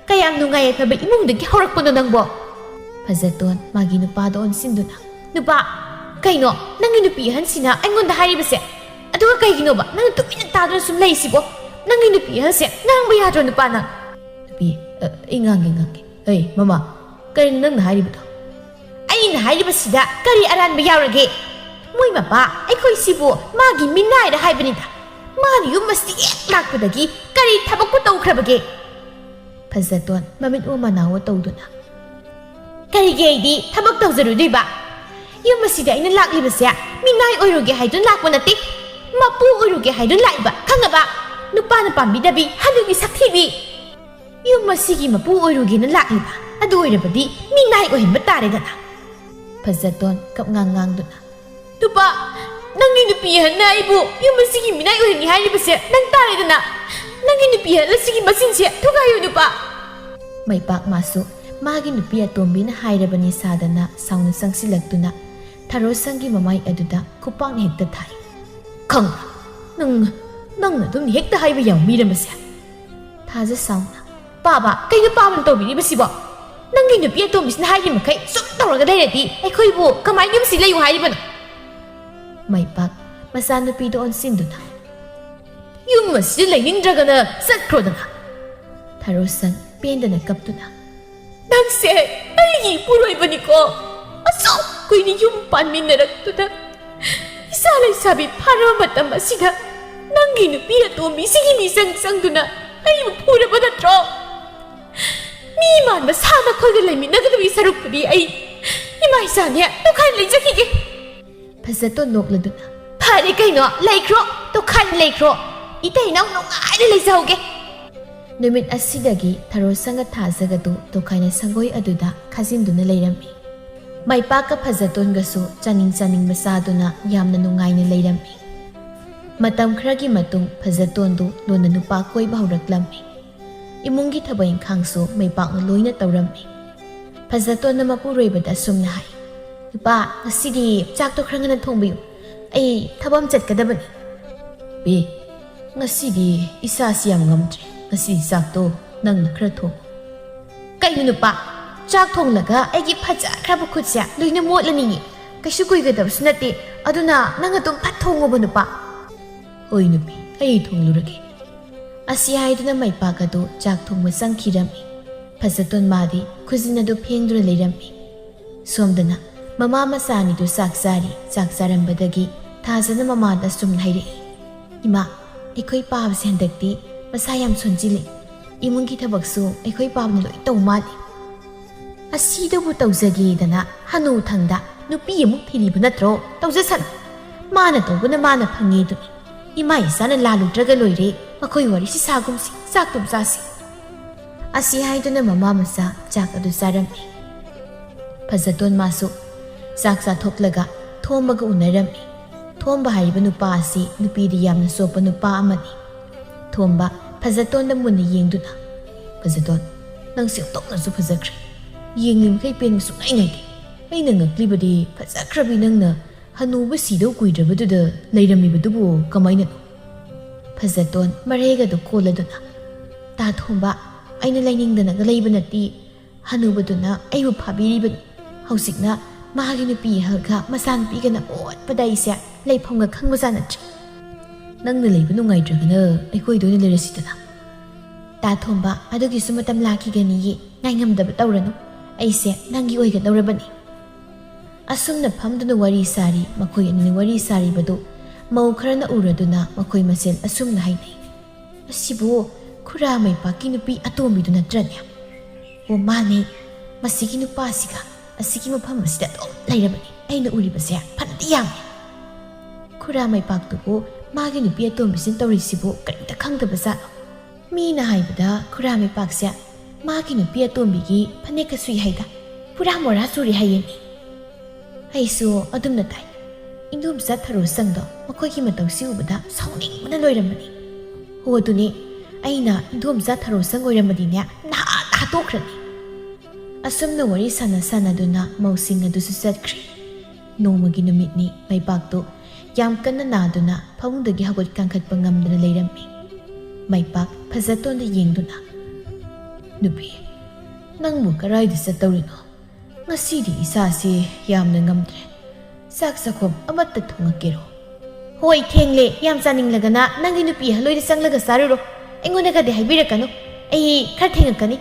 ꯀꯌꯥꯝ ꯅꯨꯡꯉꯥꯏ ꯌꯥꯏꯐꯕ ꯏꯃꯨꯡꯗꯒꯤ ꯍꯧꯔꯛꯄꯅꯣ ꯅꯪꯕꯣ?" ꯐꯖꯇꯣꯟ ꯃꯥꯒꯤ ꯅꯨꯄꯥꯗ ꯑꯣꯟꯁꯤꯟꯗꯨꯅ, "ꯅꯨꯄꯥ, ꯀꯩꯅꯣ ꯅꯪꯒꯤ ꯅꯨꯄꯤ ꯑꯍꯟꯁꯤꯅ ꯑꯩꯉꯣꯟꯗ ꯍꯥꯏꯔꯤꯕꯁꯦ? ꯑꯗꯨꯒ ꯀꯩꯒꯤꯅꯣꯕ ꯅꯪꯅ ꯇꯨꯃꯤꯟꯅ ꯇꯥꯗꯨꯅ ꯁꯨꯝ ꯂꯩꯁꯤꯕꯣ? ꯅꯪꯒꯤ ꯅꯨꯄꯤ ꯑꯍꯟꯁꯦ ꯉꯥꯡꯕ ꯌꯥꯗ꯭ꯔꯣ ꯅꯨꯄꯥ ꯅꯪ?" "ꯅꯨꯄꯤ, ꯑ, ꯑꯩ ꯉꯥꯡꯒꯦ, ꯉꯥꯡꯒꯦ꯫ ꯑꯩ, ꯃꯃꯥ, ꯀꯔꯤꯅꯣ ꯅꯪꯅ ꯍꯥꯏꯔꯤꯕꯗꯣ?" "ꯑꯩꯅ ꯍꯥꯏꯔꯤꯕꯁꯤꯗ ꯀꯔꯤ ꯑꯔꯥꯟꯕ ꯌꯥꯎꯔꯒꯦ? ꯃꯣꯏ ꯃꯄꯥ ꯑꯩꯈꯣꯏ ꯁꯤꯕꯨ ꯃꯥꯒꯤ ꯃꯤꯅꯥꯏꯔ ꯍꯥꯏꯕꯅꯤꯗ꯫ ꯃꯥꯅ ꯌꯨꯝ ꯑꯁꯤꯗ ꯍꯦꯛ ꯂꯥꯛꯄꯗꯒꯤ ꯀꯔꯤ ꯊꯕꯛꯄꯨ ꯇꯧꯈ꯭ꯔꯕꯒꯦ?" ꯐꯖꯇꯣꯟ ꯃꯃꯤꯠ ꯑꯣ ꯃꯅꯥ ꯑꯣ ꯇꯧꯗꯨꯅ, "ꯀꯔꯤꯒꯤ ꯑꯩꯗꯤ ꯊꯕꯛ ꯇꯧꯖꯔꯨꯗꯣꯏꯕ? ꯌꯨꯝ ꯑꯁꯤꯗ ꯑꯩꯅ ꯂꯥꯛꯂꯤꯕꯁꯦ ꯃꯤꯅꯥꯏ ꯑꯣꯏꯔꯨꯒꯦ ꯍꯥꯏꯗꯨꯅ ꯂꯥꯛꯄ ꯅꯠꯇꯦ, ꯃꯄꯨ ꯑꯣꯏꯔꯨꯒꯦ ꯍꯥꯏꯗꯨꯅ ꯂꯥꯛꯏꯕ, ꯈꯪꯉꯕ? ꯅꯨꯄꯥꯅ ꯄꯥꯝꯕꯤꯗꯕꯤ, ꯍꯅꯨꯕꯤ ꯁꯛꯊꯤꯕꯤ꯫ ꯌꯨꯝ ꯑꯁꯤꯒꯤ ꯃꯄꯨ ꯑꯣꯏꯔꯨꯒꯦꯅ ꯂꯥꯛꯂꯤꯕ, ꯑꯗꯨ ꯑꯣꯏꯔꯕꯗꯤ ꯃꯤꯅꯥꯏ ꯑꯣꯏꯍꯟꯕ ꯇꯥꯔꯦꯗꯅ꯫" ꯐꯖꯇꯣꯟ ꯀꯞꯉꯥꯡ ꯉꯥꯡꯗꯨꯅ, "ꯅꯨꯄꯥ, ꯅꯪꯒꯤ ꯅꯨꯄꯤ ꯑꯍꯟꯅ ꯑꯩꯕꯨ ꯌꯨꯝ ꯑꯁꯤꯒꯤ ꯃꯤꯅꯥꯏ ꯑꯣꯏꯍꯟꯒꯦ ꯍꯥꯏꯔꯤꯕꯁꯦ ꯅꯪ ꯇꯥꯔꯦꯗꯅ꯫ ꯅꯪꯒꯤ ꯅꯨꯄꯤ ꯑꯍꯜ ꯑꯁꯤꯒꯤ ꯃꯆꯤꯟꯁꯦ ꯊꯨꯒꯥꯏꯌꯨ, ꯅꯨꯄꯥ꯫" ꯃꯩꯄꯥꯛ ꯃꯥꯁꯨ ꯃꯥꯒꯤ ꯅꯨꯄꯤ ꯑꯇꯣꯝꯕꯤꯅ ꯍꯥꯏꯔꯕꯅꯤ ꯁꯥꯗꯅ ꯁꯥꯎꯅ ꯆꯪꯁꯤꯜꯂꯛꯇꯨꯅ ꯊꯔꯣꯁꯪꯒꯤ ꯃꯃꯥꯏ ꯑꯗꯨꯗ ꯈꯨꯄꯥꯛꯅ ꯍꯦꯛꯇ ꯊꯥꯏ꯫ "ꯈꯪꯕ꯭ꯔꯥ? ꯅꯪ, ꯅꯪꯅ ꯑꯗꯨꯝ ꯍꯦꯛꯇ ꯍꯥꯏꯕ ꯌꯥꯎꯃꯤꯔꯝꯕꯁꯦ?" ꯊꯥꯖ ꯁꯥꯎꯅ, "ꯄꯥꯕ, ꯀꯩꯅꯣ ꯄꯥꯕꯅ ꯇꯧꯕꯤꯔꯤꯕꯁꯤꯕꯣ? ꯅꯪꯒꯤ ꯅꯨꯄꯤ ꯑꯇꯣꯝꯕꯤꯁꯤꯅ ꯍꯥꯏꯔꯤ ꯃꯈꯩ ꯁꯨꯝ ꯇꯧꯔꯒ ꯂꯩꯔꯗꯤ ꯑꯩꯈꯣꯏꯕꯨ ꯀꯃꯥꯏꯅ ꯌꯨꯝꯁꯤ ꯂꯩꯌꯨ ꯍꯥꯏꯔꯤꯕꯅꯣ?" ꯃꯩꯄꯥꯛ ꯃꯆꯥꯅꯨꯄꯤꯗ ꯑꯣꯟꯁꯤꯟꯗꯨꯅ, "ꯌꯨꯝ ꯑꯁꯤꯗ ꯂꯩꯅꯤꯡꯗ꯭ꯔꯒꯅ ꯆꯠꯈ꯭ꯔꯣꯗꯅ꯫" ꯊꯔꯣꯁꯪ ꯄꯦꯟꯗꯅ ꯀꯞꯇꯨꯅ, "ꯅꯪꯁꯦ ꯑꯩꯒꯤ ꯏꯄꯨꯔꯣꯏꯕꯅꯤꯀꯣ꯫ ꯑꯁꯨꯛ ꯀꯨꯏꯅ ꯌꯨꯝ ꯄꯥꯟꯃꯤꯟꯅꯔꯛꯇꯨꯅ ꯏꯆꯥ ꯂꯩꯁꯥꯕꯤ ꯐꯥꯔꯕ ꯃꯇꯝ ꯑꯁꯤꯗ ꯅꯪꯒꯤ ꯅꯨꯄꯤ ꯑꯇꯣꯝꯕꯤꯁꯤꯒꯤ ꯃꯤꯆꯪ ꯆꯪꯗꯨꯅ ꯑꯩꯕꯨ ꯐꯨꯔꯕ ꯅꯠꯇ꯭ꯔꯣ? ꯃꯤ ꯃꯥꯟꯕ ꯁꯥ ꯅꯈꯣꯏꯒ ꯂꯩꯃꯤꯟꯅꯒꯗꯕꯒꯤ ꯁꯔꯨꯛꯄꯨꯗꯤ ꯑꯩ ꯏꯃꯥ ꯏꯆꯥꯅꯦ ꯇꯣꯈꯥꯏꯅ ꯂꯩꯖꯈꯤꯒꯦ꯫" ꯐꯖꯇꯣꯟ ꯅꯣꯛꯂꯗꯨꯅ, "ꯐꯔꯦ ꯀꯩꯅꯣ, ꯂꯩꯈ꯭ꯔꯣ, ꯇꯣꯈꯥꯏꯅ ꯂꯩꯈ꯭ꯔꯣ꯫ ꯏꯇꯩ ꯏꯅꯥꯎ ꯅꯨꯡꯉꯥꯏꯅ ꯂꯩꯖꯍꯧꯒꯦ꯫" ꯅꯨꯃꯤꯠ ꯑꯁꯤꯗꯒꯤ ꯊꯔꯣꯁꯪꯒ ꯊꯥꯖꯒꯗꯨ ꯇꯣꯈꯥꯏꯅ ꯁꯪꯒꯣꯏ ꯑꯗꯨꯗ ꯈꯥꯖꯤꯟꯗꯨꯅ ꯂꯩꯔꯝꯃꯤ꯫ ꯃꯩꯄꯥꯛꯀ ꯐꯖꯇꯣꯟꯒꯁꯨ ꯆꯥꯅꯤꯡ ꯆꯥꯅꯤꯡꯕ ꯆꯥꯗꯨꯅ ꯌꯥꯝꯅ ꯅꯨꯡꯉꯥꯏꯅ ꯂꯩꯔꯝꯃꯤ꯫ ꯃꯇꯝ ꯈꯔꯒꯤ ꯃꯇꯨꯡ ꯐꯖꯇꯣꯟꯗꯨ ꯂꯣꯟꯅ ꯅꯨꯄꯥ ꯀꯣꯏꯕ ꯍꯧꯔꯛꯂꯝꯃꯤ꯫ ꯏꯃꯨꯡꯒꯤ ꯊꯕꯛ ꯏꯪꯈꯥꯡꯁꯨ ꯃꯩꯄꯥꯛꯅ ꯂꯣꯏꯅ ꯇꯧꯔꯝꯃꯤ꯫ ꯐꯖꯇꯣꯟꯅ ꯃꯄꯨꯔꯣꯏꯕꯗ ꯑꯁꯨꯝꯅ ꯍꯥꯏ, "ꯅꯨꯄꯥ, ꯉꯁꯤꯗꯤ ꯆꯥꯛꯇꯣ ꯈꯔ ꯉꯟꯅ ꯊꯣꯡꯕꯤꯌꯨ꯫ ꯑꯩ ꯊꯕꯛ ꯑꯃ ꯆꯠꯀꯗꯕꯅꯤ꯫" "ꯕꯤ, ꯉꯁꯤꯗꯤ ꯏꯁꯥꯁꯤ ꯌꯥꯝ ꯉꯝꯗ꯭ꯔꯦ꯫ ꯉꯁꯤꯗꯤ ꯆꯥꯛꯇꯣ ꯅꯪꯅ ꯈꯔ ꯊꯣꯡꯉꯨ꯫" "ꯀꯩꯅꯣ ꯅꯨꯄꯥ, ꯆꯥꯛ ꯊꯣꯡꯂꯒ ꯑꯩꯒꯤ ꯐꯖꯈ꯭ꯔꯕ ꯈꯨꯠꯁꯦ ꯂꯣꯏꯅ ꯃꯣꯠꯂꯅꯤꯌꯦ꯫ ꯀꯩꯁꯨ ꯀꯨꯏꯒꯗꯕꯁꯨ ꯅꯠꯇꯦ, ꯑꯗꯨꯅ ꯅꯪ ꯑꯗꯨꯝ ꯐꯠ ꯊꯣꯡꯉꯣꯕ ꯅꯨꯄꯥ꯫" "ꯍꯣꯏ ꯅꯨꯄꯤ, ꯑꯩ ꯊꯣꯡꯂꯨꯔꯒꯦ꯫" ꯑꯁꯤ ꯍꯥꯏꯗꯨꯅ ꯃꯩꯄꯥꯛ ꯑꯗꯨ ꯆꯥꯛ ꯊꯣꯡꯕ ꯆꯪꯈꯤꯔꯝꯃꯤ꯫ ꯐꯖꯇꯣꯟ ꯃꯥꯗꯤ ꯈꯨꯖꯤꯟ ꯑꯗꯨ ꯐꯦꯡꯗꯨꯅ ꯂꯩꯔꯝꯃꯤ꯫ ꯁꯣꯝꯗꯅ ꯃꯃꯥ ꯃꯆꯥ ꯑꯅꯤꯗꯨ ꯆꯥꯛ ꯆꯥꯔꯤ꯫ ꯆꯥꯛ ꯆꯥꯔꯝꯕꯗꯒꯤ ꯊꯥꯖꯅ ꯃꯃꯥꯗ ꯑꯁꯨꯝꯅ ꯍꯥꯏꯔꯛꯏ, "ꯏꯃꯥ, ꯑꯩꯈꯣꯏ ꯄꯥꯕꯁꯦ ꯍꯟꯗꯛꯇꯤ ꯃꯁꯥ ꯌꯥꯝ ꯁꯣꯟꯖꯤꯜꯂꯤ꯫ ꯏꯃꯨꯡꯒꯤ ꯊꯕꯛꯁꯨ ꯑꯩꯈꯣꯏ ꯄꯥꯕꯅ ꯂꯣꯏ ꯇꯧ ꯃꯥꯜꯂꯤ꯫ ꯑꯁꯤꯗꯕꯨ ꯇꯧꯖꯒꯦꯗꯅ ꯍꯅꯨ ꯊꯪꯗ ꯅꯨꯄꯤ ꯑꯃꯨꯛ ꯊꯤꯔꯤꯕ ꯅꯠꯇ꯭ꯔꯣ? ꯇꯧꯖꯁꯅꯨ꯫ ꯃꯥꯅ ꯇꯧꯕꯅ ꯃꯥꯅ ꯐꯪꯉꯦꯗꯨꯅꯤ꯫ ꯏꯃꯥ ꯏꯆꯥꯅ ꯂꯥꯜꯂꯨꯗ꯭ꯔꯒ ꯂꯣꯏꯔꯦ꯫ ꯃꯈꯣꯏ ꯋꯥꯔꯤꯁꯤ ꯁꯥꯒꯨꯝꯁꯤ, ꯆꯥꯛꯇꯨꯝ ꯆꯥꯁꯤ꯫ ꯑꯁꯤ ꯍꯥꯏꯗꯨꯅ ꯃꯃꯥ ꯃꯆꯥ ꯆꯥꯛ ꯑꯗꯨ ꯆꯥꯔꯝꯃꯤ꯫ ꯐꯖꯇꯣꯟ ꯃꯥꯁꯨ ꯆꯥꯛ ꯆꯥꯊꯣꯛꯂꯒ ꯊꯣꯝꯕꯒ ꯎꯅꯔꯝꯃꯤ꯫ ꯊꯣꯝꯕ ꯍꯥꯏꯔꯤꯕ ꯅꯨꯄꯥ ꯑꯁꯤ ꯅꯨꯄꯤꯗ ꯌꯥꯝꯅ ꯆꯣꯞꯄ ꯅꯨꯄꯥ ꯑꯃꯅꯤ꯫ ꯊꯣꯝꯕ ꯐꯖꯇꯣꯟꯗ ꯃꯨꯟꯅ ꯌꯦꯡꯗꯨꯅ, "ꯐꯖꯇꯣꯟ, ꯅꯪꯁꯦ ꯑꯣꯟꯊꯣꯛꯅꯁꯨ ꯐꯖꯈ꯭ꯔꯦ꯫ ꯌꯦꯡꯂꯤꯃꯈꯩ ꯄꯦꯟꯕ ꯁꯨꯡꯉꯥꯏ ꯉꯥꯏꯗꯦ꯫ ꯑꯩꯅ ꯉꯛꯂꯤꯕꯗꯤ ꯐꯖꯈ꯭ꯔꯕꯤ ꯅꯪꯅ ꯍꯅꯨꯕ ꯁꯤꯗꯧ ꯀꯨꯏꯗ꯭ꯔꯕꯗꯨꯗ ꯂꯩꯔꯝꯃꯤꯕꯗꯨꯕꯨ ꯀꯃꯥꯏꯅꯅꯣ?" ꯐꯖꯇꯣꯟ ꯃꯔꯩꯒꯗꯨ ꯀꯣꯜꯂꯗꯨꯅ, "ꯇꯥ ꯊꯣꯝꯕ, ꯑꯩꯅ ꯂꯩꯅꯤꯡꯗꯅꯒ ꯂꯩꯕ ꯅꯠꯇꯦ꯫ ꯍꯅꯨꯕꯗꯨꯅ ꯑꯩꯕꯨ ꯐꯥꯕꯤꯔꯤꯕꯅꯤ꯫ ꯍꯧꯖꯤꯛꯅ ꯃꯥꯒꯤ ꯅꯨꯄꯤ ꯑꯍꯜꯒ ꯃꯆꯥꯅꯨꯄꯤꯒꯅ ꯑꯣꯠꯄꯗ ꯑꯩꯁꯦ ꯂꯩꯐꯝꯒ ꯈꯪꯕꯖꯥꯠ ꯅꯠꯇ꯭ꯔꯦ꯫ ꯅꯪꯅ ꯂꯩꯕ ꯅꯨꯡꯉꯥꯏꯇ꯭ꯔꯒꯅ ꯑꯩꯈꯣꯏꯗ ꯑꯣꯏꯅ ꯂꯩꯔꯁꯤꯗꯅ꯫ ꯇꯥ ꯊꯣꯝꯕ, ꯑꯗꯨꯒꯤꯁꯨ ꯃꯇꯝ ꯂꯥꯛꯈꯤꯒꯅꯤꯌꯦ, ꯉꯥꯏꯉꯝꯗꯕ ꯇꯧꯔꯅꯨ꯫ ꯑꯩꯁꯦ ꯅꯪꯒꯤ ꯑꯣꯏꯒꯗꯧꯔꯕꯅꯤ꯫" ꯑꯁꯨꯝꯅ ꯐꯝꯗꯨꯅ ꯋꯥꯔꯤ ꯁꯥꯔꯤ꯫ ꯃꯈꯣꯏ ꯑꯅꯤꯅ ꯋꯥꯔꯤ ꯁꯥꯔꯤꯕꯗꯨ ꯃꯧ ꯈꯔꯅ ꯎꯔꯗꯨꯅ ꯃꯈꯣꯏ ꯃꯁꯦꯜ ꯑꯁꯨꯝꯅ ꯍꯥꯏꯅꯩ, "ꯑꯁꯤꯕꯨ ꯈꯨꯔꯥ ꯃꯩꯄꯥꯛꯀꯤ ꯅꯨꯄꯤ ꯑꯇꯣꯝꯕꯤꯗꯨ ꯅꯠꯇ꯭ꯔꯅꯦ?" "ꯑꯣ, ꯃꯥꯅꯦ꯫ ꯃꯁꯤꯒꯤ ꯅꯨꯄꯥꯁꯤꯒ ꯑꯁꯤꯒꯤ ꯃꯐꯝ ꯑꯁꯤꯗ ꯑꯗꯨꯝ ꯂꯩꯔꯕꯅꯤ꯫ ꯑꯩꯅ ꯎꯔꯤꯕꯁꯦ ꯐꯅꯗꯤ ꯌꯥꯝꯃꯦ꯫ ꯈꯨꯔꯥ ꯃꯩꯄꯥꯛꯇꯨꯕꯨ ꯃꯥꯒꯤ ꯅꯨꯄꯤ ꯑꯇꯣꯝꯕꯤꯁꯤꯅ ꯇꯧꯔꯤꯁꯤꯕꯨ ꯀꯔꯤꯝꯇ ꯈꯪꯗꯕꯖꯥꯠꯂꯣ? ꯃꯤꯅ ꯍꯥꯏꯕꯗ ꯈꯨꯔꯥ ꯃꯩꯄꯥꯛꯁꯦ ꯃꯥꯒꯤ ꯅꯨꯄꯤ ꯑꯇꯣꯝꯕꯤꯒꯤ ꯐꯅꯦꯛꯀ ꯁꯨꯏ ꯍꯥꯏꯗ, ꯄꯨꯔꯥ ꯃꯣꯔꯥ ꯆꯨꯔꯤ ꯍꯥꯏꯌꯦ ꯃꯤ꯫" ꯑꯩꯁꯨ ꯑꯗꯨꯝꯅ ꯇꯥꯏ꯫ ꯏꯟꯗꯣꯝꯆꯥ ꯊꯔꯣꯁꯪꯗꯣ ꯃꯈꯣꯏꯒꯤ ꯃꯇꯧꯁꯤ ꯎꯕꯗ ꯁꯥꯎꯅꯤꯡꯕꯅ ꯂꯣꯏꯔꯝꯕꯅꯤ꯫ "ꯍꯣ ꯑꯗꯨꯅꯦ, ꯑꯩꯅ ꯏꯟꯗꯣꯝꯆꯥ ꯊꯔꯣꯁꯪ ꯑꯣꯏꯔꯝꯃꯗꯤꯅꯦ ꯅꯍꯥꯟ ꯍꯥꯠꯇꯣꯛꯈ꯭ꯔꯅꯤ꯫" ꯑꯁꯨꯝꯅ ꯋꯥꯔꯤ ꯁꯥꯟꯅ ꯁꯥꯟꯅꯗꯨꯅ ꯃꯧꯁꯤꯡ ꯑꯗꯨꯁꯨ ꯆꯠꯈ꯭ꯔꯦ꯫ ꯅꯣꯡꯃꯒꯤ ꯅꯨꯃꯤꯠꯅꯤ꯫ ꯃꯩꯄꯥꯛꯇꯨ ꯌꯥꯝ ꯀꯟꯅ ꯅꯥꯗꯨꯅ ꯐꯃꯨꯡꯗꯒꯤ ꯍꯧꯒꯠ ꯀꯥꯡꯈꯠꯄ ꯉꯝꯗꯅ ꯂꯩꯔꯝꯃꯤ꯫ ꯃꯩꯄꯥꯛ ꯐꯖꯇꯣꯟꯗ ꯌꯦꯡꯗꯨꯅ, "ꯅꯨꯄꯤ, ꯅꯪꯕꯨ ꯀꯔꯥꯏꯗ ꯆꯠꯇꯧꯔꯤꯅꯣ? ꯉꯁꯤꯗꯤ ꯏꯁꯥꯁꯦ ꯌꯥꯝꯅ ꯉꯝꯗ꯭ꯔꯦ꯫ ꯆꯥꯛ ꯆꯥꯛꯈꯣꯝ ꯑꯃꯠꯇ ꯊꯣꯡꯉꯛꯀꯦꯔꯣ?" "ꯍꯣꯏ, ꯊꯦꯡꯂꯦ꯫ ꯌꯥꯝ ꯆꯥꯅꯤꯡꯂꯒꯅ ꯅꯪꯒꯤ ꯅꯨꯄꯤ ꯑꯍꯜ ꯍꯣꯏꯗ ꯆꯪꯂꯒ ꯆꯥꯔꯨꯔꯣ꯫ ꯑꯩꯉꯣꯟꯗꯒꯗꯤ ꯍꯥꯏꯕꯤꯔꯛꯀꯅꯨ꯫ ꯑꯩ ꯈꯔ ꯊꯦꯡꯉꯛꯀꯅꯤ꯫"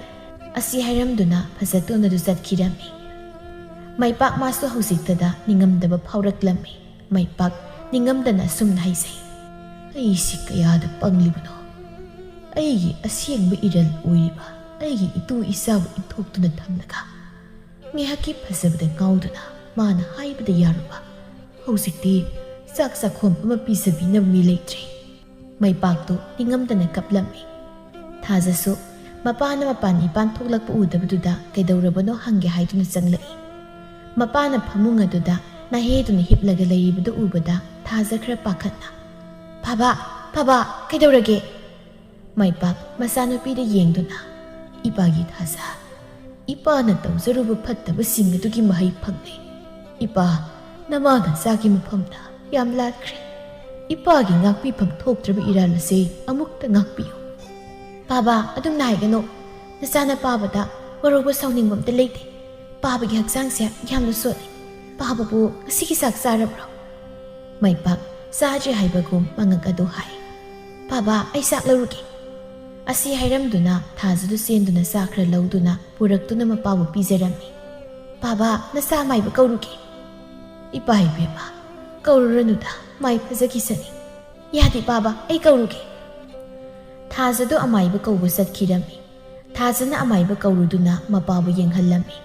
ꯑꯁꯤ ꯍꯥꯏꯔꯝꯗꯨꯅ ꯐꯖꯇꯣꯟ ꯑꯗꯨ ꯆꯠꯈꯤꯔꯝꯃꯤ꯫ ꯃꯩꯄꯥꯛ ꯃꯥꯁꯨ ꯍꯧꯖꯤꯛꯇꯗ ꯅꯤꯡꯉꯝꯗꯕ ꯐꯥꯎꯔꯛꯂꯝꯃꯤ꯫ ꯃꯩꯄꯥꯛ ꯅꯤꯡꯉꯝꯗꯅ ꯑꯁꯨꯝꯅ ꯍꯥꯏꯖꯩ, "ꯑꯩꯁꯤ ꯀꯌꯥꯗ ꯄꯪꯂꯤꯕꯅꯣ꯫ ꯑꯩꯒꯤ ꯑꯁꯦꯡꯕ ꯏꯔꯜ ꯑꯣꯏꯔꯤꯕ ꯑꯩꯒꯤ ꯏꯇꯨ ꯏꯆꯥꯕꯨ ꯏꯟꯊꯣꯛꯇꯨꯅ ꯊꯝꯂꯒ, ꯉꯥꯏꯍꯥꯛꯀꯤ ꯐꯖꯕꯗ ꯉꯥꯎꯗꯨꯅ ꯃꯥꯅ ꯍꯥꯏꯕꯗ ꯌꯥꯔꯨꯕ, ꯍꯧꯖꯤꯛꯇꯤ ꯆꯥꯛ ꯆꯥꯛꯈꯣꯝ ꯑꯃ ꯄꯤꯖꯕꯤꯅꯕ ꯃꯤ ꯂꯩꯇ꯭ꯔꯦ꯫ ꯃꯩꯄꯥꯛꯇꯨ ꯅꯤꯡꯉꯝꯗꯅ ꯀꯞꯂꯝꯃꯤ꯫ ꯊꯥꯖꯁꯨ ꯃꯄꯥꯅ ꯃꯄꯥꯟ ꯏꯄꯥꯟ ꯊꯣꯛꯂꯛꯄ ꯎꯗꯕꯗꯨꯗ ꯀꯩꯗꯧꯔꯕꯅꯣ ꯍꯪꯒꯦ ꯍꯥꯏꯗꯨꯅ ꯆꯪꯂꯛꯏ꯫ ꯃꯄꯥꯅ ꯐꯃꯨꯡ ꯑꯗꯨꯗ ꯅꯥꯍꯦꯗꯨꯅ ꯍꯤꯞꯂꯒ ꯂꯩꯔꯤꯕꯗꯨ ꯎꯕꯗ ꯊꯥꯖ ꯈꯔ ꯄꯥꯈꯠꯅ, "ꯄꯥꯕꯥ, ꯄꯥꯕꯥ, ꯀꯩꯗꯧꯔꯒꯦ?" ꯃꯩꯄꯥꯛ ꯃꯆꯥꯅꯨꯄꯤꯗ ꯌꯦꯡꯗꯨꯅ, "ꯏꯄꯥꯒꯤ ꯊꯥꯖ, ꯏꯄꯥꯅ ꯇꯧꯖꯔꯨꯕ ꯐꯠꯇꯕꯁꯤꯡ ꯑꯗꯨꯒꯤ ꯃꯍꯩ ꯐꯪꯂꯦ꯫ ꯏꯄꯥ, ꯅꯃꯥꯅ ꯆꯥꯒꯤ ꯃꯐꯝꯗ ꯌꯥꯝ ꯂꯥꯠꯈ꯭ꯔꯦ꯫ ꯏꯄꯥꯒꯤ ꯉꯥꯛꯄꯤꯐꯝ ꯊꯣꯛꯇ꯭ꯔꯕ ꯏꯔꯥꯜ ꯑꯁꯦ ꯑꯃꯨꯛꯇ ꯉꯥꯛꯄꯤꯌꯨ꯫" "ꯄꯥꯕꯥ, ꯑꯗꯨꯝꯅ ꯍꯥꯏꯒꯅꯨ꯫ ꯅꯆꯥꯅ ꯄꯥꯕꯗ ꯋꯥꯔꯧꯕ ꯁꯥꯎꯅꯤꯡꯕ ꯑꯝꯇ ꯂꯩꯇꯦ꯫ ꯄꯥꯕꯒꯤ ꯍꯛꯆꯥꯡꯁꯦ ꯌꯥꯝꯅ ꯁꯣꯠꯂꯤ꯫ ꯄꯥꯕꯕꯨ ꯉꯁꯤꯒꯤ ꯆꯥꯛ ꯆꯥꯔꯕ꯭ꯔꯣ?" ꯃꯩꯄꯥꯛ ꯆꯥꯗ꯭ꯔꯤ ꯍꯥꯏꯕꯒꯨꯝ ꯃꯉꯛ ꯑꯗꯨ ꯍꯥꯏ꯫ "ꯄꯥꯕꯥ, ꯑꯩ ꯆꯥꯛ ꯂꯧꯔꯨꯒꯦ꯫" ꯑꯁꯤ ꯍꯥꯏꯔꯝꯗꯨꯅ ꯊꯥꯖꯗꯨ ꯆꯦꯟꯗꯨꯅ ꯆꯥ ꯈꯔ ꯂꯧꯗꯨꯅ ꯄꯨꯔꯛꯇꯨꯅ ꯃꯄꯥꯕꯨ ꯄꯤꯖꯔꯝꯃꯤ꯫ "ꯄꯥꯕꯥ, ꯅꯆꯥ ꯑꯃꯥꯏꯕ ꯀꯧꯔꯨꯒꯦ꯫" "ꯏꯄꯥ ꯏꯕꯦꯝꯃ, ꯀꯧꯔꯨꯔꯅꯨꯗ, ꯃꯥꯏ ꯐꯖꯈꯤꯁꯅꯤ꯫" "ꯌꯥꯗꯦ ꯄꯥꯕꯥ, ꯑꯩ ꯀꯧꯔꯨꯒꯦ꯫" ꯊꯥꯖꯗꯨ ꯑꯃꯥꯏꯕ ꯀꯧꯕ ꯆꯠꯈꯤꯔꯝꯃꯤ꯫ ꯊꯥꯖꯅ ꯑꯃꯥꯏꯕ ꯀꯧꯔꯨꯗꯨꯅ ꯃꯄꯥꯕꯨ ꯌꯦꯡꯍꯜꯂꯝꯃꯤ꯫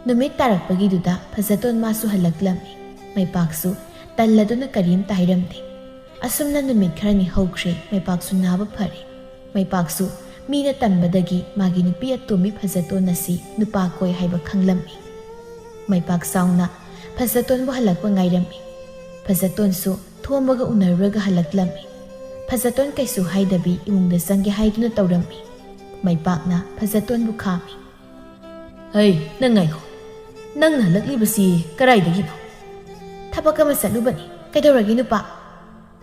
ꯅꯨꯃꯤꯠ ꯇꯥꯔꯛꯄꯒꯤꯗꯨꯗ ꯐꯖꯇꯣꯟ ꯃꯥꯁꯨ ꯍꯜꯂꯛꯂꯝꯃꯤ꯫ ꯃꯩꯄꯥꯛꯁꯨ ꯇꯜꯂꯗꯨꯅ ꯀꯔꯤꯝꯇ ꯍꯥꯏꯔꯝꯗꯦ꯫ ꯑꯁꯨꯝꯅ ꯅꯨꯃꯤꯠ ꯈꯔꯅꯤ ꯍꯧꯈ꯭ꯔꯦ꯫ ꯃꯩꯄꯥꯛꯁꯨ ꯅꯥꯕ ꯐꯔꯦ꯫ ꯃꯩꯄꯥꯛꯁꯨ ꯃꯤꯅ ꯇꯝꯕꯗꯒꯤ ꯃꯥꯒꯤ ꯅꯨꯄꯤ ꯑꯇꯣꯝꯕꯤ ꯐꯖꯇꯣꯟ ꯑꯁꯤ ꯅꯨꯄꯥ ꯀꯣꯏ ꯍꯥꯏꯕ ꯈꯪꯂꯝꯃꯤ꯫ ꯃꯩꯄꯥꯛ ꯆꯥꯎꯅ ꯐꯖꯇꯣꯟꯕꯨ ꯍꯜꯂꯛꯄ ꯉꯥꯏꯔꯝꯃꯤ꯫ ꯐꯖꯇꯣꯟꯁꯨ ꯊꯣꯝꯕꯒ ꯎꯅꯔꯨꯔꯒ ꯍꯜꯂꯛꯂꯝꯃꯤ꯫ ꯐꯖꯇꯣꯟ ꯀꯩꯁꯨ ꯍꯥꯏꯗꯕꯤ ꯏꯃꯨꯡꯗ ꯆꯪꯒꯦ ꯍꯥꯏꯗꯨꯅ ꯇꯧꯔꯝꯃꯤ꯫ ꯃꯩꯄꯥꯛꯅ ꯐꯖꯇꯣꯟꯕꯨ ꯈꯥꯝꯃꯤ꯫ "ꯍꯩ, ꯅꯪ ꯉꯥꯏꯈꯣ꯫ ꯅꯪꯅ ꯍꯜꯂꯛꯂꯤꯕꯁꯤ ꯀꯗꯥꯏꯗꯒꯤꯅꯣ?" "ꯊꯕꯛ ꯑꯃ ꯆꯠꯂꯨꯕꯅꯤ꯫ ꯀꯩꯗꯧꯔꯒꯦ ꯅꯨꯄꯥ?"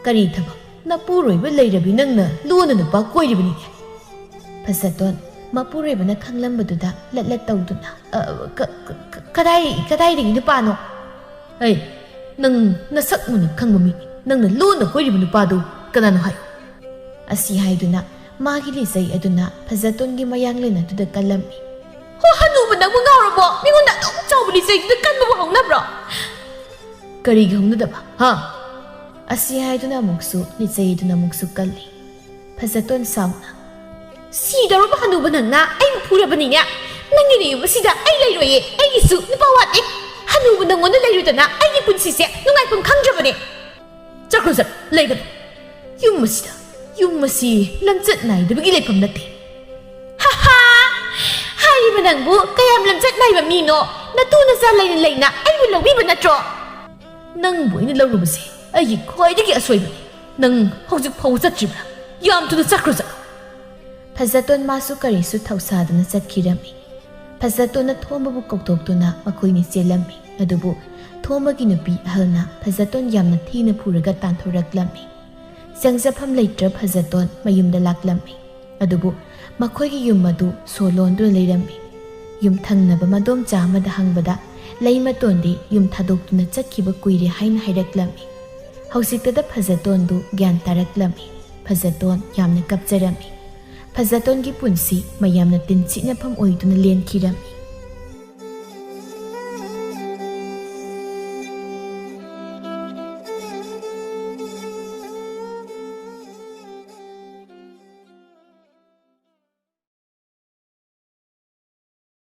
"ꯀꯔꯤ ꯊꯕꯛ? ꯅꯄꯨꯔꯣꯏꯕ ꯂꯩꯔꯕꯤ ꯅꯪꯅ ꯂꯣꯟꯅ ꯅꯨꯄꯥ ꯀꯣꯏꯔꯤꯕꯅꯤꯅꯦ?" ꯐꯖꯇꯣꯟ ꯃꯄꯨꯔꯣꯏꯕꯅ ꯈꯪꯂꯝꯕꯗꯨꯗ ꯂꯠ ꯂꯠ ꯇꯧꯗꯨꯅ, "ꯑ, ꯀ-, ꯀ-, ꯀ-, ꯀꯗꯥꯏ, ꯀꯗꯥꯏꯗꯒꯤ ꯅꯨꯄꯥꯅꯣ?" "ꯑꯩ, ꯅꯪ ꯅꯁꯛ ꯃꯨꯟꯅ ꯈꯪꯕ ꯃꯤꯅꯤ꯫ ꯅꯪꯅ ꯂꯣꯟꯅ ꯀꯣꯏꯔꯤꯕ ꯅꯨꯄꯥꯗꯨ ꯀꯅꯥꯅꯣ ꯍꯥꯏꯌꯨ?" ꯑꯁꯤ ꯍꯥꯏꯗꯨꯅ ꯃꯥꯒꯤ ꯂꯤꯆꯩ ꯑꯗꯨꯅ ꯐꯖꯇꯣꯟꯒꯤ ꯃꯌꯥꯡꯂꯦꯟ ꯑꯗꯨꯗ ꯀꯜꯂꯝꯃꯤ꯫ "ꯍꯣ, ꯍꯅꯨꯕ ꯅꯪꯕꯨ ꯉꯥꯎꯔꯕꯣ? ꯃꯤꯉꯣꯟꯗ ꯑꯗꯨꯛ ꯆꯥꯎꯕ ꯂꯤꯆꯩꯗꯨꯗ ꯀꯟꯕꯕꯨ ꯍꯧꯅꯕ꯭ꯔꯣ?" "ꯀꯔꯤꯒꯤ ꯍꯧꯅꯗꯕ, ꯍꯥ?" ꯑꯁꯤ ꯍꯥꯏꯗꯨꯅ ꯑꯃꯨꯛꯁꯨ ꯂꯤꯆꯩꯗꯨꯅ ꯑꯃꯨꯛꯁꯨ ꯀꯜꯂꯤ꯫ ꯐꯖꯇꯣꯟ ꯁꯥꯎꯅ, ꯁꯤꯗꯧꯔꯕ ꯍꯅꯨꯕ ꯅꯪꯅ ꯑꯩꯕꯨ ꯐꯨꯔꯕꯅꯤꯅꯦ꯫ ꯅꯪꯒꯤ ꯅꯌꯨꯝ ꯑꯁꯤꯗ ꯑꯩ ꯂꯩꯔꯣꯏꯌꯦ, ꯑꯩꯒꯤꯁꯨ ꯅꯨꯄꯥ ꯋꯥꯠꯂꯦ꯫ ꯍꯅꯨꯕ ꯅꯪꯉꯣꯟꯗ ꯂꯩꯔꯨꯗꯅ ꯑꯩꯒꯤ ꯄꯨꯟꯁꯤꯁꯦ ꯅꯨꯡꯉꯥꯏꯐꯝ ꯈꯪꯗ꯭ꯔꯕꯅꯦ꯫ ꯆꯠꯈ꯭ꯔꯣ, ꯆꯠ ꯂꯩꯒꯅꯨ꯫ ꯌꯨꯝ ꯑꯁꯤꯗ, ꯌꯨꯝ ꯑꯁꯤ ꯂꯝꯆꯠ ꯅꯥꯏꯗꯕꯒꯤ ꯂꯩꯐꯝ ꯅꯠꯇꯦ꯫ ꯍꯥꯍꯥ! ꯍꯥꯏꯔꯤꯕ ꯅꯪꯕꯨ ꯀꯌꯥꯝ ꯂꯝꯆꯠ ꯅꯥꯏꯕ ꯃꯤꯅꯣ? ꯅꯇꯨ ꯅꯆꯥ ꯂꯩꯅ ꯂꯩꯅ ꯑꯩꯕꯨ ꯂꯧꯕꯤꯕ ꯅꯠꯇ꯭ꯔꯣ? ꯅꯪꯕꯨ ꯑꯩꯅ ꯂꯧꯔꯨꯕꯁꯦ ꯑꯩꯒꯤ ꯈ꯭ꯋꯥꯏꯗꯒꯤ ꯑꯁꯣꯏꯕꯅꯤ꯫ ꯅꯪ ꯍꯧꯖꯤꯛ ꯐꯥꯎꯕ ꯆꯠꯇ꯭ꯔꯤꯕ꯭ꯔꯥ? ꯌꯥꯝ ꯊꯨꯅ ꯆꯠꯈ꯭ꯔꯣ, ꯆꯠꯂꯣ꯫ ꯐꯖꯇꯣꯟ ꯃꯥꯁꯨ ꯀꯔꯤꯁꯨ ꯊꯧꯁꯥꯗꯅ ꯆꯠꯈꯤꯔꯝꯃꯤ꯫ ꯐꯖꯇꯣꯟꯅ ꯊꯣꯝꯕꯕꯨ ꯀꯧꯊꯣꯛꯇꯨꯅ ꯃꯈꯣꯏꯅꯤ ꯆꯦꯜꯂꯝꯃꯤ꯫ ꯑꯗꯨꯕꯨ ꯊꯣꯝꯕꯒꯤ ꯅꯨꯄꯤ ꯑꯍꯜꯅ ꯐꯖꯇꯣꯟ ꯌꯥꯝꯅ ꯊꯤꯅ ꯐꯨꯔꯒ ꯇꯥꯟꯊꯣꯔꯛꯂꯝꯃꯤ꯫ ꯆꯪꯖꯐꯝ ꯂꯩꯇ꯭ꯔ ꯐꯖꯇꯣꯟ ꯃꯌꯨꯝꯗ ꯂꯥꯛꯂꯝꯃꯤ꯫ ꯑꯗꯨꯕꯨ ꯃꯈꯣꯏꯒꯤ ꯌꯨꯝ ꯑꯗꯨ ꯁꯣ ꯂꯣꯟꯗꯨꯅ ꯂꯩꯔꯝꯃꯤ꯫ ꯌꯨꯝꯊꯪꯅꯕ ꯃꯗꯣꯝꯆꯥ ꯑꯃꯗ ꯍꯪꯕꯗ ꯂꯩꯃꯇꯣꯟꯗꯤ ꯌꯨꯝ ꯊꯥꯗꯣꯛꯇꯨꯅ ꯆꯠꯈꯤꯕ ꯀꯨꯏꯔꯦ ꯍꯥꯏꯅ ꯍꯥꯏꯔꯛꯂꯝꯃꯤ꯫ ꯍꯧꯖꯤꯛꯇꯗ ꯐꯖꯇꯣꯟꯗꯨ ꯒ꯭ꯌꯥꯟ ꯇꯥꯔꯛꯂꯝꯃꯤ꯫ ꯐꯖꯇꯣꯟ ꯌꯥꯝꯅ ꯀꯞꯆꯔꯝꯃꯤ꯫ ꯐꯖꯇꯣꯟꯒꯤ ꯄꯨꯟꯁꯤ ꯃꯌꯥꯝꯅ ꯇꯤꯟꯁꯤꯠꯅꯐꯝ ꯑꯣꯏꯗꯨꯅ ꯂꯦꯟꯈꯤꯔꯝꯃꯤ꯫